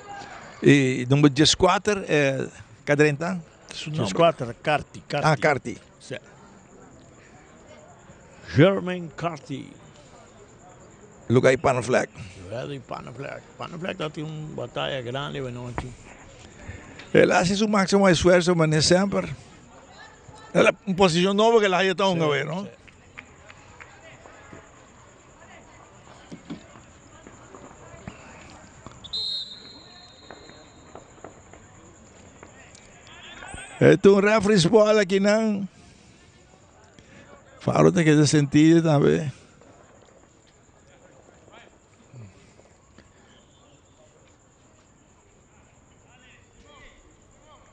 S6: y number 14 eh, kadrenta
S4: su nombre 14 Carty, Carty.
S6: Ah, Carty.
S4: Sí. Jermaine Carty.
S6: Lugar di Panaflek.
S4: Lugar di Panaflek. Panaflek ta tin un bataya grandi benochi.
S6: El hace su máximo esfuerzo, maar no semper. El un posicion nobo que el haya ta hunga weer, no? E ta un referee's ball aki nan. Faro ta keda sentido tambe.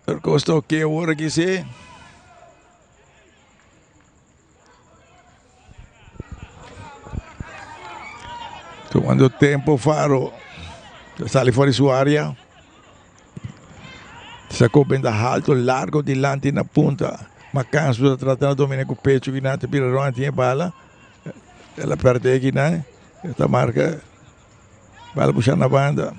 S6: Tur kos ta oke awor aki si. Tomando tempo Faro ta sali for di su area. Sacó benda halto largo dilanti na punta. Macanso ta trata na domina cu pecho kinan ta bira rond tin e bala. El a perde kinan. E ta marca bala busha na banda.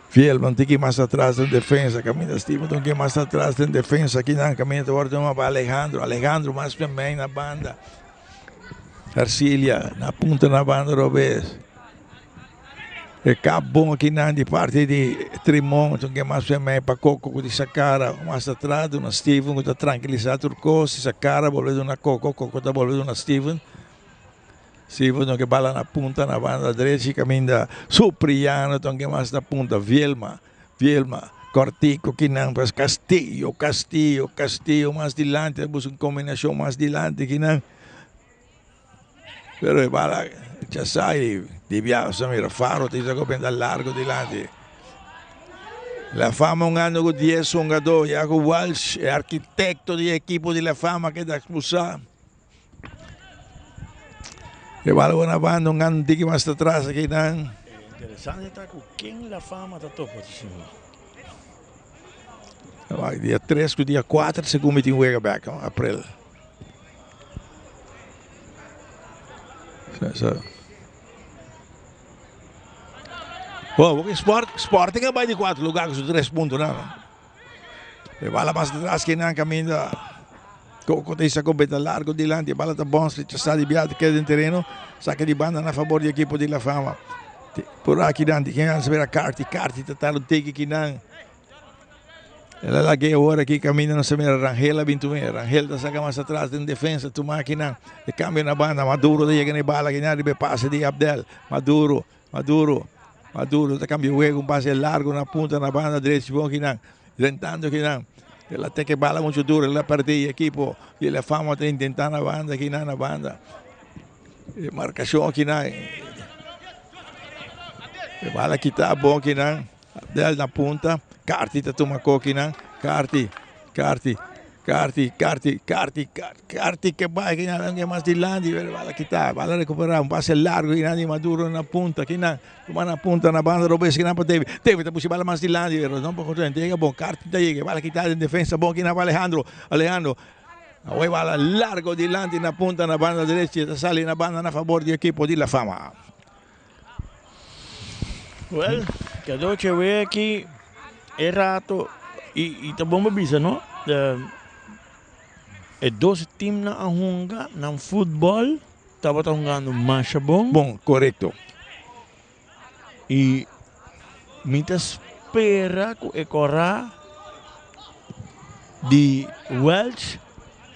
S6: Fielman tiki mas atras den defensa caminda Steven ta un mas atras den defensa kinan caminda ta worde tuma pa Alejandro. Alejandro mas pemey na banda. Arcilia na punta na banda robes. E kap bon akinan di parti di Trimon ta un mas pemey pa Coco cu di Sacara mas atras duna Steven cu ta trankilisa tur cos. Sacara bolbe duna Coco, Coco ta bolbe duna Steven. Steven no ke bala na punta na banda drechi kaminda Supriano ta ke mas na punta Vielma Vielma Cortico kinan pues Castillo Castillo Castillo mas dilanti ta buska un kombinashon mas dilanti kinan pero e bala rechasá y di biaha sa mira Faro ta bisa ku benta largo dilanti. La Fama un ando ku dies hungadó ya ku Walsh e arkitekto di e ekipo di La Fama keda ekspulsá. E bala buena banda un ando tiki mas atras aki nan.
S4: Interesante ta ku ken La Fama ta topa te siman.
S6: Dia tres ku dia kuater segun mi tin wega bek aprel. Bo Sport Sporting a bai di kuater lugar ku su tres puntonan. E bala mas atras ke nan kaminda Coco ta hisa kobeta largo dilanti. E bala ta bons rechasá di biaha ta keda den tereno. Saka di banda na fabor di ekipo di La Fama. Por aki nan di ken a bira Carty. Carty ta tala un tiki kinan. El a lag'é awor aki kaminda nos a mira Rangel a bin tum'é. Rangel ta saka mas atras den defensa tuma akinan. E kambio na banda. Maduro ta yega na e bala akinan riba e pase di Abdel. Maduro, Maduro, Maduro ta kambia wega un pase largo na punta na banda drechi bon akinan. Drentando akinan. El a teke bala muchu duro el a pèrdè e ekipo di La Fama ta intentá na banda akinan na banda. E markashon akinan. E bala kita bon akinan. Abdel na punta, Carty ta tuma kokinan, Carty, Carty, Carty, Carty, Carty, Carty ke bai kinan nan ke mas dilanti, pero bala kita, bala recupera, un pase largo kinan di Maduro na punta, kinan, tuma na punta na banda robes kinan pa David, David ta pushi bala mas dilanti, pero no por entrega bon, Carty ta yega, bala kita den defensa bon kinan pa Alejandro, Alejandro, awor bala largo dilanti na punta na banda derechi, ta sali na banda na fabor di ekipo di La Fama.
S4: Wel, cadochi awe aki e rato y ta bon pa bisa no, e dos teamnan a hunga nan futbol tabata hungando masha bon.
S6: Bon, corecto.
S4: Y mi ta spera cu e cora di Welch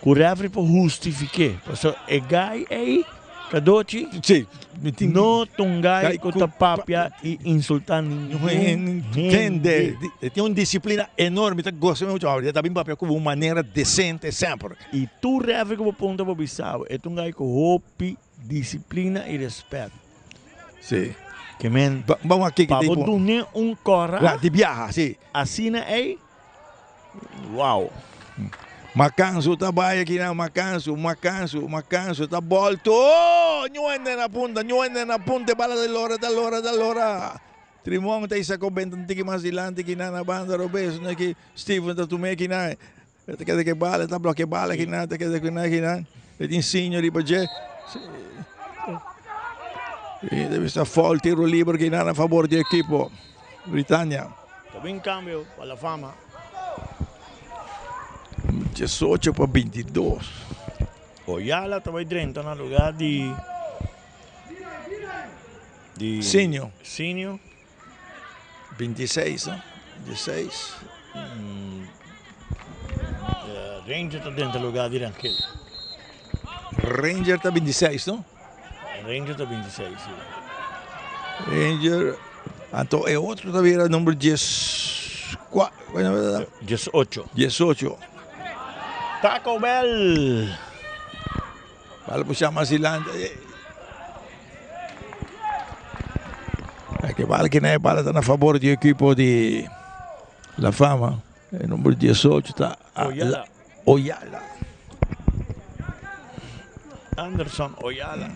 S4: cu referee por hustifique pasobra e guy ey Cadochi
S6: Sí, mi tin
S4: no ta un guy
S6: Guy
S4: cu
S6: cu
S4: ta papia y insulta ningun
S6: hende.
S4: hende.
S6: E tin un disciplina enorme, mi ta gosta mucho. Ahora, e ta bin papia cu un manera decente semper.
S4: Y tur referee cu bo puntra bo bisa bo, e ta un guy cu hopi disciplina y respet.
S6: Sí.
S4: Ke men,
S6: Vamos aki
S4: pa bo dun'e un cora
S6: di biaha, sí.
S4: Asina ey, Wow.
S6: Macansu ta bai aki nan, Macansu, Macansu, Macansu ta bolto. Oh! Ñuende na punta, ñuende na punta, e bala ta lora, ta lora, ta lora. Trimon ta isa kobenta un tiki mas dilanti aki nan na banda robes, no ki Steven ta tum'é aki nan. E ta keda ku e bala, e ta blokia e bala aki nan, ta keda ku nan aki nan. E tin siño riba dje. E debe sta foul, tiro liber aki nan na fabor di ekipo Britania.
S4: Ta bin cambio pa La Fama.
S6: 18 pa 22.
S4: Oyala ta bai drenta na lugar di di
S6: Sinio.
S4: Sinio.
S6: 26, no? 26.
S4: Ranger ta drenta lugar di Rangel.
S6: Ranger ta 26, no?
S4: Ranger ta 26, si.
S6: Ranger. Anto e otro ta bira number 10.
S4: 18.
S6: 18.
S4: Taco Bell.
S6: Bala pusha mas dilanti. E ke bala kina e bala ta na fabor di ekipo di La Fama. E number 18 ta
S4: Oyala.
S6: Oyala.
S4: Anderson Oyala.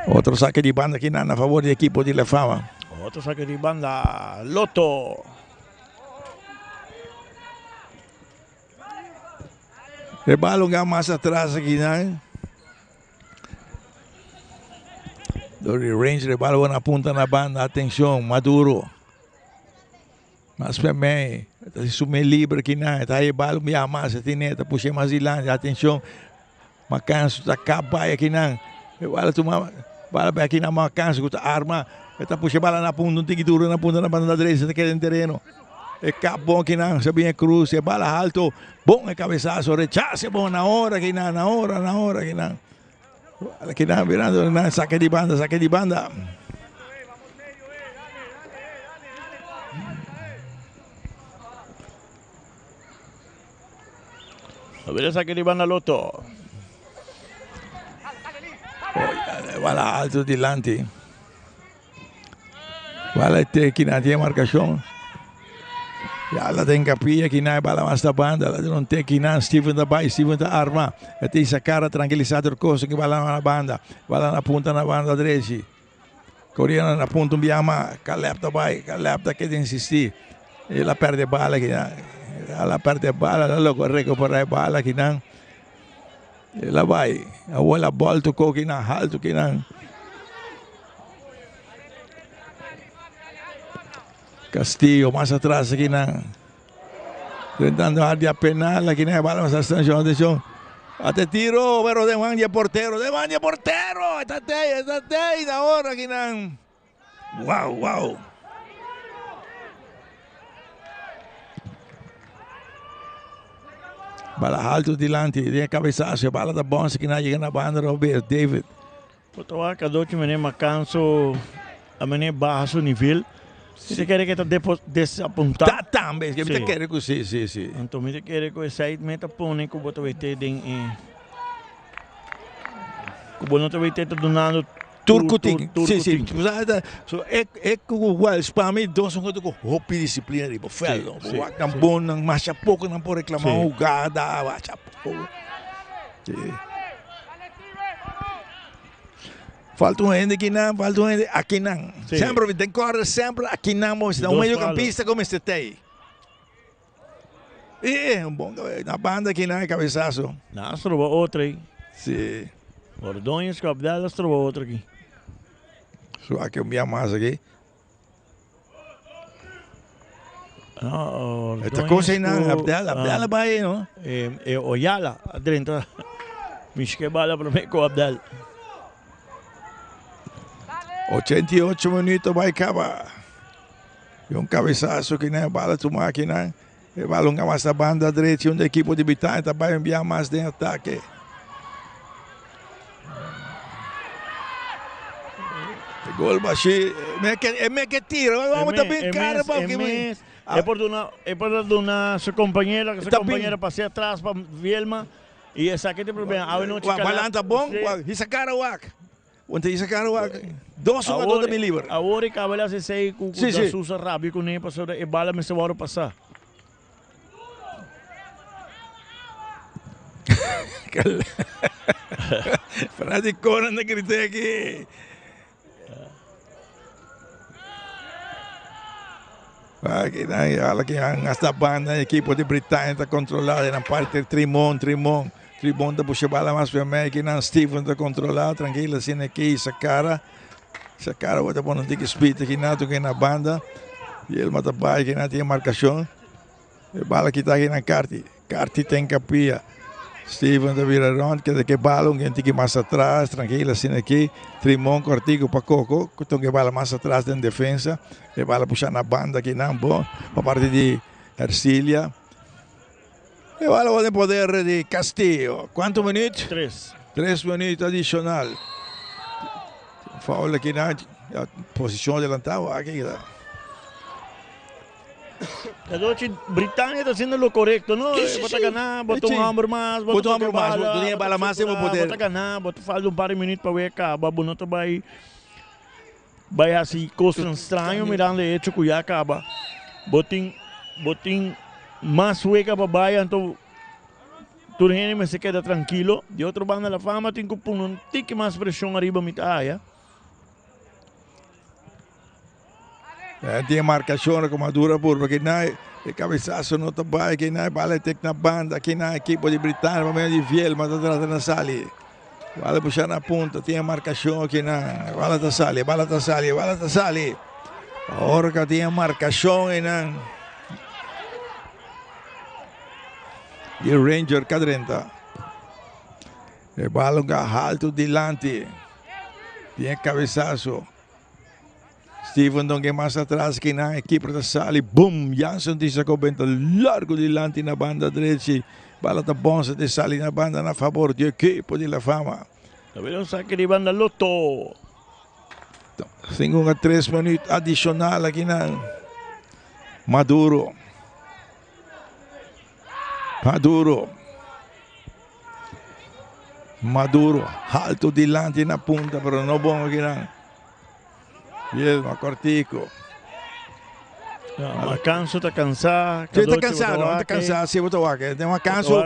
S6: Otro saque di banda kina na favor di ekipo di La Fama.
S4: Otro saque di banda Lotto.
S6: E balon ga mas atras aki nan. Dor di Ranger e balon a punta na banda. Atencion, Maduro. Mas pa mei. Ta si su mei libre aki nan. Ta e balon bia mas. E tine ta pushe mas dilanti. Atencion. Macanso ta kap bai aki nan. E bala tuma bala bai aki nan Macanso ku ta arma. E ta pushe bala na punta un tiki duro na punta na banda derecha ta keda den tereno. E kap bon akinan, sa bin e krus, e bala halto, bon e kabesaso, rechase bon na ora akinan, na ora, na ora akinan. Akinan birando na sake di banda, sake di banda.
S4: A ver sake di banda Lotto.
S6: Bala alto dilanti. Bala te kina tiene marcación. Ya la den capilla kina bala mas da banda. La den te kina Steven da bay, Steven da arma. E te isa cara tranquilizador cosa que bala na banda. Bala na punta na banda drechi. Coriana na punta un biama. Caleb da bay, Caleb da que insistir. E la perde bala kina. La perde bala, la loco recuperar bala kina. El a bai. Awor el a bòltu ku kinan haltu kinan. Castillo mas atras akinan. Tentando área penal akinan e bala mas atenshon atenshon. Ate tiro pero den man di e portero den man di e portero e ta tei e ta tei na ora akinan. Wow wow. Bala haltu dilanti den e cabesazo e bala ta bonse kina yega na banda robes David.
S4: Bo ta wak adochi mene macanso a mene baha su nivel. Si ta kere ke ta desapunta.
S6: Ta tambe, mi ta kere ku si, si, si.
S4: Anto mi ta kere ku esei me ta pone ku bo ta wete den e ku bo no ta wete ta dunando
S6: Tur ku tin. Si, si. So e e ku Welsh pa mi dos un ku hopi disiplina riba veld. Bo wak nan bon nan masha poko nan por reklama un hugada masha poko. Si. Falta un hende akinan, falta un hende akinan. Semper mi den kòrda semper akinan bo mester ta un mediokampista ku mester ta ei. E un bon na banda akinan e kabesaso.
S4: Nan a stroba otro ei.
S6: Si.
S4: Ordóñez ku Abdel a stroba otro aki.
S6: Su aki un bia mas aki.
S4: No,
S6: E ta cosa einan, Abdel, Abdel a bai ei no.
S4: E Oyala a drenta mishke bala prome ku Abdel.
S6: 88 minuto bai kaba. Y un cabezazo que nan bala tuma aki nan. E balon a mas na banda drechi unda ekipo di Britania ta bai un bia mas den atake. E gol bashi, e me ke tira, vamos ta bin cara pa
S4: que E por duna, e por duna su compañero, su compañero pase atrás pa Vielma y esaki ta problema. Awe nochi
S6: Wak, balanta bon, wak, hisa cara wak. Wanta hisa cara wak. Dos jugador ta bin liber.
S4: Awor e caba el haci esey cu cu da Sousa rabia cu ne pasobra e bala mester worde pasa.
S6: Fanaticonan ta grita aki. Aki nan ala ki nan hasta banda ekipo di Britania ta kontrolá den nan parti Trimon Trimon Trimon ta busha bala mas pa mei aki nan Steven ta kontrolá trankil asina aki Sakara Sakara bo ta pone un tiki speed aki nan tur na banda i Elma ta bai aki nan tin e markashon e bala kita aki nan Carti Carti ten kapia Steven ta bira rond keda ke bala un tiki mas atras trankil asina aki Trimon kortiku pa Koko ku ta un ke bala mas atras den defensa e bala pusha na banda aki nan bon pa parti di Ercilia e bala wòrdu den poder di Castillo kuantu minüt?
S4: Tres.
S6: Tres minüt adishonal foul aki nan posishon adelantá aki.
S4: Cadochi, Britania ta haciendo lo correcto, no?
S6: Sí, sí,
S4: Bo ta
S6: sí.
S4: gana, bo ta un
S6: Sí.
S4: homber mas, bo
S6: Bo
S4: ta
S6: ta un homber
S4: toca
S6: mas, bo
S4: bala,
S6: tin e
S4: bo ta
S6: bala mas, bo
S4: circula,
S6: poder.
S4: bo ta gana, bo ta falta un par di minuut pa wega caba, bo no ta bay bay haci cosnan straño mirando e hecho cu ya caba. Bo tin bo tin mas wega pa bay, anto tur hende mester keda trankilo. Di otro banda La Fama tin cu pone un tiki mas presion ariba mi ta haya.
S6: Tin e marcacion como a dura purba ki na e cabezazo no ta bay ki na e bala tek na banda ki na equipo di Britania pa medio di Vielma ta trata na sali bala pusha na punta tin e marcacion ki na bala ta sali bala ta sali bala ta sali ahora ka tin e marcacion einan di Ranger ka drenta e bala un ka halto dilanti tin e cabezazo. Steven Donge mas atras kinan e keeper ta sali. Boom! Jansen di sako benta largo dilanti na banda drechi. Bala ta bonsa te sali na banda na favor di ekipo di La Fama.
S4: Ta bira un sake di banda Lotto.
S6: Sin hunga tres minuut adicional akinan. Maduro. Maduro. Maduro. Alto dilanti na punta, pero no bon akinan. Yelma cortico.
S4: Ma canso ta cansá.
S6: Sí, ta cansá, no, ta cansá, sí, bo ta wak. Tem uma canso.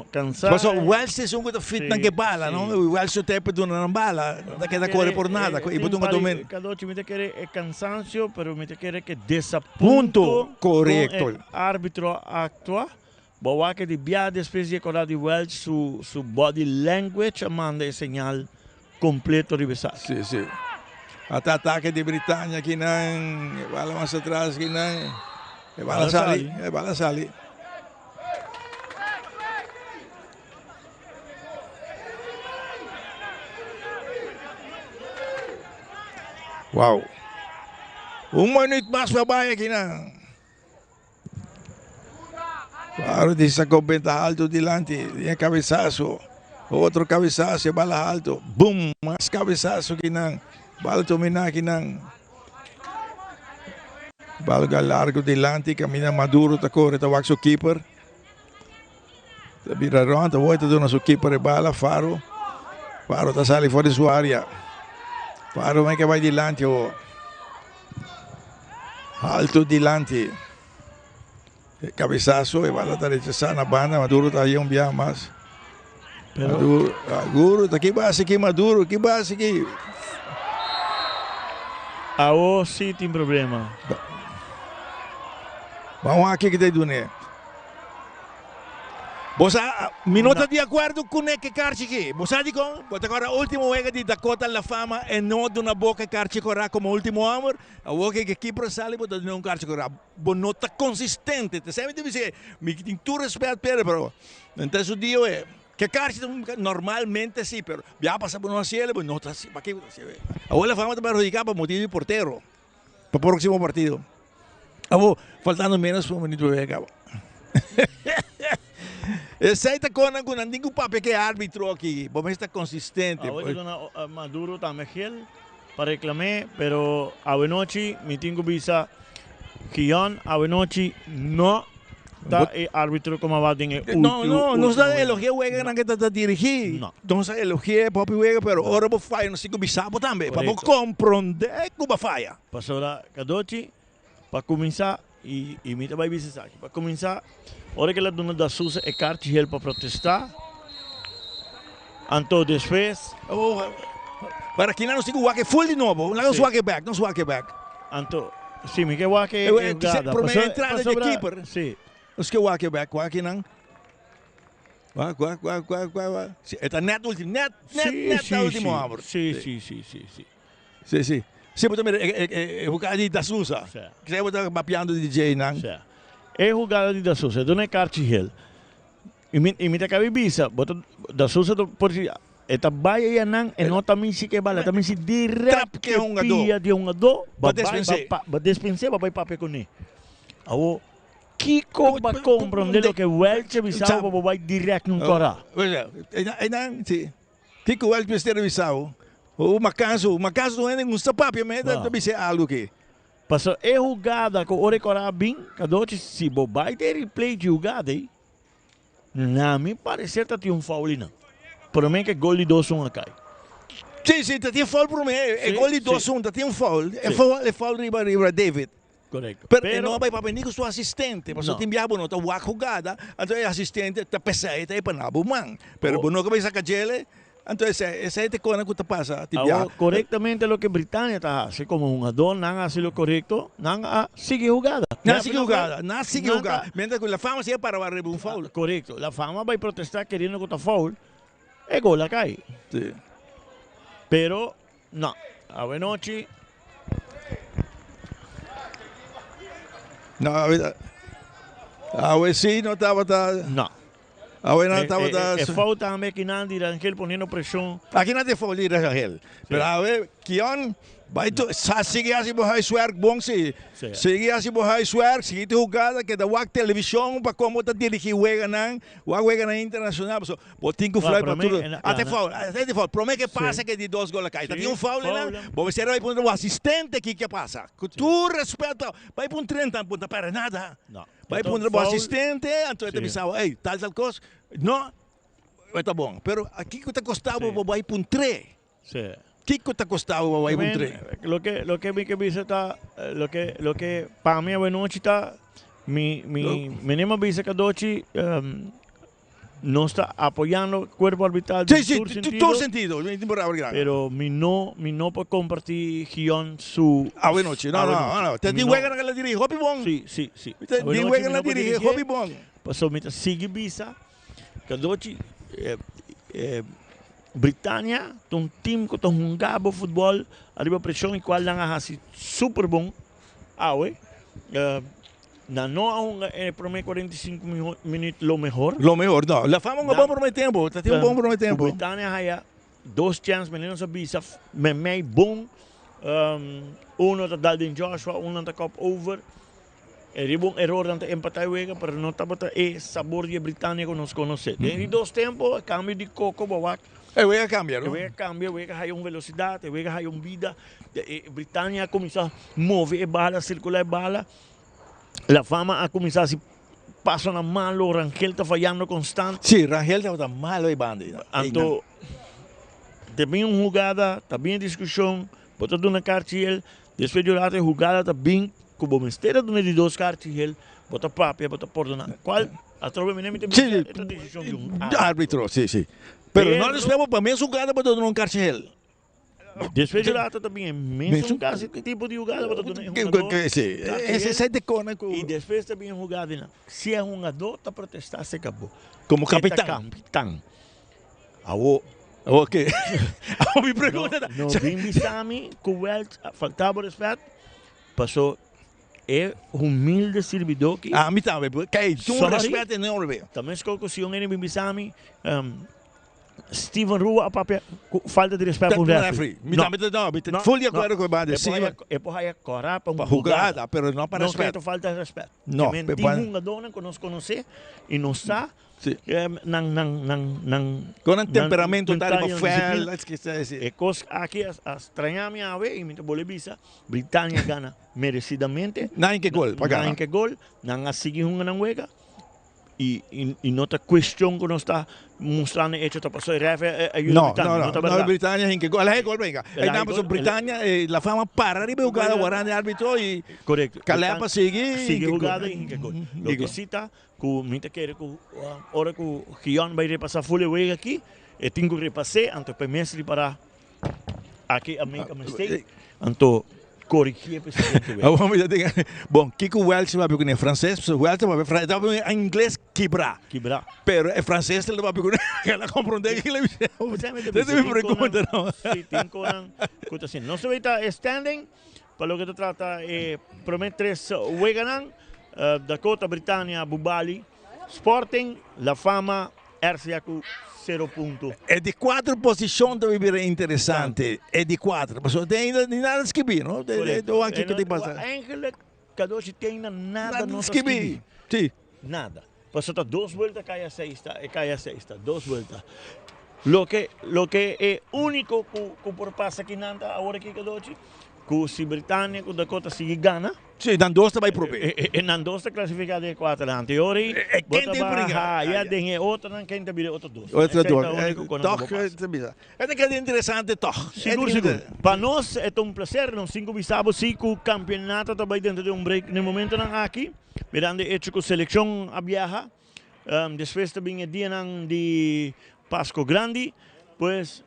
S4: Cansá.
S6: Paso Welsh es un ku ta fit nan ke bala, no? Welsh no te duna nan bala, no ta keda kore por nada. I bo dunga domin.
S4: Cadochi, mi ta kere e cansancio, pero mi ta kere ke desapunto.
S6: Punto, correcto.
S4: Con e arbitro a actua. Bo wak di bia despues di e kora di Welsh su su body language a manda e señal completo riba esaki.
S6: Sí, sí. Ata atake di Britannia akinan, e bala mas atras akinan, e bala sali, e bala sali. Wow. Un minuut mas pa bai akinan. Claro, di sacó benta alto dilanti, di cabezazo. Otro cabezazo, bala alto. Boom, mas cabezazo que nan. Bala domina que nan. Bala largo dilanti, camina Maduro ta corre, ta wak su keeper. Ta bira rond, ta ta duna su keeper e bala, Faro. Faro ta sali for di su area. Faro mai que vai dilanti, oh. Alto dilanti. E cabezazo, e bala ta rechazá na banda, Maduro ta haya un biaha mas. Maduro, Maduro, ta ki base ki Maduro, ki base ki.
S4: Awo si tin problema.
S6: Ban wak ki ta dune. Bo sa, mi no ta di akuerdo kuné ke karchi ki. Bo sa dikon? Bo ta kòrda último wega di Dakota La Fama e no duna bo ke karchi kòrá komo último hòmber? Awor ke kipra sali bo ta duna un karchi kòrá. Bo no ta konsistente. Te mi ta bisa mi tin tur rèspèt p'e, pero den su dia oe ke karchi ta normalmente si, pero bia pasa bo no hasiel, bo no ta hasi. Paki bo ta hasi? Awor La Fama ta perhudiká pa motibu di portero pa próksimo partido. Abo, faltando menos pa un minuto pa kaba. Esei ta konan ku nan tin ku papia ku e arbitro aki. Bo mester ta konsistente.
S4: Awe ta duna Maduro tambe gel pa reklam'é, pero awenochi mi tin ku bisa Gion awenochi no ta e arbitro ku a wak den e ultimo.
S6: No, no, nos ta elogi'é weganan ku ta dirigí. Nos ta elogi'é propi wega, pero ora bo faya nos tin ku bisa bo tambe pa bo komprondé ku bo a faya.
S4: Pasobra Kadochi, pa kuminsá, i i mi ta bai bisa esaki, pa kuminsá, ora ku el a duna Da Sousa e karchi hel pa protestá, anto despues.
S6: Oh, pero aki nan nos tin ku wak e ful di nobo, laga nos wak e bèk, nos wak e bèk.
S4: Anto, si mi ke wak e hugada,
S6: Promé entrada di e keeper.
S4: Si.
S6: Nos ke wak e bèk, wak akinan. Wak, wak, wak, wak, wak, wak. Si, e ta nèt ultimo, nèt, nèt, nèt ta ultimo abro.
S4: Si, si, si, si, si.
S6: Si, si. Si bo ta mira e hugada di Da Sousa.
S4: Si.
S6: Kisas bo ta papiando di dje nan.
S4: Si. E hugada di Da Sousa, e duna e karchi hel. I mi, i mi ta kabi bisa, bo ta, Da Sousa ta por si, e ta bai eya nan, e no ta mishi ke bala, e ta mishi direct
S6: Trap ke hungadó.
S4: pia di hungadó,
S6: Ba
S4: ba bai, ba
S6: despens'é.
S4: pa, ba despens'é, ba bai papia kuné. Awor, kiko ba komprondé loke Welch a bisa bo pa bo bai direct nun kòrá?
S6: Einan, si. Kiko Welch mester a bisa bo? O makansu, makansu un hende gusta papia me ta bisa algo aki.
S4: Pasobra e hugada ku ora e kòrá a bin, Kadochi, si bo bai den replay dje hugada ei, na mi pareser ta tin un foul einan. Promé ku e gol di 2-1 a kai.
S6: Si, si, ta tin foul promé. E gol di 2-1 ta tin un foul. E foul, e foul riba riba David.
S4: Korekto.
S6: Pero e no a bai papia ni ku su asistente, pasobra tin biaha bo no ta wak hugada, anto e asistente ta pesa e ta e pa na bo man. Pero bo no ka bai saka djele, anto esei esei ta e kosnan ku ta pasa tin biaha.
S4: Awor, korektamente loke Britania ta hasi komo hungadó, nan a hasi lo korekto, nan a sigui hugada.
S6: Nan a sigui hugada, nan a sigui hugada, mientras ku La Fama si a para wak riba un foul.
S4: Korekto, La Fama a bai protestá keriendo ku ta foul, e gol a kai.
S6: Si.
S4: Pero No, awenochi.
S6: No, awe, awe sí no tabata.
S4: No.
S6: Awe no tabata.
S4: E, e, e fout tambe akinan di Rangel poniendo presión.
S6: Akinan di fout di Rangel. Pero awe. Kion, bai tu, sa sigui hasi bo huiswerk bon si. Sigui hasi bo huiswerk, sigui te hugada, keda wak televishon pa kon bo ta dirigí weganan, wak weganan internashonal, pasobra bo tin ku fluit pa tur. Ata e foul, ata e foul, promé ke pasa ke di dos gol a kai, ta tin un foul einan, bo mester bai puntra bo asistente kiko a pasa. Ku tur rèspèt pa, bai puntra nan, bo no ta pèrdè nada. Bai puntra bo asistente, anto e ta bisa bo, ey, tal tal kos, no. E ta bon, pero kiko ta kosta bo pa bai puntr'é? Kiko ta kosta bo pa bai puntr'é?
S4: Loke loke mi ke bisa ta loke loke pa mi awenochi ta mi mi mi nima bisa kadochi nos ta apoyando kuerpo arbitral den tur sentido.
S6: Tur sentido,
S4: pero mi no mi no por komparti Gion su
S6: Awenochi, no no no, te di wega nan a dirigi hopi bon.
S4: Si si si.
S6: Di wega nan a dirigi hopi bon.
S4: Pasobra mi ta sigui bisa Kadochi Britania ta un team ku ta hunga bo futbòl ariba preshon i kual nan a hasi super bon awe. Nan no a hunga e promé 45 minüt lo mehor.
S6: Lo mehor no. La Fama hunga bon promé tempu. Ta tin un bon promé tempu.
S4: Britania haya dos chèns manera nos a bisa meimei bon. Uno ta dal den Joshua, uno ta kòp over. E riba un eror nan ta empatá e wega, pero no tabata e sabor di e Britania ku nos konosé. Den di dos tempu, e kambio di Coco bo wak.
S6: E wega kambia, no?
S4: E wega kambia, e wega haya un velosidat, e wega haya un bida. E Britania a kuminsá move e bala, sirkulá e bala. La Fama a kuminsá hasi pasonan malo, Rangel ta fayando konstant.
S6: Sí, Rangel tabata malo ei banda ei.
S4: Anto, ta bin un hugada, ta bin e diskushon, bo ta duna karchi el. Despues di un rato e hugada ta bin ku bo mester a duna di dos karchi hel, bo ta papia, bo ta pordoná. Kual atrobe mi ta bisa e ta desishon di un
S6: arbitro. Si, si. Pero no despues bo pa mes hugada bo ta duna un karchi hel.
S4: Despues di un rato ta bin e mesun kasi tipo di hugada bo ta duna e hugador
S6: karchi hel.
S4: I despues ta bin e hugada nan. Si e hungador ta protestá se kabó.
S6: Komo kapitan.
S4: E ta kapitan. Awo.
S6: Oke. Awo mi pregunta ta.
S4: No bin bisa mi ku Welch a falta bo respet, paso e humilde sirbidó ki.
S6: A mi tambe. Kei, tur respet enorme.
S4: Ta meskos ku si un hende bin bisa mi, Steven Rua a papia ku falta di respet pa un refri.
S6: Mi tambe ta, no, mi ta ful di akuerdo ku e banda.
S4: E por haya kòrá pa un
S6: hugada, pero no pa respet.
S4: No ke ta falta respet.
S6: No.
S4: Tin hungadónan ku nos konosé i nos sa.
S6: Sí.
S4: Nan, nan, nan, nan.
S6: Con nan temperamento ta riba fel,
S4: E cos aki a straña mi awe y mi ta bolbe bisa, Britania gana merecidamente.
S6: Nan ke gol pa gana.
S4: Nan ke gol, nan a sigui hunga nan wega y y no ta cuestion cu nos ta mustrando e hecho ta paso e ref a yuda Britania,
S6: no ta berdad. No, no, Britania hinke gol, el a haci gol venga. Eynan paso Britania, la fama para riba e hugada waranda e arbitro y
S4: Correcto.
S6: Caleb a sigui.
S4: Sigui hugada y hinke gol. Loke si ta Ku mi ta kere ku ora ku Gion bai repasá ful e wega aki, e tin ku repas'é, anto pa e mes ripará aki a make a mistake, anto korigié pa e siguiente wega.
S6: Awor mi ta tin, bon, kiko Welch ta papia kuné? Franses? Pasobra Welch ta papia franses, e ta papia un ingles kibrá.
S4: Kibrá.
S6: Pero e franses ta papia kuné, el a komprondé kiko el a bisa. Esa ta mi pregunta no.
S4: Si, tin konan ku ta asina. Nos ta bay ta e standing pa loke ta trata e prome tres weganan. Dakota, Britania, Bubali, Sporting, La Fama, RCA ku sero punto.
S6: E di kuater posishon ta bira interesante. E di kuater. Pasobra te ainda ni nada skibí, no?
S4: Korekto. Kiko ta pasa? Eigenlijk Kadoshi te ainda nada no ta skibí.
S6: Si.
S4: Nada. Pasobra ta dos buelta kai a seis ta, e kai a seis ta, dos buelta. Loke, loke e úniko ku ku por pasa akinan ta awor aki Kadoshi, ku si Britania ku Dakota sigui gana.
S6: Sí, nan dos ta bai probe.
S4: E nan dos ta klasifiká den e kuaternan. Anto e ora ei, bo ta baha ya den e otronan, ken ta bira e otro dos.
S6: Otro dos. Tòg ta bisa. E ta keda interesante tòg.
S4: Sigur, sigur. Pa nos e ta un plaser. Nos tin ku bisa bo si ku kampionato ta bai dentro di un break na e momentonan aki. Mirando e echo ku selekshon a biaha. Despues ta bin e dianan di Pasko Grandi. Pues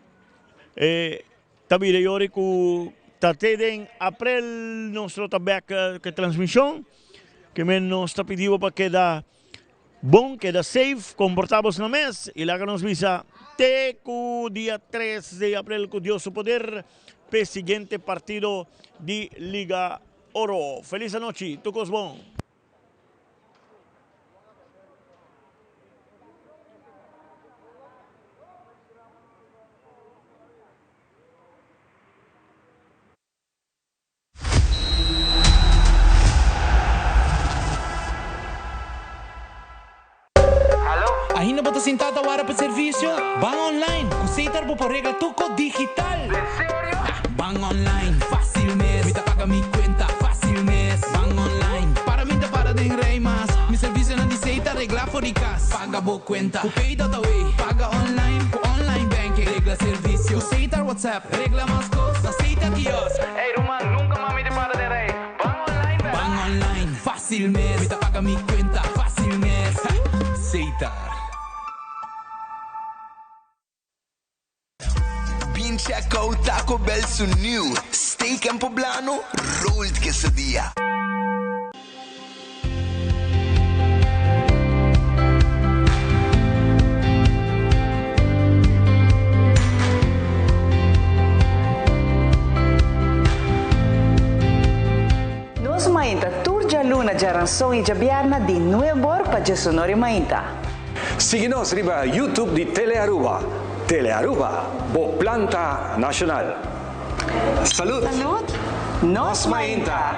S4: e Ta bira e ora ku ta te den aprel nos lo ta bek ku e transmishon. Ke men nos ta pidi bo pa keda bon, keda safe, komportá bos na mes i laga nos bisa te ku dia tres di aprel ku Dios su poder p'e siguiente partido di Liga Oro. Felis anochi, tur kos bon.
S9: sinta ta warda pa servicio? Ban online, cu Setar bo por regla tur cos digital! Den serio? Ban online, facil mes, mi ta paga mi cuenta facil mes. Ban online, para mi ta para den rij mas, mi servicionan di Setar regla for di cas. Paga bo cuenta cu Pay.away, paga online cu online banking, regla servicio cu Setar WhatsApp, regla mas cos na Setar kiosk. Ey ruman, nunca mas mi ta para den rij, ban online bera! Ban online, facil mes, mi ta paga mi cuenta facil mes. Setar.
S1: Bin check out Taco Bell su new Steak and Poblano Rolled Quesadilla.
S18: Nos mainta tur djaluna, djaranson i djabièrnè di nuebor pa djesonor i mainta.
S16: Sigui nos riba YouTube di Telearuba. Telearuba, bo planta nacional. Salud!
S18: Salud! Nos mainta!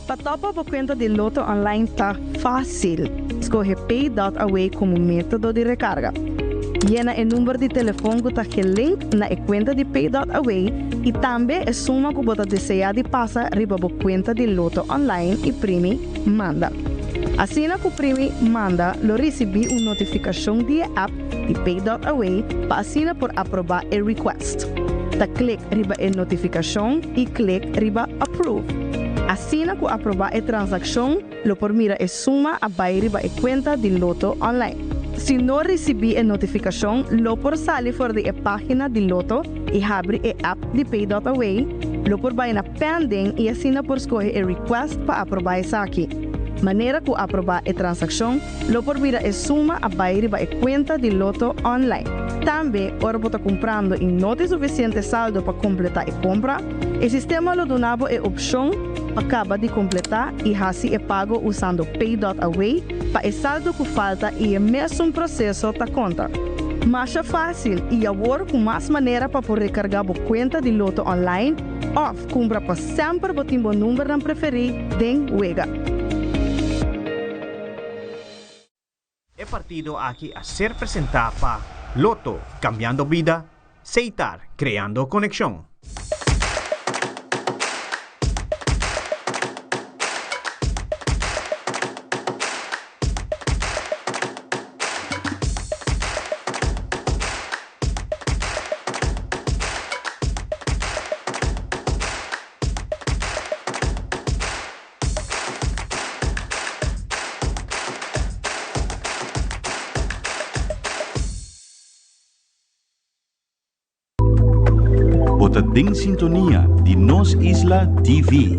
S11: Pa topa bo cuenta di Lotto Online ta facil. Scoge Pay.away como metodo di recarga. Yena e number di telefon cu ta gelink na e cuenta di Pay.away y tambe e suma cu bo ta desea di pasa riba bo cuenta di Lotto Online y primi Manda. Asina cu primi Manda lo ricibi un notificacion di e app di Pay.away pa asina por aproba e request. Ta click riba e notificacion y click riba Approve. Asina cu aproba e transaccion lo por mira e suma a bay riba e cuenta di Lotto Online. Si no ricibi e notificacion lo por sali for di e pagina di Lotto y habri e app di Pay.away, lo por bay na Pending y asina por scoge e request pa aproba esaki. Manera cu aproba e transaccion lo por mira e suma a bai riba e cuenta di Lotto online. Tambe, ora bo ta cumprando y no tin suficiente saldo pa completa e compra, e sistema lo duna bo e opcion pa caba di completa y haci e pago usando Pay.away pa e saldo cu falta y e mesun proceso ta conta. Masha facil y awor cu mas manera pa por recarga bo cuenta di Lotto online of cumpra pa semper bo tin bo numbernan preferi den wega.
S3: E partido aki a ser presentá pa Lotto, cambiando bida, Seitar, creando conexion.
S19: Bo ta den sintonia di Nos Isla TV.